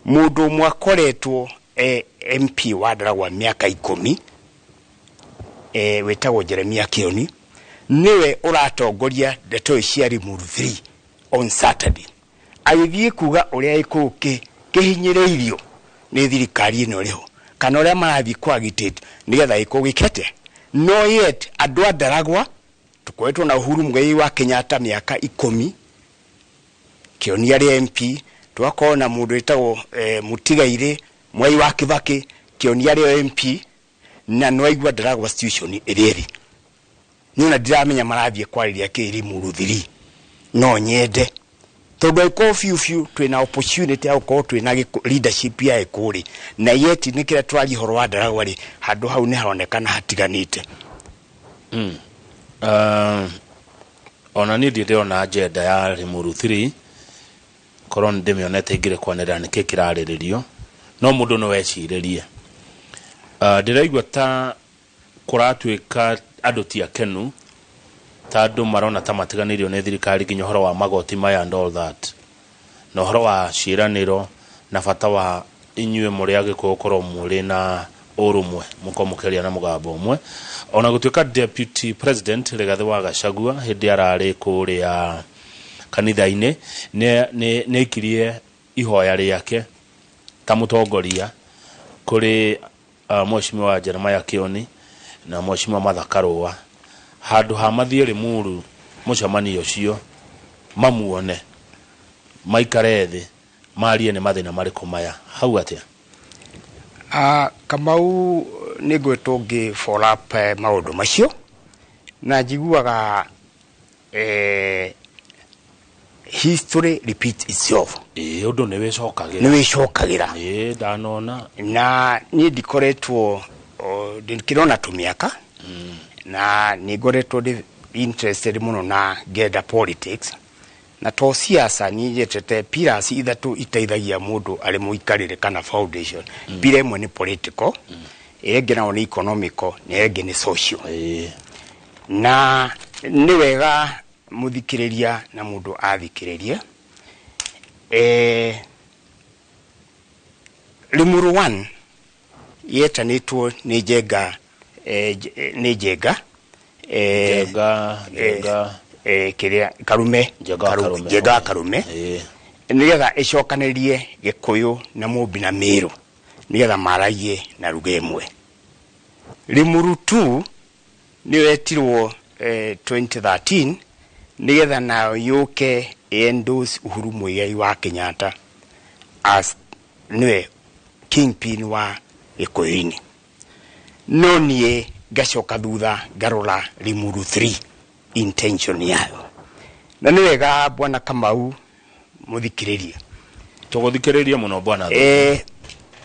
Mũndũ ũmwe akoretwo MP wa Ndaragwa mĩaka 10, wĩtagwo Jeremia Kioni, nĩwe ũratongoria ndeto cia Limuru 3 on Saturday, agĩthiĩ kuga ũrĩa Gĩkũyũ kĩhinyĩrĩirio nĩ thirikari ĩno ĩrĩho, kana ũrĩa marathiĩ kũ agitate nĩgetha Gĩkũyũ gĩkete. No yet andũ a Ndaragwa tũkoretwo na Uhuru Muigai wa Kenyatta mĩaka 10, Kioni arĩ MP, tũgakorwo na mũndũ wĩtagwo Mũtigairĩ Mwai wa Kibaki, Kioni arĩ MP, na nĩwaigua Ndaragwa situation ĩrĩa ĩrĩ. Niĩ ona ndiramenya marathiĩ kwarĩria kĩ Limuru 3. No nyende, tondũ angĩkorwo biũ biũ twĩna opportunity ya gũkorwo twĩna leadership ya Gĩkũyũ rĩ, na yet nĩ kĩrĩa tũraria ũhoro wa Ndaragwa rĩ, handũ hau nĩ haronekana hatiganĩte. Ona niĩ ndirĩ ndĩrona agenda ya Limuru 3, korwo nĩ ndĩmĩonete ingĩrĩ kwanĩrĩra nĩkĩ kĩrarĩrĩrio, no mũndũ no ecirĩrie. Ndĩraigua ta kũratuĩka andũ ti akenu, ta andũ marona ta matiganĩirio nĩ thirikari, nginya ũhoro wa magoti maya and all that, na ũhoro wa ciĩranĩro na bata wa inyuĩ mũrĩ Agĩkũyũ gũkorwo mũrĩ na ũrũmwe, mũkorwo mũkĩaria na mũgambo ũmwe. Ona gũtuĩka Deputy President Rigathĩ wa Gachagua hĩndĩ ararĩ kũrĩa kanitha-inĩ nĩ aikirie ihoya rĩake ta mũtongoria kũrĩ Mheshimiwa Jeremiah Kioni na Mheshimiwa Martha Karũa, handũ ha mathiĩ Limuru mũcemanio ũcio, mamuone, maikare thĩ, marie nĩ mathĩna marĩkũ maya hau atĩa. Kamau, nĩ ngwĩtwo ngĩ follow up maũndũ macio, na njiguaga history repeats itself. Ĩĩ, ũndũ nĩ wĩcokagĩra. Nĩ wĩcokagĩra. Ĩĩ, ndanona. Na niĩ ndikoretwo ndikĩrona tũmĩaka, na nĩ ngoretwo ndĩ interested mũno na ngenda politics, na to siasa. Niĩ nyendete pillars ithatũ iteithagia mũndũ arĩ mũikarĩre kana foundation. Pillar ĩmwe nĩ political, ĩrĩa ĩngĩ nayo nĩ economical, na ĩrĩa ĩngĩ nĩ social. Na nĩ wega mũthikĩrĩria na mũndũ athikĩrĩrie. Limuru 1 yetanĩtwo nĩ Njenga, nĩ Njenga, Njenga, Njenga. Kĩrĩa Karume. Njenga wa Karume. Njenga wa Karume, nĩgetha ĩcokanĩrie Gĩkũyũ na Mũmbi na Mĩrũ, nĩgetha maragie na ruga ĩmwe. Limuru 2 nĩyo yetirwo 2013, nĩgetha nayo yũke endorse Uhuru Muigai wa Kenyatta as nĩwe kingpin wa Gĩkũyũ-inĩ. No niĩ ngacoka thutha ngarora Limuru 3 intention yayo, na nĩ wega bwana Kamau mũthikĩrĩrie. Tũgũthikĩrĩria mũno, bwana.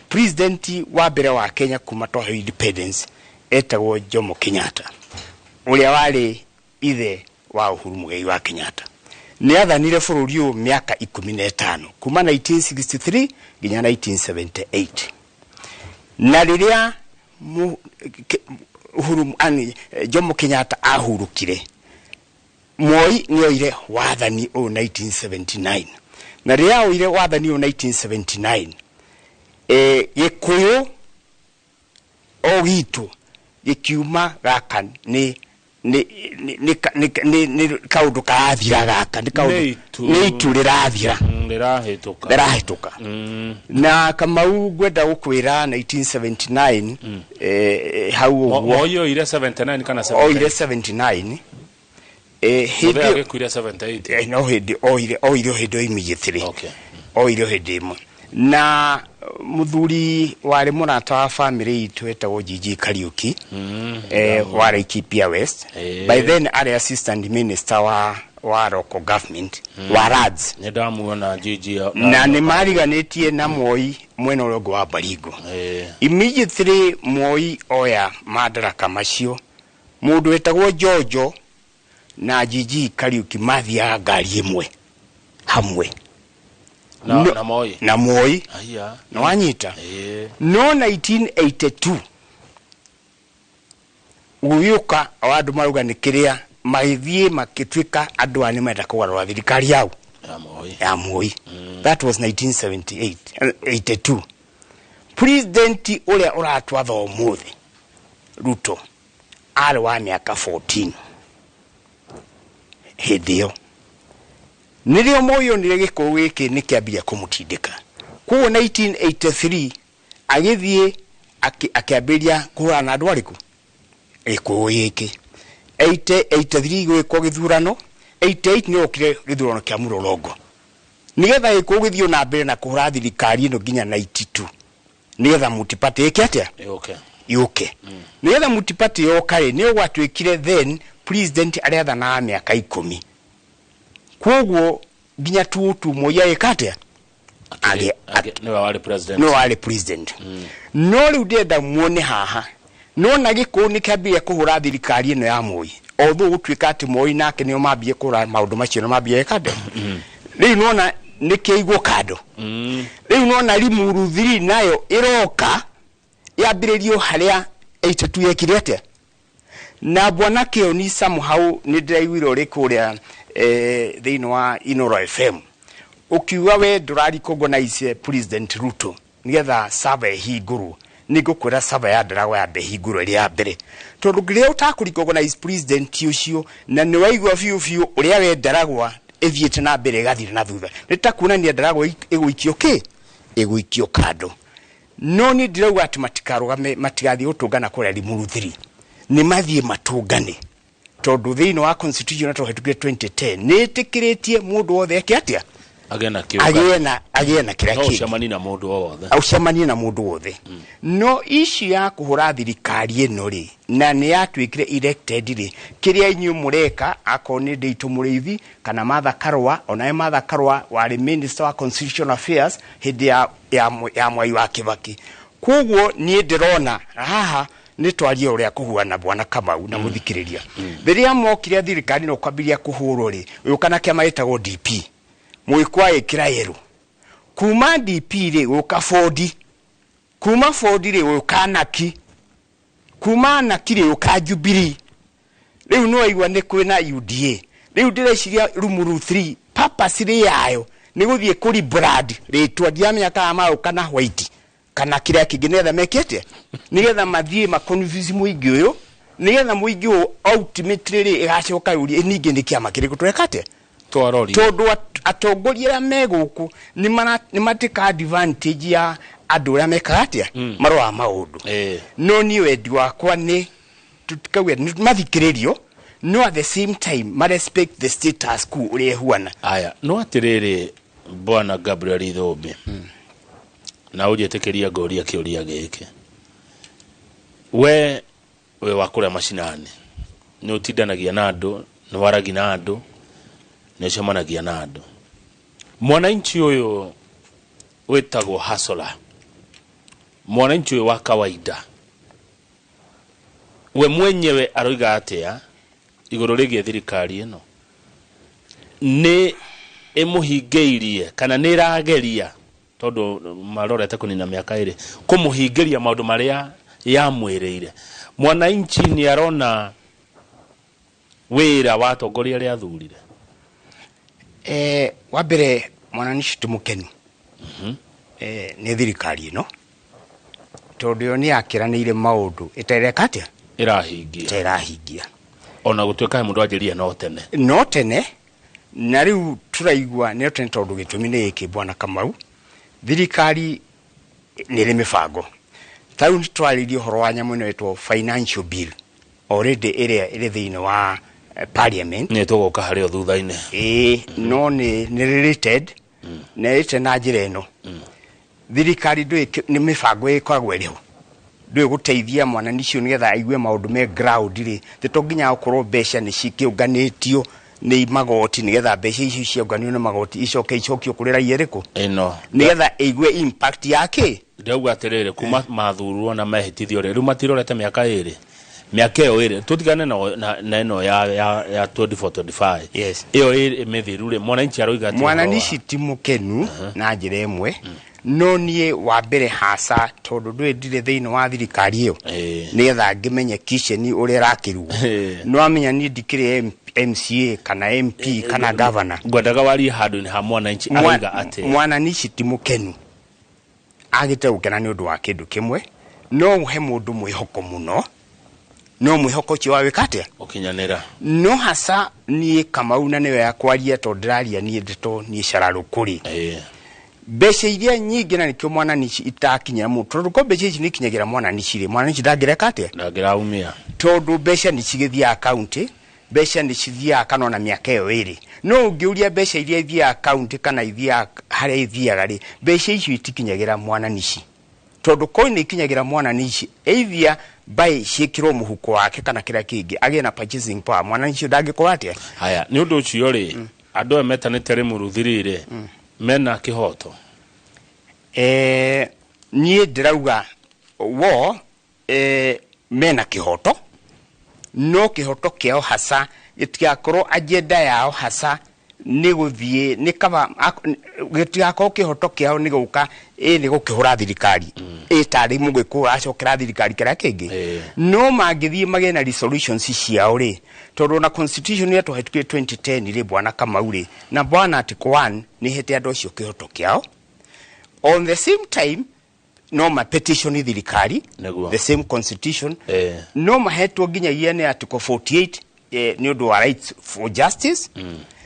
President wa mbere wa Kenya kuma twaheo independence etagwo Jomo Kenyatta, ũrĩa warĩ ithe wa Uhuru Muigai wa Kenyatta. Nĩ athanire bũrũri ũyũ mĩaka 15, kuma 1963 nginya 1978. Na rĩrĩa Uhuru ani, Jomo Kenyatta ahurũkire, Moi nĩ oire wathani ũyũ 1979. Na rĩrĩa oire wathani ũyũ 1979, Gĩkũyũ o gitũ gĩkiuma gaka nĩ kaũndũ karathira, gaka nĩ kaũndũ Nĩ itu. Nĩ itu rĩrathira. Rĩrahĩtũka. Rĩrahĩtũka. Na Kamau, ngwenda gũkwĩra 1979, hau ũguo. Moi oire 79 kana 78? Oire 79. Mũthee Hĩndĩ agĩkuire 78. No hĩndĩ oire hĩndĩ o immediately. Oire hĩndĩ ĩmwe na mũthuri warĩ mũrata wa family itũ etagwo Gigi Kariuki, wa Laikipia West. By then arĩ assistant minister wa local government, wa RADS. Nĩ ndamuona Gigi. Na nĩ mariganĩtie na Moi mwena ũrĩa ũngĩ wa Baringo. Immediately Moi oya madaraka macio, mũndũ wetagwo Jojo na Gigi Kariuki mathiaga ngari ĩmwe hamwe. Na, na Moi. Na Moi. Aya. Na wanyita no 1982 gũgĩũka o andũ marauga nĩ kĩrĩa magĩthiĩ makĩtuĩka andũ aya nĩ marenda kũgarũra thirikari yao. Ya Moi. That was 1978 82. President ũrĩa ũratwatha ũmũthĩ Ruto arĩ wa mĩaka 14 hĩndĩ ĩyo. Nĩrĩo Moi onire gĩkũyũ gĩkĩ nĩ kĩambia kũmũtindĩka. Koguo 1983 agĩthiĩ akĩambĩrĩria kũhũrana na andũ arĩkũ? Gĩkũyũ gĩkĩ. 83 gwĩkwo gĩthurano, 88 nĩ okire gĩthurano kĩa mũrũrongo. Nĩgetha gĩkũyũ gĩthiĩ na mbere na kũhũra thirikari ĩno nginya 92. Nĩgetha multi-party ĩke atĩa? Yũke. Yũke. Nĩgetha multi-party yoka rĩ, nĩyo gwatuĩkire then president arĩathanaga mĩaka 10. Koguo nginya tutu Moi agĩka atĩa? Nĩwe warĩ president. Nĩwe warĩ president. No rĩu ndĩrenda muone haha. Nona gĩkũyũ nĩ kĩambĩrĩria kũhũra thirikari ĩno ya Moi. Although gũtuĩka atĩ Moi nake nĩo mambie kũhũra maũndũ macio na mambie kando. Rĩu nona nĩ kĩigwo kando. Rĩu nona Limuru 3 nayo ĩroka yambĩrĩrio harĩa 82 yekire atĩa? Na bwana Kĩoni somehow nĩ ndĩraiguire ũrĩ kũrĩa thĩinĩ wa Inoro FM ukiuga we ndũra recognize President Ruto nĩgetha sava ĩhingũrwo. Nĩ ngũkwĩra sava ya Ndaragwa yambe ĩhingũrwo ĩrĩ ya mbere, tondũ rĩrĩa ũtakũ recognize president ũcio na nĩ waigua biũ biũ ũrĩa we Ndaragwa ĩthiĩte na mbere ĩgathira na thutha, nĩ ta kuonania Ndaragwa ĩgũikio kĩ? Ĩgũikio kando. No niĩ ndĩrauga atĩ matikarũgame, matigathiĩ gũtũngana kũrĩa Limuru 3, nĩ mathiĩ matũngane, tondũ thĩinĩ wa constitution tũhetũkire 2010 nĩ ĩtĩkĩrĩtie mũndũ wothe eke atĩa? Agĩe na kĩũngano. Agĩe na kĩrĩa No kĩngĩ. ũcemanie na mũndũ o wothe. Ũcemanie na mũndũ wothe. No issue ya kũhũra thirikari ĩno rĩ, na nĩ yatuĩkire elected rĩ, kĩrĩa inyuĩ mũreka akorwo nĩ Ndĩitũ Mũrĩithi kana Martha Karũa, onawe Martha Karũa warĩ Minister wa Constitutional Affairs hĩndĩ ya Mwai wa Kibaki. Koguo niĩ ndĩrona haha nĩ twarie ũrĩa kũhuana bwana Kamau na mũthikĩrĩria. Rĩrĩa mokire thirikari no kwambĩrĩria kũhũrwo rĩ, ũka na kĩama gĩtagwo DP. Mũgĩkwa ĩkĩra yerũ. Kuma DP rĩ gũka Ford. Kuma Ford rĩ gũka Naki. Kuma Naki rĩ gũka Jubilee. Rĩu no waigua nĩ kwĩna UDA. Rĩu ndĩreciria Limuru 3 purpose rĩ yayo nĩ gũthiĩ kũri brand rĩtwa ndiramenya kana maũka na white kana kĩrĩa kĩngĩ nĩgetha mekĩte nĩgetha mathiĩ ma confuse mũingĩ ũyũ, nĩgetha mũingĩ ũyũ ultimately rĩ ĩgacoka yũrie ningĩ nĩ kĩama kĩrĩkũ tũreka atĩa? Twarori. Tondũ atongoria arĩa me gũkũ nĩ matĩka advantage ya andũ arĩa mekaga atĩa? Maroraga maũndũ. No niĩ wendi wakwa nĩ tũtikauge nĩ mathikĩrĩrio, no at the same time ma respect the status quo ũrĩa ĩhuana. Aya, no atĩrĩrĩ bwana Gabriel Ithũmbi, na ũnjĩtĩkĩrie ngũrie kĩũria gĩkĩ. We wĩ wa kũrĩa macinani, nĩ ũtindanagia na andũ, nĩ waragia na andũ, nĩ ũcemanagia na andũ. Mwananchi ũyũ wĩtagwo hustler, mwananchi ũyũ wa kawaida, we mwenyewe aroiga atĩa igũrũ rĩgiĩ thirikari ĩno? Nĩ ĩmũhingĩirie kana nĩ ĩrageria, tondũ marorete kũnina mĩaka ĩrĩ, kũmũhingĩria maũndũ marĩa yamwĩrĩire? Mwananchi nĩ arona wĩra wa atongoria arĩa athurire? Wa mbere mwananchi ti mũkenu nĩ thirikari ĩno, tondũ yo nĩ yakĩranĩire maũndũ ĩtareka atĩa? Ĩrahingia. Ĩrahingia. Ona gũtuĩka he mũndũ anjĩrire no tene. No tene, na rĩu tũraigua nĩ tene tondũ gĩtũmi nĩ gĩkĩ bwana Kamau, thirikari nĩ ĩrĩ mĩbango. Ta rĩu nĩtwarĩirie ũhoro wa nyamũ ĩno ĩtwo financial bill already ĩrĩa ĩrĩ thĩinĩ wa parliament. Nĩ tũgũka harĩ o thutha-inĩ. Ĩĩ, no nĩ related, na ĩrĩte na njĩra ĩno. Thirikari ndũĩ nĩ mĩbango ĩkoragwo ĩrĩ ho. Ndũĩ gũteithia mwananchi ũyũ nĩgetha aigue maũndũ me ground rĩ, ti to nginya gũkorwo mbeca nĩ cikĩũnganĩtio nĩ magoti nĩgetha mbeca icio ciũnganio nĩ magoti icoke icokio kũrĩ raia ĩrĩkũ? Ĩno. Nĩgetha ĩigue impact ya kĩ? Ndĩrauga atĩrĩrĩ, kuma mathurwo na mehĩtithio rĩ, rĩu matirorete mĩaka ĩrĩ. Mĩaka ĩyo ĩrĩ, tũtigane na ĩno ya 24-25. Yes. Ĩyo ĩrĩ mĩthiru rĩ, mwananchi aroiga atĩ Mwananchi ti mũkenu na njĩra ĩmwe, no niĩ wa mbere haca tondũ ndũĩ ndirĩ thĩinĩ wa thirikari ĩyo, nĩgetha ngĩmenye kitchen ũrĩa ĩrakĩrugwo. No amenya niĩ ndikĩrĩ MP MCA kana MP kana governor. Ngwendaga warie handũ-inĩ ha mwananchi arauga atĩa? Mwananchi ti mũkenu, agĩte gũkena nĩ ũndũ wa kĩndũ kĩmwe. No he mũndũ mwĩhoko mũno, no mwĩhoko ũcio wawĩka atĩa? Ũkinyanĩra. No hasa niĩ Kamau, na nĩwe ya kwaria tondũ ndĩraria niĩ ndeto niĩ cararũkũ rĩ, mbeca iria nyingĩ na nĩkĩo mwananici itakinyĩra mũndũ, tondũ ko mbeca ici nĩ ikinyagĩra mwananici rĩ, mwananici ndangĩreka atĩa? Ndangĩraumia. Tondũ mbeca nĩ cigĩthiaga kaunti, mbeca nĩ cithiaga kana ona mĩaka ĩyo ĩrĩ, no ũngĩũria mbeca iria ithiaga kaunti kana ithiaga harĩa ithiaga rĩ, mbeca icio itikinyagĩra mwananici, tondũ ko nĩ ikinyagĩra mwananici either by ciĩkĩrwo mũhuko wake kana kĩrĩa kĩngĩ agĩe na purchasing power, mwananici ndangĩkorwo atĩa? Haya, nĩ ũndũ ũcio rĩ, andũ aya metanĩte Limuru 3 rĩ, mena kĩhoto? Niĩ ndĩrauga wo mena kĩhoto, no kĩhoto kĩao hasa gĩtigakorwo agenda yao hasa nĩ gũthiĩ nĩ kaba gĩtigakorwo kĩhoto kĩao nĩ gũka nĩ gũkĩhũra thirikari tarĩ mũgĩkũyũ aracokera thirikari kĩrĩa kĩngĩ. No mangĩthiĩ magĩe na resolutions ciao rĩ, tondũ na constitution ĩrĩa twahĩtũkire 2010 rĩ, bwana Kamau rĩ, na bwana article 1 nĩ ĩhete andũ acio kĩhoto kĩao. On the same time no ma petition thirikari, the same constitution no mahetwo nginyagia nĩ article 48 nĩ ũndũ wa rights for justice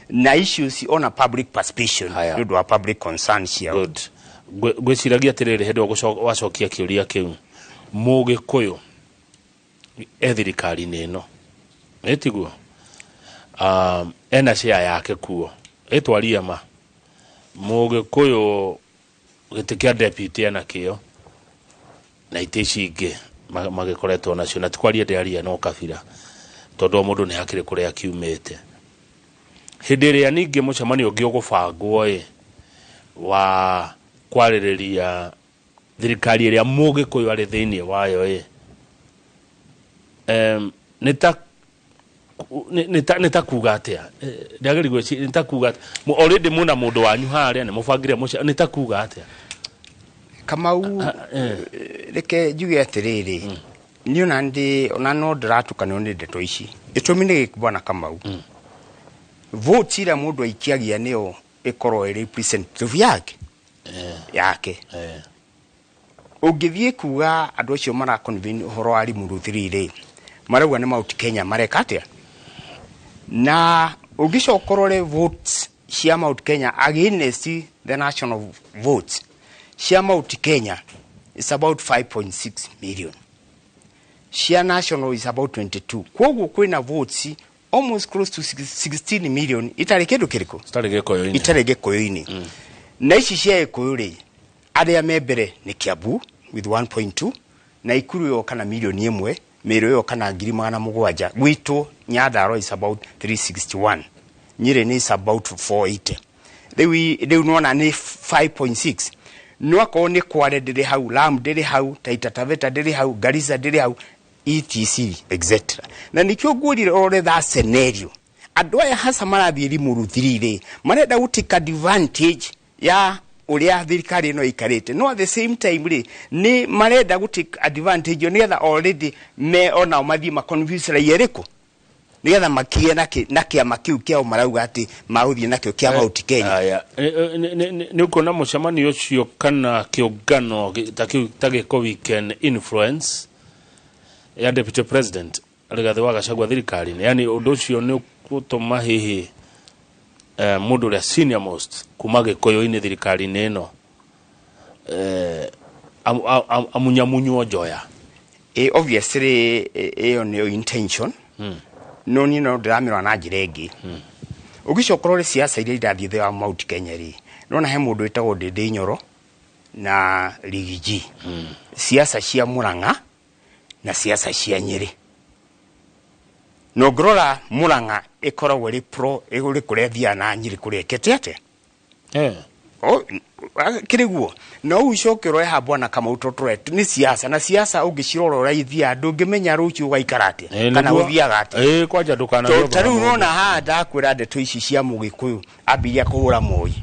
na issues ona public participation nĩ ũndũ wa public concern ciao. Good. Ngwĩciragia atĩrĩrĩ, hĩndĩ ĩyo wacokia kĩũria kĩu, Mũgĩkũyũ e thirikari-inĩ ĩno ĩtiguo, ena share yake kuo, ĩtwarie ma Mũgĩkũyũ gĩtĩ kĩa deputy ena kĩo na itĩ ici ingĩ magĩkoretwo nacio, na ti kwaria ndĩaria no kabira, tondũ o mũndũ nĩ hakĩrĩ kũrĩa akiumĩte. Hĩndĩ ĩrĩa ningĩ mũcemanio ũngĩ ũgũbangwo ĩ wa kwarĩrĩria thirikari ĩrĩa Mũgĩkũyũ arĩ thĩinĩ wayo ĩ, nĩ ta kuga atĩa? Ndagĩrĩirwo nĩ ta kuga atĩa? Already mwĩna mũndũ wanyu harĩa, nĩ mũbangire nĩ ta kuga atĩa? Kamau, reke njuge atĩrĩrĩ, niĩ ona ndĩ ona no ndĩratukanĩrwo nĩ ndeto ici. Gĩtũmi nĩ gĩkĩ bwana Kamau, vote ĩrĩa mũndũ aikiagia nĩyo ĩkorwo ĩrĩ representative yake yake. Ũngĩthiĩ kuga andũ acio mara convene ũhoro wa Limuru 3 rĩ, marauga nĩ Mount Kenya mareka atĩa? Na ũngĩcoka ũrore votes cia Mount Kenya against the national votes cia Mount Kenya is about 5.6 million, cia national is about 22. Koguo kwĩna votes almost close to 16 million itarĩ kĩndũ kĩrĩkũ? Itarĩ gĩkũyũ-inĩ. Itarĩ gĩkũyũ-inĩ. Na ici cia gĩkũyũ rĩ, arĩa me mbere nĩ Kiambu with 1.2, na Ikuru yoka na milioni 1, Meru yoka na 700,000, gwitũ Nyandarua is about 361, Nyeri nĩ is about 480. Rĩu nona nĩ 5.6. No akorwo nĩ Kwale ndĩrĩ hau, Lamu ndĩrĩ hau, Taita Taveta ndĩrĩ hau, Garissa ndĩrĩ hau, etc etc. Na nikĩo ngwĩrire ũrore that scenario, andũ aya hasa marathiĩ Limuru 3 rĩ, marenda gũ take advantage ya ũrĩa thirikari ĩno ĩikarĩte, no at the same time rĩ, nĩ marenda gũ take advantage nĩgetha already me onao mathiĩ ma convince raia ĩrĩkũ, nĩgetha makie na kĩama kĩu kĩao marauga atĩ magũthiĩ nakĩo kĩa Mount Kenya. Haya, nĩ ũkuona mũcemanio ũcio kana kĩũngano ta kĩu ta gĩko weekend influence ya deputy president Rigathi wa Gachagua thirikari-inĩ, yani ũndũ ũcio nĩ ũgũtũma hihi mũndũ ũrĩa senior most kuma gĩkũyũ-inĩ thirikari-inĩ ĩno amunyamunywo njoya? Obviously ĩyo nĩyo intention. No niĩ no ndĩramĩrora na njĩra ĩngĩ. Ũngĩcoka ũrore siasa iria irathiĩ thĩ wa Mount Kenya rĩ, nĩwona he mũndũ wĩtagwo Ndĩndĩ Nyoro na Rigiji, siasa cia Murang'a na siasa cia Nyĩrĩ. Na ũngĩrora Murang'a ĩkoragwo ĩrĩ pro ĩrĩ kũrĩa ĩthiaga na Nyĩrĩ kũrĩa ĩkĩte atĩa? Kĩrĩ guo. No ũcoke ũrore haha bwana Kamau, tondũ nĩ siasa, na siasa ũngĩcirora ũrĩa ithiaga ndũngĩmenya rũciũ ũgaikara atĩa kana gũthiaga atĩa. Kwanja ndũkanarĩo. Ta rĩu nona haha ndakwĩra ndeto ici cia Mũgĩkũyũ ambĩrĩria kũhũra Moi.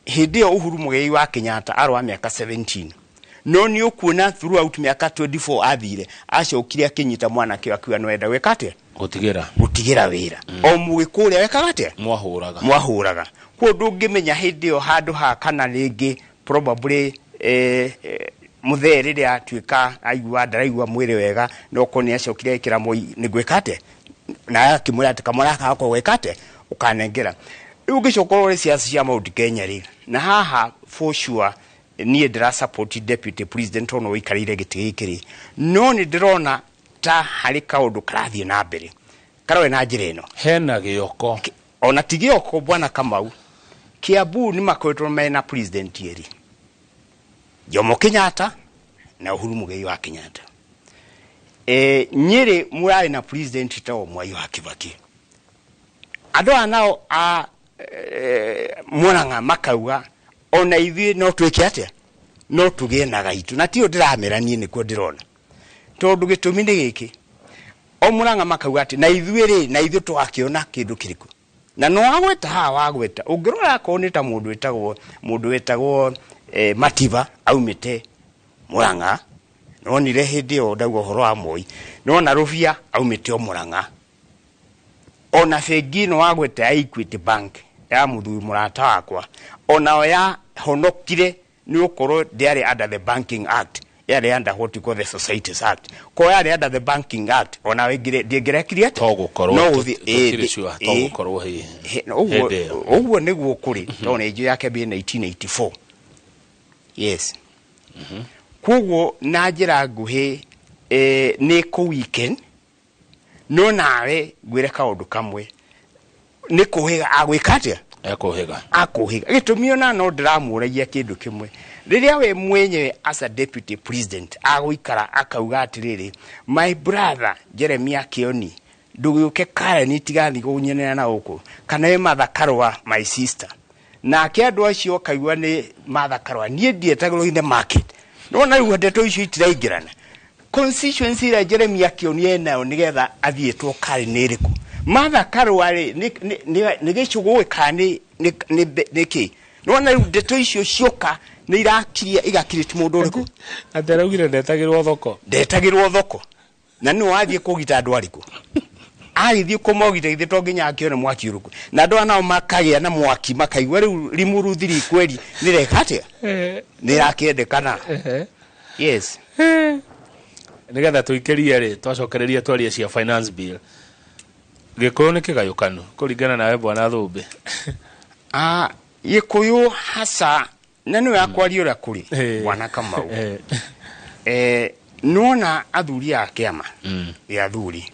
Hĩndĩ ĩyo Uhuru Muigai wa Kenyatta arĩ wa mĩaka 17. No nĩ ũkuona throughout mĩaka 24 athire, acokire akĩnyita mwanake akiuga no enda gwĩka atĩa? Gũtigĩra wĩra o mũgĩkũyũ ũrĩa wekaga atĩa? Mwahũraga. Mwahũraga. Koguo ndũngĩmenya hĩndĩ ĩyo handũ ha kana rĩngĩ probably mũthee rĩrĩa atuĩka aigua ndaraigua mwĩrĩ wega, no korwo nĩ acokire ekĩra Moi nĩ ngwĩka atĩa, na akĩmwĩra atĩ kamwana gaka gakwa gwĩka atĩa ũkanengera. Rĩu ũngĩcoka ũrore siasa cia Mount Kenya rĩ, na haha for sure niĩ ndĩra support deputy president ono ũikarĩire gĩtĩ gĩkĩ rĩ, no nĩ ndĩrona ta harĩ kaũndũ karathiĩ na mbere karoe na njĩra ĩno. Hena gĩoko. Ona ti gĩoko bwana Kamau, Kiambu nĩ makoretwo mena president erĩ, Jomo Kenyatta na Uhuru Muigai wa Kenyatta. Nyĩrĩ mũrarĩ na president ta Mwai wa Kibaki. Andũ aya nao a Murang'a makauga ona ithuĩ no twĩke atĩa, no tũgĩe na gaitũ, na tiyo ndĩramera niĩ nĩkuo ndĩrona, tondũ gĩtũmi nĩ gĩkĩ, o Murang'a makauga atĩ na ithuĩ rĩ, na ithuĩ tũgakĩona kĩndũ kĩrĩkũ. Na no wagweta haha wagweta, ũngĩrora akorwo nĩ ta mũndũ wĩtagwo Mativa aumĩte Murang'a, nonire hĩndĩ ĩyo ndauga ũhoro wa Moi, nona Rũbia aumĩte o Murang'a. Ona bengi ĩno wagweta ya Equity Bank ya mũthuri mũrata wakwa, onao ya honokire nĩ gũkorwo ndĩarĩ under the Banking Act, yarĩ under what you call the Societies Act. Ko yarĩ under the Banking Act, ona ndĩngĩrekire atĩa? To gũkorwo No gũthiĩ, tũtirĩ sure, to gũkorwo ũguo hĩndĩ ĩyo. Ũguo nĩguo kũrĩ, tondũ nĩ njũĩ yake mbere 1984. Yes. Koguo na njĩra nguhĩ, nĩ kũ weekend, no nawe ngwĩre kaũndũ kamwe, nĩ kũhĩga agwĩka atĩa? Ekũhĩga. Akũhĩga. Gĩtũmi ona no ndĩramũragia kĩndũ kĩmwe, rĩrĩa we mwenyewe as a deputy president agũikara akauga atĩrĩrĩ, my brother Jeremiah Kioni, ndũgĩũke Karen tigathiĩ kũnyenera na gũkũ, kana we Martha Karua my sister, nake andũ acio akaigua nĩ Martha Karua, niĩ ndietagĩrwo in the market. Nĩwona rĩu ndeto icio itiraingĩrana. Constituency ĩrĩa Jeremiah Kioni enayo nĩgetha athiĩtwo Karen nĩ ĩrĩkũ? Martha Karua rĩ, nĩ gĩcũgũ kana nĩ kĩ? Nĩwona rĩu ndeto icio cioka nĩ irakiria, igakirĩti mũndũ ũrĩkũ? Atĩ araugire ndetagĩrwo thoko. Ndetagĩrwo thoko. Na nĩ wathiĩ kũgita andũ arĩkũ? Agĩthiĩ kũmogita githĩ to nginya akĩone mwaki ũrĩkũ? Na andũ aya nao makagĩa na mwaki, makaigua rĩu Limuru thiri kweri nĩreka atĩa? Nĩrakĩendekana. Yes. Nĩgetha tũikĩrie rĩ, twacokereria twarie cia finance bill. Gĩkũyũ nĩ kĩgayũkanu kũringana nawe bwana Thũmbĩ? Gĩkũyũ hasa, na nĩwe akwaria ũrĩa kũrĩ, bwana Kamau. Nĩwona athuri a kĩama gĩa athuri,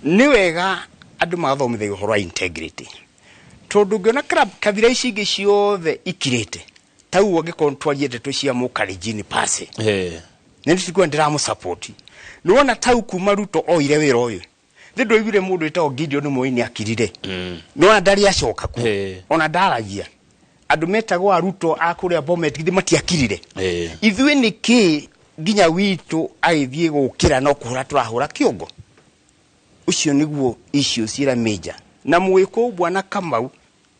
nĩ wega andũ magathomithagio ũhoro wa integrity, tondũ ũngĩona kabira ici ingĩ ciothe ikirĩte ta ũguo, angĩkorwo twarie ndeto cia Mũkalenjin Pase, nĩ ndikuona ndĩramũsupport. Nĩwona tau kuma Ruto oire wĩra ũyũ, thĩ ndwaiguire mũndũ wĩtagwo Gideon Moi nĩ akirire. Nĩwona ndarĩ acoka kuo, ona ndaragia. Andũ metagwo a Ruto a kũrĩa Bomet githĩ matiakirire? Ithuĩ nĩ kĩ nginya witũ agĩthiĩ gũkĩra no kũhũra tũrahũra kĩongo? Ũcio nĩguo icio cira major. Na mũgĩkũyũ bwana Kamau,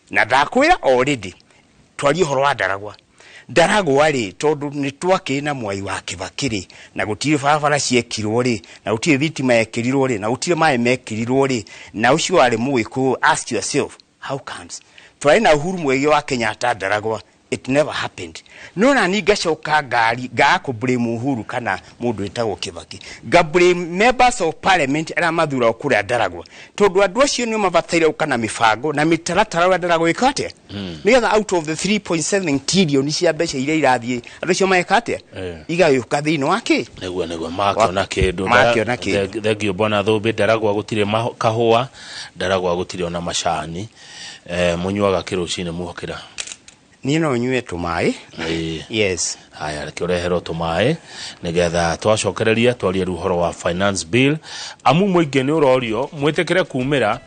na ndakwĩra already twarie ũhoro wa Ndaragwa. Ndaragwa rĩ, tondũ nĩ twakĩrĩ na Mwai wa Kibaki rĩ, na gũtirĩ barabara ciekirwo rĩ, na gũtirĩ thitima yekĩrirwo rĩ, na gũtirĩ maĩ mekĩrirwo rĩ, na ũcio warĩ mũgĩkũyũ, ask yourself how comes twarĩ na Uhuru Muigai wa Kenyatta Ndaragwa, it never happened. No na ni ngacoka ngari ngaga kũ blame Uhuru kana mũndũ wĩtagwo Kibaki, nga blame members of parliament arĩa mathuragwo kũrĩa Ndaragwa, tondũ andũ acio nĩo mabataire gũka na mĩbango na mĩtaratara ũrĩa Ndaragwa ĩka atĩa, nĩgetha out of the 3.7 trillion cia mbeca iria irathiĩ, andũ acio meka atĩa, igagĩũka thĩinĩ wa kĩ? Nĩguo makĩona kĩndũ. Makĩona kĩndũ. Thengio bwana Thũmbĩ. Ndaragwa gũtirĩ kahũa, Ndaragwa gũtirĩ ona macani. Mũnyuaga kĩ rũcinĩ muokĩra? Niĩ no nyue tũmaĩ. Yes. Haya, reke ũreherwo tũmaĩ nĩgetha twacokereria twarie rĩu ũhoro wa finance bill, amu mũingĩ nĩ ũrorio mwĩtĩkĩre kumĩra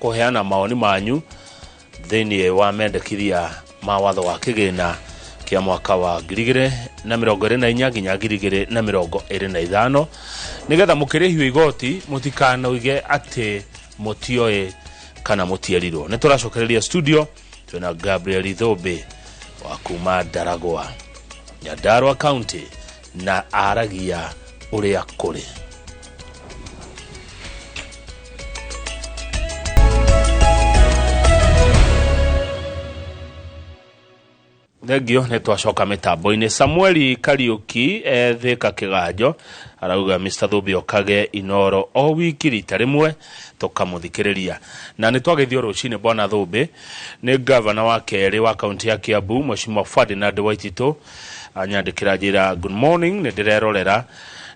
kũheana mawoni manyu thĩinĩ wa mendekithia ma watho wa kĩgĩna kĩa mwaka wa 2024 nginya 2025, nĩgetha mũkĩrĩhio igoti mũtikanoige atĩ mũtioĩ kana mũtierirwo. Nĩ tũracokereria studio twĩna Gabriel Thũmbĩ wa kuma Ndaragwa, Nyandarua County, na aragia ũrĩa kũrĩ. Thengio, nĩ twacoka mĩtambo-inĩ. Samueli Kariuki Thika Kĩganjo arauga Mr Thumbi okage Inoro o wiki rita rĩmwe tũkamũthikĩrĩria. Na nĩ twageithio rũcinĩ bwana Thumbi nĩ gavana wa kerĩ wa kaunti ya Kiambu, Mheshimiwa Ferdinand Waititũ. Anyandĩkĩra njĩra good morning, nĩ ndĩrerorera,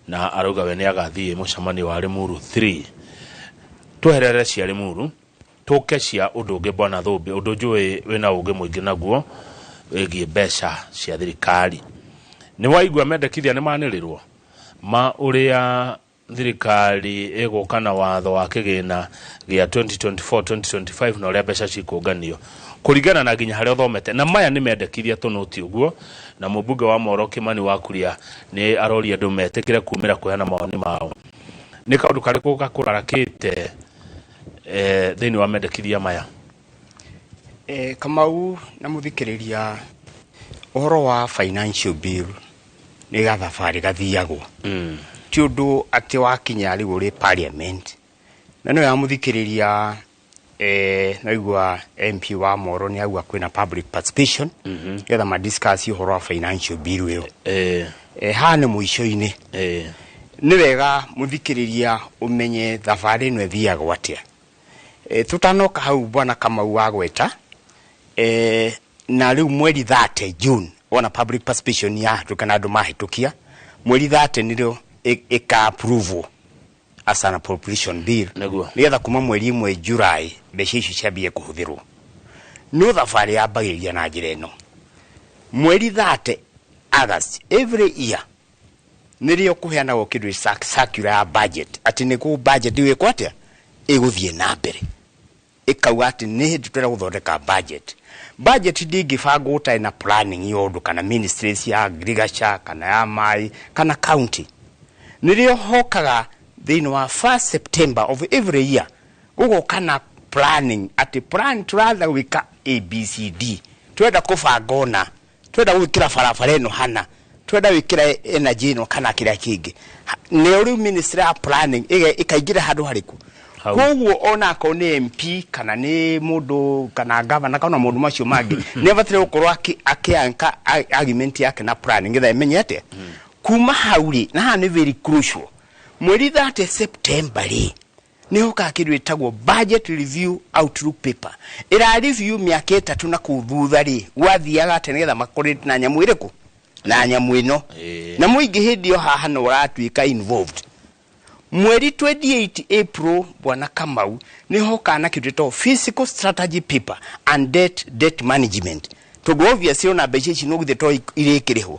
na arauga we nĩ agathiĩ mũcemanio wa Limuru 3. Tweherere cia Limuru, tũke cia ũndũ ũngĩ. Bwana Thumbi, ũndũ njũĩ wĩna ũgĩ mũingĩ naguo wĩgiĩ mbeca cia thirikari, nĩ waigua mendekithia nĩ manĩrĩrwo ma ũrĩa thirikari ĩgũka na watho wa kĩgĩna gĩa 2024-2025 na ũrĩa mbeca cikũnganio kũringana na nginya harĩa ũthomete, na maya nĩ mendekithia tũnũti ũguo. Na mũmbunge wa Moro Kimani wa Kuria nĩ aroria andũ metĩkĩre kumĩra kũheana mawoni mao. Nĩ kaũndũ karĩkũ gakũrarakĩte thĩinĩ wa mendekithia maya? Kamau na mũthikĩrĩria, ũhoro wa financial bill nĩ gathabarĩ gathiagwo, ti ũndũ atĩ wakinya rĩu ũrĩ parliament. Na no ya mũthikĩrĩria, naigua MP wa Moro nĩ auga kwĩna public participation nĩgetha ma discuss ũhoro wa financial bill ĩyo. Haha nĩ mũico-inĩ. Nĩ wega mũthikĩrĩria ũmenye thabarĩ ĩno ĩthiagwo atĩa. Tũtanoka hau, bwana Kamau wa gweta, na rĩu mweri 30 June wona public participation yahĩtũka na andũ mahĩtũkia, mweri 30 nĩrĩo ĩka approve as an appropriation bill, nĩgetha kuma mweri 1 July mbeca icio ciambie kũhũthĩrwo. No thabarĩ yambagĩrĩria na njĩra ĩno: mweri 30 August every year nĩrĩo kũheanagwo kĩndũ circular ya budget, atĩ nĩguo budget ĩgwĩkwo atĩa, ĩgũthiĩ na mbere. Ĩkauga atĩ nĩ hĩndĩ tũrenda gũthondeka budget. Budget ndĩngĩbangwo ũtarĩ na planning ya ũndũ, kana ministries ya agriculture, kana ya maĩ, kana county. Nĩrĩo hokaga thĩinĩ wa 1 September of every year gũgoka na planning, atĩ plan tũratha gwĩka ABCD, twenda kũbanga ũna, twenda gwĩkĩra barabara ĩno hana, twenda gwĩkĩra energy ĩno kana kĩrĩa kĩngĩ. Nĩo rĩu ministry ya planning ĩkaingĩra handũ harĩkũ? Hau. Koguo ona akorwo nĩ MP kana nĩ mũndũ kana gavana kana maũndũ macio mangĩ, nĩ abataire gũkorwo akĩanka argument yake na planning nĩgetha ĩmenye atĩa kuma hau rĩ. Na haha nĩ very crucial, mweri 30 September rĩ, nĩ hokaga kĩndũ ĩtagwo budget review outlook paper, ĩra review mĩaka 3 na kũu thutha rĩ, gwathiaga atĩa, nĩgetha makorwo na nyamũ ĩrĩkũ na nyamũ ĩno. Na mũingĩ hĩndĩ ĩyo haha no ũratuĩka involved. Mweri 28 April, bwana Kamau, nĩ hokaga na kĩndũ gĩtagwo fiscal strategy paper and debt management, tondũ obviously ona mbeca ici no githĩ to irĩkĩrĩhwo,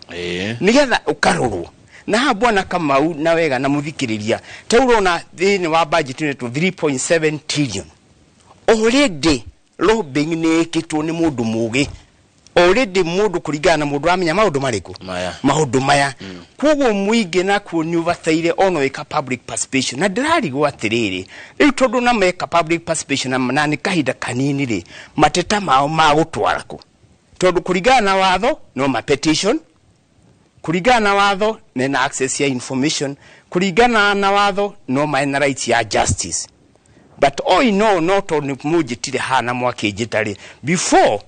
nĩgetha ũkarorwo. Na haha, bwana Kamau na wega na mũthikĩrĩria, ta ũrona thĩinĩ wa budget ĩno 3.7 trillion, already lobbying nĩ ĩkĩtwo nĩ mũndũ mũgĩ already, mũndũ kũringana na mũndũ amenya maũndũ marĩkũ. Maya. Maũndũ maya. Koguo mũingĩ nakuo nĩ ũbataire ona wĩka public participation. Na ndĩrarigwo atĩrĩrĩ, rĩu tondũ na meka public participation na nĩ kahinda kanini rĩ, mateta mao magũtwara kũ? Tondũ kũringana na watho no ma petition, kũringana na watho mena access ya information, kũringana na watho no mena right ya justice. But all in all, no tondũ nĩ mũnjĩtire haha na mwakĩnjĩta rĩ, before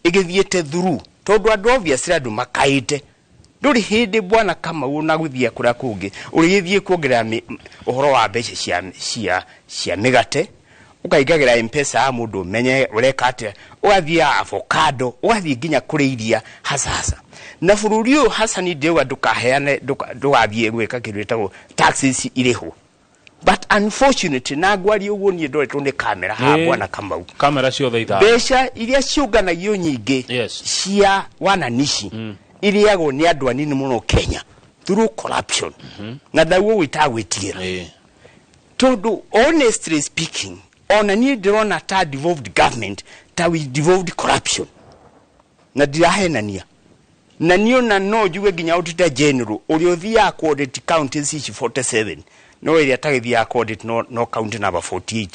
ĩgĩthiĩte through, tondũ andũ obviously andũ makaĩte, ndũrĩ hĩndĩ, bwana Kamau, na gũthiĩ kũrĩa kũngĩ ũrĩgĩthiĩ kuongerera ũhoro wa mbeca cia mĩgate, ũkaingagĩra Mpesa ya mũndũ ũmenye ũreka atĩa, ũgathiĩ avocado, ũgathiĩ nginya kũrĩ iria hasa hasa. Na bũrũri ũyũ hasa ni ndĩauga ndũkaheane, ndũgathiĩ gwĩka kĩndũ gĩtagwo taxes irĩhwo, but unfortunately, na ngwaria ũguo niĩ ndoretwo nĩ kamera haha, bwana Kamau, Kamera ciothe ithano. Mbeca iria ciũnganagio nyingĩ cia wananici irĩagwo nĩ andũ anini mũno Kenya through corruption, na ndauo gwĩtaga gwĩtigĩra, tondũ honestly speaking, ona niĩ ndĩrona ta devolved government, ta we devolved corruption, na ndirahenania. Na niĩ ona no njuge nginya auditor general ũrĩa ũthiaga ku audit counties ici 47, no ĩrĩa atagĩthiaga ku audit no county number 48,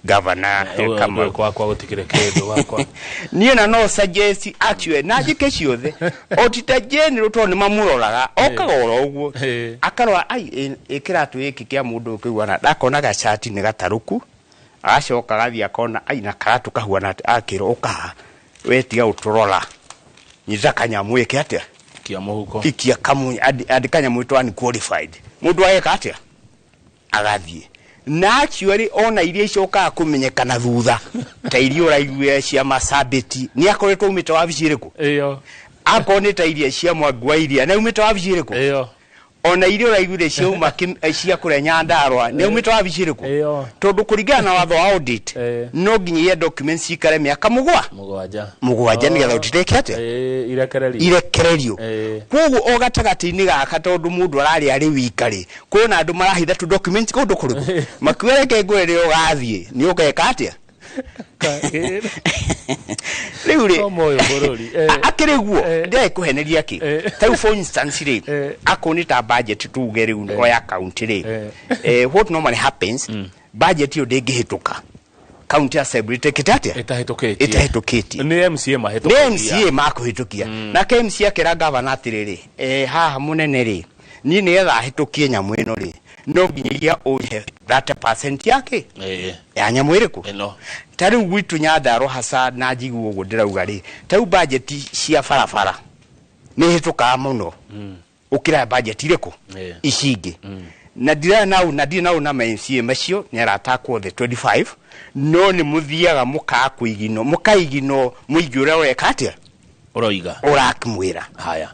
governor Kamau. Gwakwa gũtikĩrĩ kĩndũ gwakwa. Niĩ na no suggest actually na njĩke ciothe auditor general, tondũ nĩ mamũroraga, okaga oro ũguo akarora ai ĩ kĩratũ gĩkĩ kĩa mũndũ ũyũ kĩhuana, ndakona gacati nĩ gatarũku, agacoka agathiĩ akona ai na karatũ kahuana atĩ, akĩrwo ũkaha we tiga ũtũrora. Nyita kanyamu ĩke atĩa? Ikia mũhuko. Ikia kamu andĩ kanyamũ ĩtwa unqualified. Mũndũ ageka atĩa? Agathiĩ. Na actually ona iria icokaga kũmenyekana thutha ta iria ũraiguire cia Masabiti nĩ akoretwo aumĩte wabici ĩrĩkũ? Ĩyo. Akorwo nĩ ta iria cia Mwangi wa Iria nĩ aumĩte wabici ĩrĩkũ? Ĩyo. Ona iria ũraiguire ciauma cia kũrĩa Nyandarũa nĩ aumĩte wabici ĩrĩkũ? Ĩyo. Tondũ kũringana na watho wa audit no nginya iria documents cikare mĩaka mũgwanja mũgwanja nĩgetha ũtiteke atĩa? Irekererio. Irekererio. Koguo o gatagatĩ-inĩ gaka tondũ mũndũ ararĩa arĩ wika rĩ, kwĩna andũ marahitha tu documents kũndũ kũrĩkũ? Makiuga reke ngwĩre rĩrĩa ũgathiĩ nĩ ũgeka atĩa? Rĩu rĩ akĩrĩ guo ndĩrĩ kũheneria kĩ ta rĩu for instance rĩ, akorwo nĩ ta budget tuge rĩu o ya county rĩ, what normally happens, budget ĩyo ndĩngĩhĩtũka county assembly ĩtĩkĩte atĩa? Ĩtahĩtũkĩtie. Ĩtahĩtũkĩtie. Nĩ MCA mahĩtũkagia. Nĩ MCA makũhĩtũkia. Nake MCA akĩra gavana atĩrĩrĩ, haha mũnene rĩ, niĩ nĩgetha hĩtũkie nyamũ ĩno rĩ, no nginyagia ũhe 30% yake ya nyamũ ĩrĩkũ? Ĩno. Ta rĩu gwitũ Nyandarũa hasa na njigua ũguo ndĩrauga rĩ, ta rĩu budget cia barabara nĩ hĩtũkaga mũno ũkĩra budget irĩkũ? Ici ingĩ. Na ndira nau na ndirĩ nau na MCA macio nĩ arata akwa othe 25, no nĩ mũthiaga mũkaga kũiginwo, mũkaiginwo mũingĩ ũrĩa ũreka atĩa? Ũroiga. Ũrakĩmwĩra. Haya.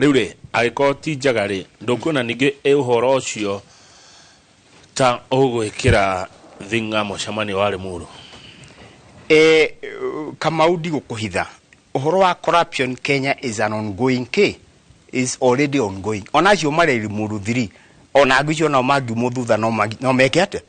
Rĩu rĩ, angĩkorwo ti njega rĩ, ndũkuona ningĩ ũhoro ũcio ta ũgwĩkĩra thing'a mũcemanio wa Limuru? Kamau ndigũkũhitha. Ũhoro wa corruption Kenya is an ongoing case. Is already ongoing. Ona acio marĩ Limuru 3, ona angĩ icio nao mangiumwo thutha no meke atĩa?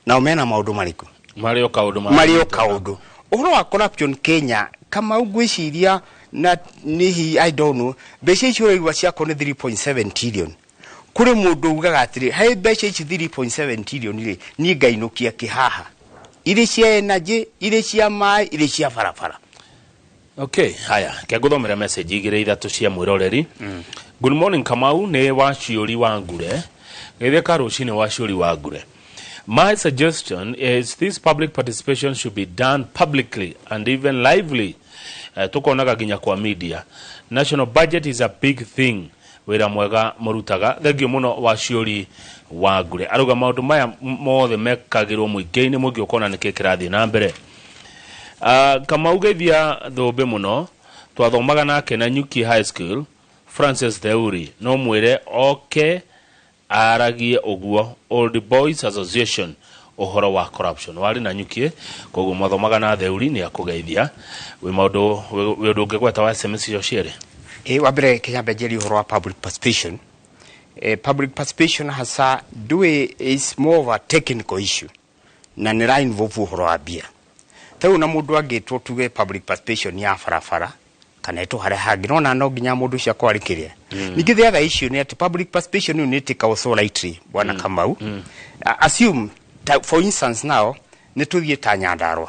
Nao mena maũndũ marĩkũ? Marĩ o kaũndũ Marĩ o kaũndũ. Ũhoro wa corruption Kenya, Kamau ngwĩciria na nihi I don't know, mbeca icio ũraigua ciakwo nĩ 3.7 trillion. Kũrĩ mũndũ ugaga atĩrĩ, he mbeca ici 3.7 trillion rĩ, niĩ ngainũkia kĩhaha. Irĩ cia energy, irĩ cia maĩ, irĩ cia barabara. Okay, haya, kĩangũthomera message igĩrĩ ithatũ cia mwĩroreri. Good morning Kamau, nĩ Waciũri wa Ngure. Geithia ka rũcinĩ Waciũri wa Ngure. My suggestion is this public participation should be done publicly and even lively. Tukonaga nginya kwa media. National budget is a big thing. Wĩra mwega mũrutaga. Thengiũ mũno Waciũri wa Ngure. Arauga maũndũ maya mothe mekagĩrwo mũingĩ-inĩ, mũingĩ ũkona nĩkĩ kĩrathiĩ na mbere. Kamau geithia thũmbĩ mũno. Twathomaga nake na Nyuki High School, Francis Theuri. No mwĩre oke aragie ũguo Old Boys Association ũhoro wa corruption. Warĩ na Nyuki, koguo mwathomaga na Theuri nĩ akũgeithia. Wĩ maũndũ, wĩ ũndũ ũngĩgweta wa SMS icio cierĩ? Wa mbere Kenya mbe ũhoro wa public participation. Public participation hasa ndũĩ is more of a technical issue na nĩ ra involve ũhoro wa mbia. Ta rĩu na mũndũ angĩtwo tuge public participation ya barabara kana ĩtwo harĩa hangĩ, nona no nginya mũndũ ũcio akorwo arĩ kĩrĩa. Ningĩ the other issue nĩ atĩ public participation nĩ ĩtĩka also rightly, bwana Kamau. Assume ta, for instance now nĩ tũthiĩ ta Nyandarũa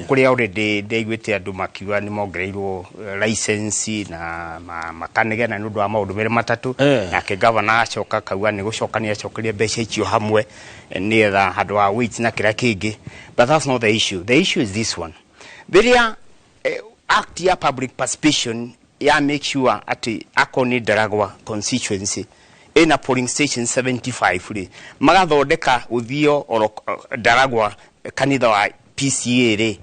kũrĩa already ndaiguĩte andũ makiuga nĩ mongereirwo license na makanegena nĩ ũndũ wa maũndũ merĩ matatũ. Nake governor acoka akauga nĩ gũcoka nĩ acokerie mbeca icio hamwe nĩgetha handũ ha wait na kĩrĩa kĩngĩ. But that's not the issue. The issue is this one. Rĩrĩa act ya public participation ya make sure atĩ akorwo nĩ Ndaragwa constituency ĩna polling station 75 rĩ, magathondeka ũthio oro Ndaragwa kanitha wa PCA rĩ,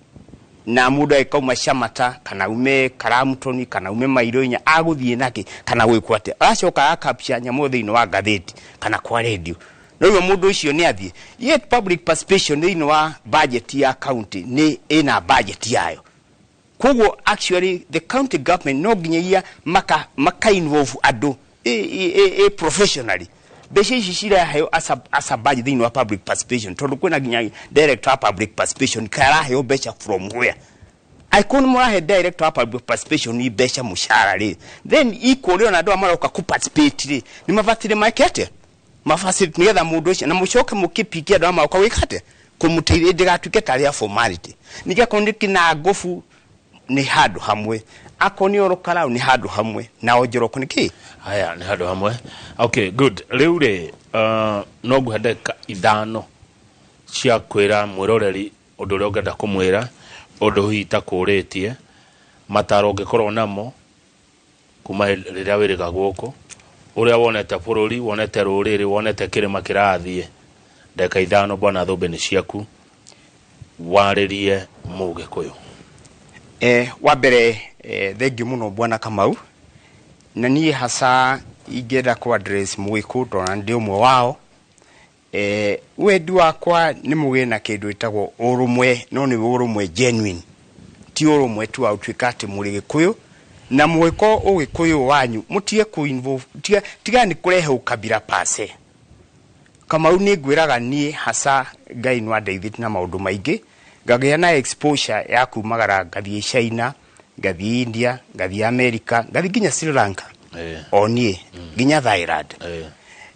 na mũndũ agĩkauma Shamata kana ume Karamtoni kana ume Mairo inya agũthiĩ nake kana gwĩkwo atĩa, agacoka agakapcha nyamũ thĩinĩ wa ngathĩti kana kwa radio, no mũndũ ũcio nĩ athiĩ. Yet public participation thĩinĩ wa budget ya county nĩ ĩna budget yayo. Koguo actually the county government no nginyagia maka involve andũ professionally. Mbeca ici ciraheo as a budget thĩinĩ wa public participation, tondũ kwĩna nginya director wa public participation karaheo mbeca from where? Angĩkorwo nĩ mũrahe director wa public participation ni mbeca mũcara rĩ, then equally ona andũ aya maroka kũ participate rĩ, nĩ mabatire meke atĩa? Mafacilitate nĩgetha mũndũ ũcio na mũcoke mũkĩpikie andũ aya maroka gwĩka atĩa? Kũmũteithia ndĩgatuĩke tarĩ a formality. Ningĩ akorwo nĩ Kĩnangobu nĩ handũ hamwe, akorwo nĩ Orokarau nĩ handũ hamwe, na Onjoroko nĩ kĩ? Haya, nĩ handũ hamwe. Okay, good. Rĩu rĩ, no nguhe ndagĩka ithano cia kwĩra mwĩroreri ũndũ ũrĩa ũngĩenda kũmwĩra, ũndũ hihi itakũrĩtie, mataro ũngĩkorwo namo, Kuma rĩrĩa wĩrĩga gũkũ, ũrĩa wonete bũrũri, wonete rũrĩrĩ, wonete kĩrĩma kĩrathiĩ. Ndagĩka 5 bwana Thũmbĩ nĩ ciaku, warĩrie Mũgĩkũyũ. Wa mbere, thengiũ mũno bwana Kamau, na niĩ hasa ingĩenda kũ address Mũgĩkũyũ tondũ ndĩ ũmwe wao. Wendi wakwa nĩ mũgĩe na kĩndũ ĩtagwo ũrũmwe, no nĩ ũrũmwe genuine, ti ũrũmwe tu wa gũtuĩka atĩ mũrĩ Gĩkũyũ na mwĩko ũgĩkũyũ wanyu mũtige kũ involve, tiga nĩ kũrehe ũkabira pase. Kamau nĩ ngwĩraga niĩ hasa Ngai no andeithĩtie na maũndũ maingĩ, ngagĩa na exposure ya kumagara ngathiĩ China, ngathiĩ India, ngathiĩ America, ngathiĩ nginya Sri Lanka, o niĩ nginya Thailand.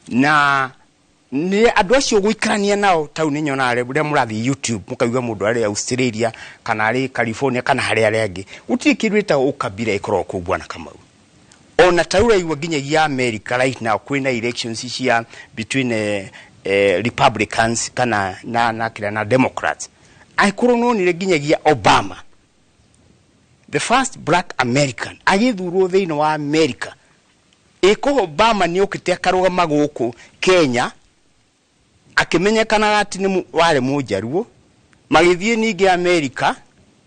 Na nĩ andũ acio gũikarania nao tau nĩ nyonaga rĩrĩa mũrathiĩ YouTube mũkaigua mũndũ arĩ Australia kana arĩ California kana harĩa arĩa angĩ, gũtirĩ kĩndũ gĩtagwo ũkabira ĩkoragwo kũu bwana Kamau. Ona ta ũraigua nginyagia America right now kwĩna elections cia between Republicans kana na kĩrĩa na Democrats. Angĩkorwo nĩwonire nginyagia Obama, the first black American agĩthurwo thĩinĩ wa America, ĩko Obama nĩokĩte akarũgama gũkũ Kenya akĩmenyekanaga atĩ nĩ warĩ mũnjaruo, magĩthiĩ ningĩ America,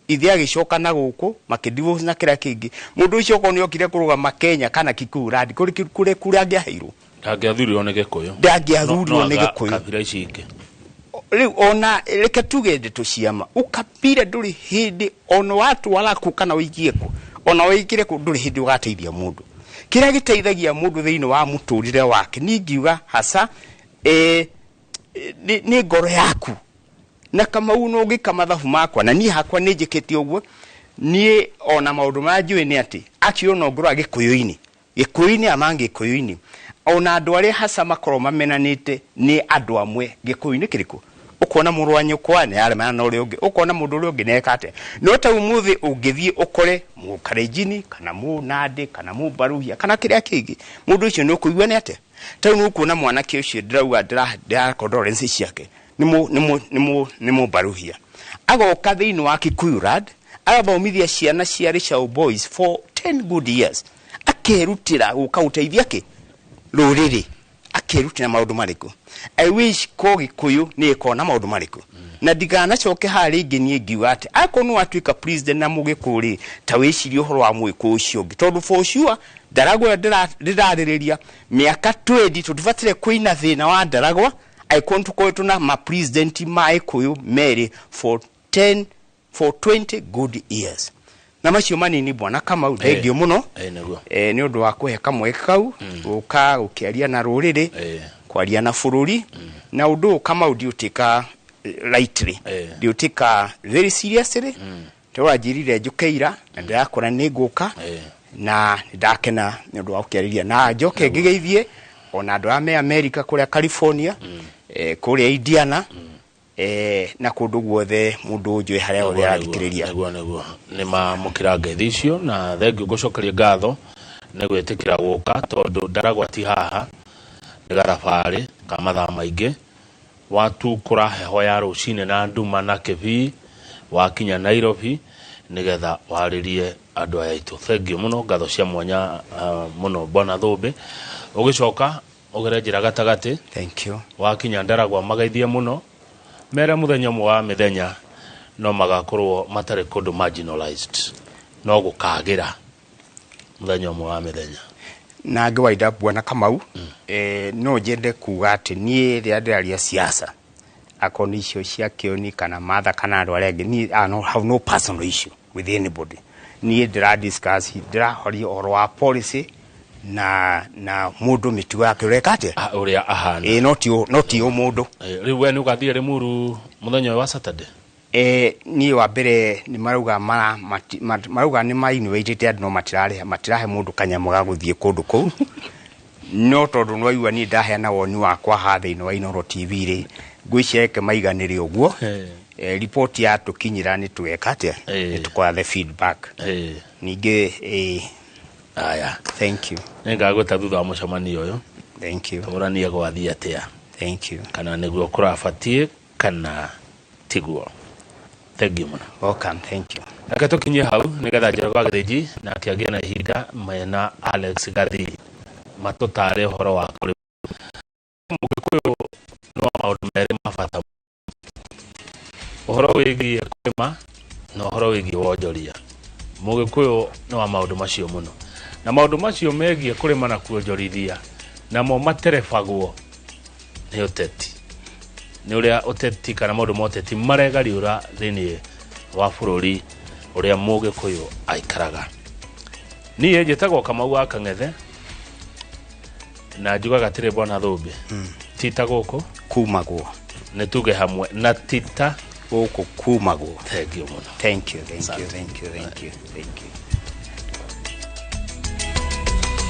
ithe agĩcoka na gũkũ makĩdivorce na kĩrĩa kĩngĩ. Mũndũ ũcio okorwo nĩokire kũrũgama Kenya kana Kikuyu Land, kũrĩ kũrĩa kũrĩa angĩaheirwo, Ndangĩathurirwo nĩ Gĩkũyũ. Ndangĩathurirwo nĩ Gĩkũyũ. Kabira ici ingĩ. Rĩu ona reke tuge ndeto ciama, ũkabira ndũrĩ hĩndĩ ona watwara kũ kana ũikie kũ, ona ũikire kũ, ndũrĩ hĩndĩ ũgateithia mũndũ. Kĩrĩa gĩteithagia mũndũ thĩinĩ wa mũtũrĩre wake, niĩ ingiuga hasa nĩ ngoro yaku. Na Kamau no ũngĩka mathabu makwa, na niĩ hakwa nĩ njĩkĩte ũguo, niĩ ona maũndũ marĩa njũĩ nĩ atĩ actually ona ũngĩrora Gĩkũyũ-inĩ, Gĩkũyũ-inĩ ama Gĩkũyũ-inĩ, ona andũ arĩa hasa makoragwo mamenanĩte nĩ andũ amwe Gĩkũyũ-inĩ kĩrĩkũ, ũkona mũrũ wa nyũkwa nĩ aremana na ũrĩa ũngĩ, ũkona mũndũ ũrĩa ũngĩ nĩ eka atĩa. No ta ũmũthĩ ũngĩthiĩ ũkore Mũkalenjini kana Mũnandĩ kana Mũmbaruhia kana kĩrĩa kĩngĩ, mũndũ ũcio nĩ ũkũigua nĩ atĩa. Ta rĩu nĩ ũkuona mwanake ũcio ndĩrauga ndĩra condolence ciake nĩ Mũmbaruhia, agoka thĩinĩ wa Kikuyu Land agathomithia ciana cia Rĩcaũ Boys for 10 good years, akerutĩra gũka gũteithia kĩ rũrĩrĩ, akerutĩra maũndũ marĩkũ. I wish ko Gĩkũyũ nĩ ĩkona maũndũ marĩkũ, na ndiganacoke haha rĩngĩ niĩ ngiuga atĩ akorwo nĩ watuĩka president na Mũgĩkũyũ rĩ, ta wĩcirie ũhoro wa Mũgĩkũyũ ũcio ũngĩ, tondũ for sure Ndaragwa ndĩrarĩrĩria mĩaka 20 tũtibatire kwĩna thĩna wa Ndaragwa angĩkorwo tũkoretwo na ma president ma Gĩkũyũ merĩ for 10 for 20 good years. Na macio manini bwana Kamau, thengiũ mũno Nĩguo. Nĩ ũndũ wa kũhe kamweke kau gũka gũkĩaria na rũrĩrĩ, kwaria na bũrũri. Na ũndũ ũyũ Kamau ndiũtĩka lightly, ndiũtĩka very seriously, tondũ wanjĩrire njũke ira na ndĩrakora nĩ ngũka, na ndakena nĩ ũndũ wa gũkĩarĩria, na njoke ngĩgeithie ona andũ arĩa me America kũrĩa California, kũrĩa Indiana, na kũndũ guothe mũndũ ũnjũĩ harĩa hothe arathikĩrĩria. Nĩguo nĩ mamũkĩra ngeithi icio, na thengiũ ngũcokeria ngatho nĩ gwĩtĩkĩra gũka, tondũ Ndaragwa ti haha, nĩ gathabarĩ ka mathaa maingĩ, watukũra heho ya rũcinĩ na nduma na kĩbii, wakinya Nairobi nĩgetha warĩrie andũ aya aitũ. Thengiũ mũno, ngatho cia mwanya mũno bwana Thũmbĩ. Ũgĩcoka ũgere njĩra gatagatĩ. Thank you. Wakinya Ndaragwa magaithie mũno, mere mũthenya ũmwe wa mĩthenya no magakorwo matarĩ kũndũ marginalized, no gũkagĩra mũthenya ũmwe wa mĩthenya. Na ngĩwaida bwana Kamau, no njende kuga atĩ niĩ rĩrĩa ndĩraria siasa, akorwo nĩ icio cia Kĩoni kana Martha kana andũ arĩa angĩ, niĩ I have no personal issue with anybody. Niĩ ndĩra discuss, ndĩrahoria ũhoro wa policy na mũndũ mĩtugo yake ũreka atĩa? Ũrĩa ahana. No ti ũmũndũ. Rĩu we nĩ ũgathiĩ Limuru mũthenya ũyũ wa Saturday? Niĩ wa mbere nĩ marauga marauga nĩ ma-invitate andũ no matirarĩha, matirahe mũndũ kanyamũ ga gũthiĩ kũndũ kũu. No tondũ nĩ waigua niĩ ndaheana woni wakwa haha thĩinĩ wa Inooro TV rĩ, ngwĩciria reke maiganĩre ũguo. Ripoti yatũkinyĩra nĩ tũgeka atĩa? Nĩ tũkoya the feedback. Ningĩ, Aya. Thank you. Nĩngagwĩta thutha wa mũcemanio ũyũ. Thank you. Tũranie gwathiĩ atĩa? Thank you. Kana nĩguo kũrabatiĩ kana tiguo. Thank you mũno. Welcome, thank you. Reke tũkinyie hau nĩgetha Njoroge wa Gĩthĩnji nake agĩe na ihinda mena Alex Gathii matũtare ũhoro wa kũrĩma. Mũgĩkũyũ nĩ wa maũndũ merĩ ma bata, ũhoro wĩgiĩ kũrĩma na ũhoro wĩgiĩ wonjoria. Mũgĩkũyũ nĩ wa maũndũ macio mũno, na maũndũ macio megiĩ kũrĩma na kuonjorithia namo materebagwo nĩ ũteti, nĩ ũrĩa ũteti kana maũndũ ma ũteti maregariũra thĩinĩ wa bũrũri ũrĩa mũgĩkũyũ aikaraga. Niĩ njĩtagwo Kamau wa Kang'ethe na njugaga atĩrĩ, bwana Thũmbĩ, tita gũkũ kumagwo, nĩ tuge hamwe na tita gũkũ kumagwo. Thank you mũno. Thank you, thank you, thank you, thank you, thank you.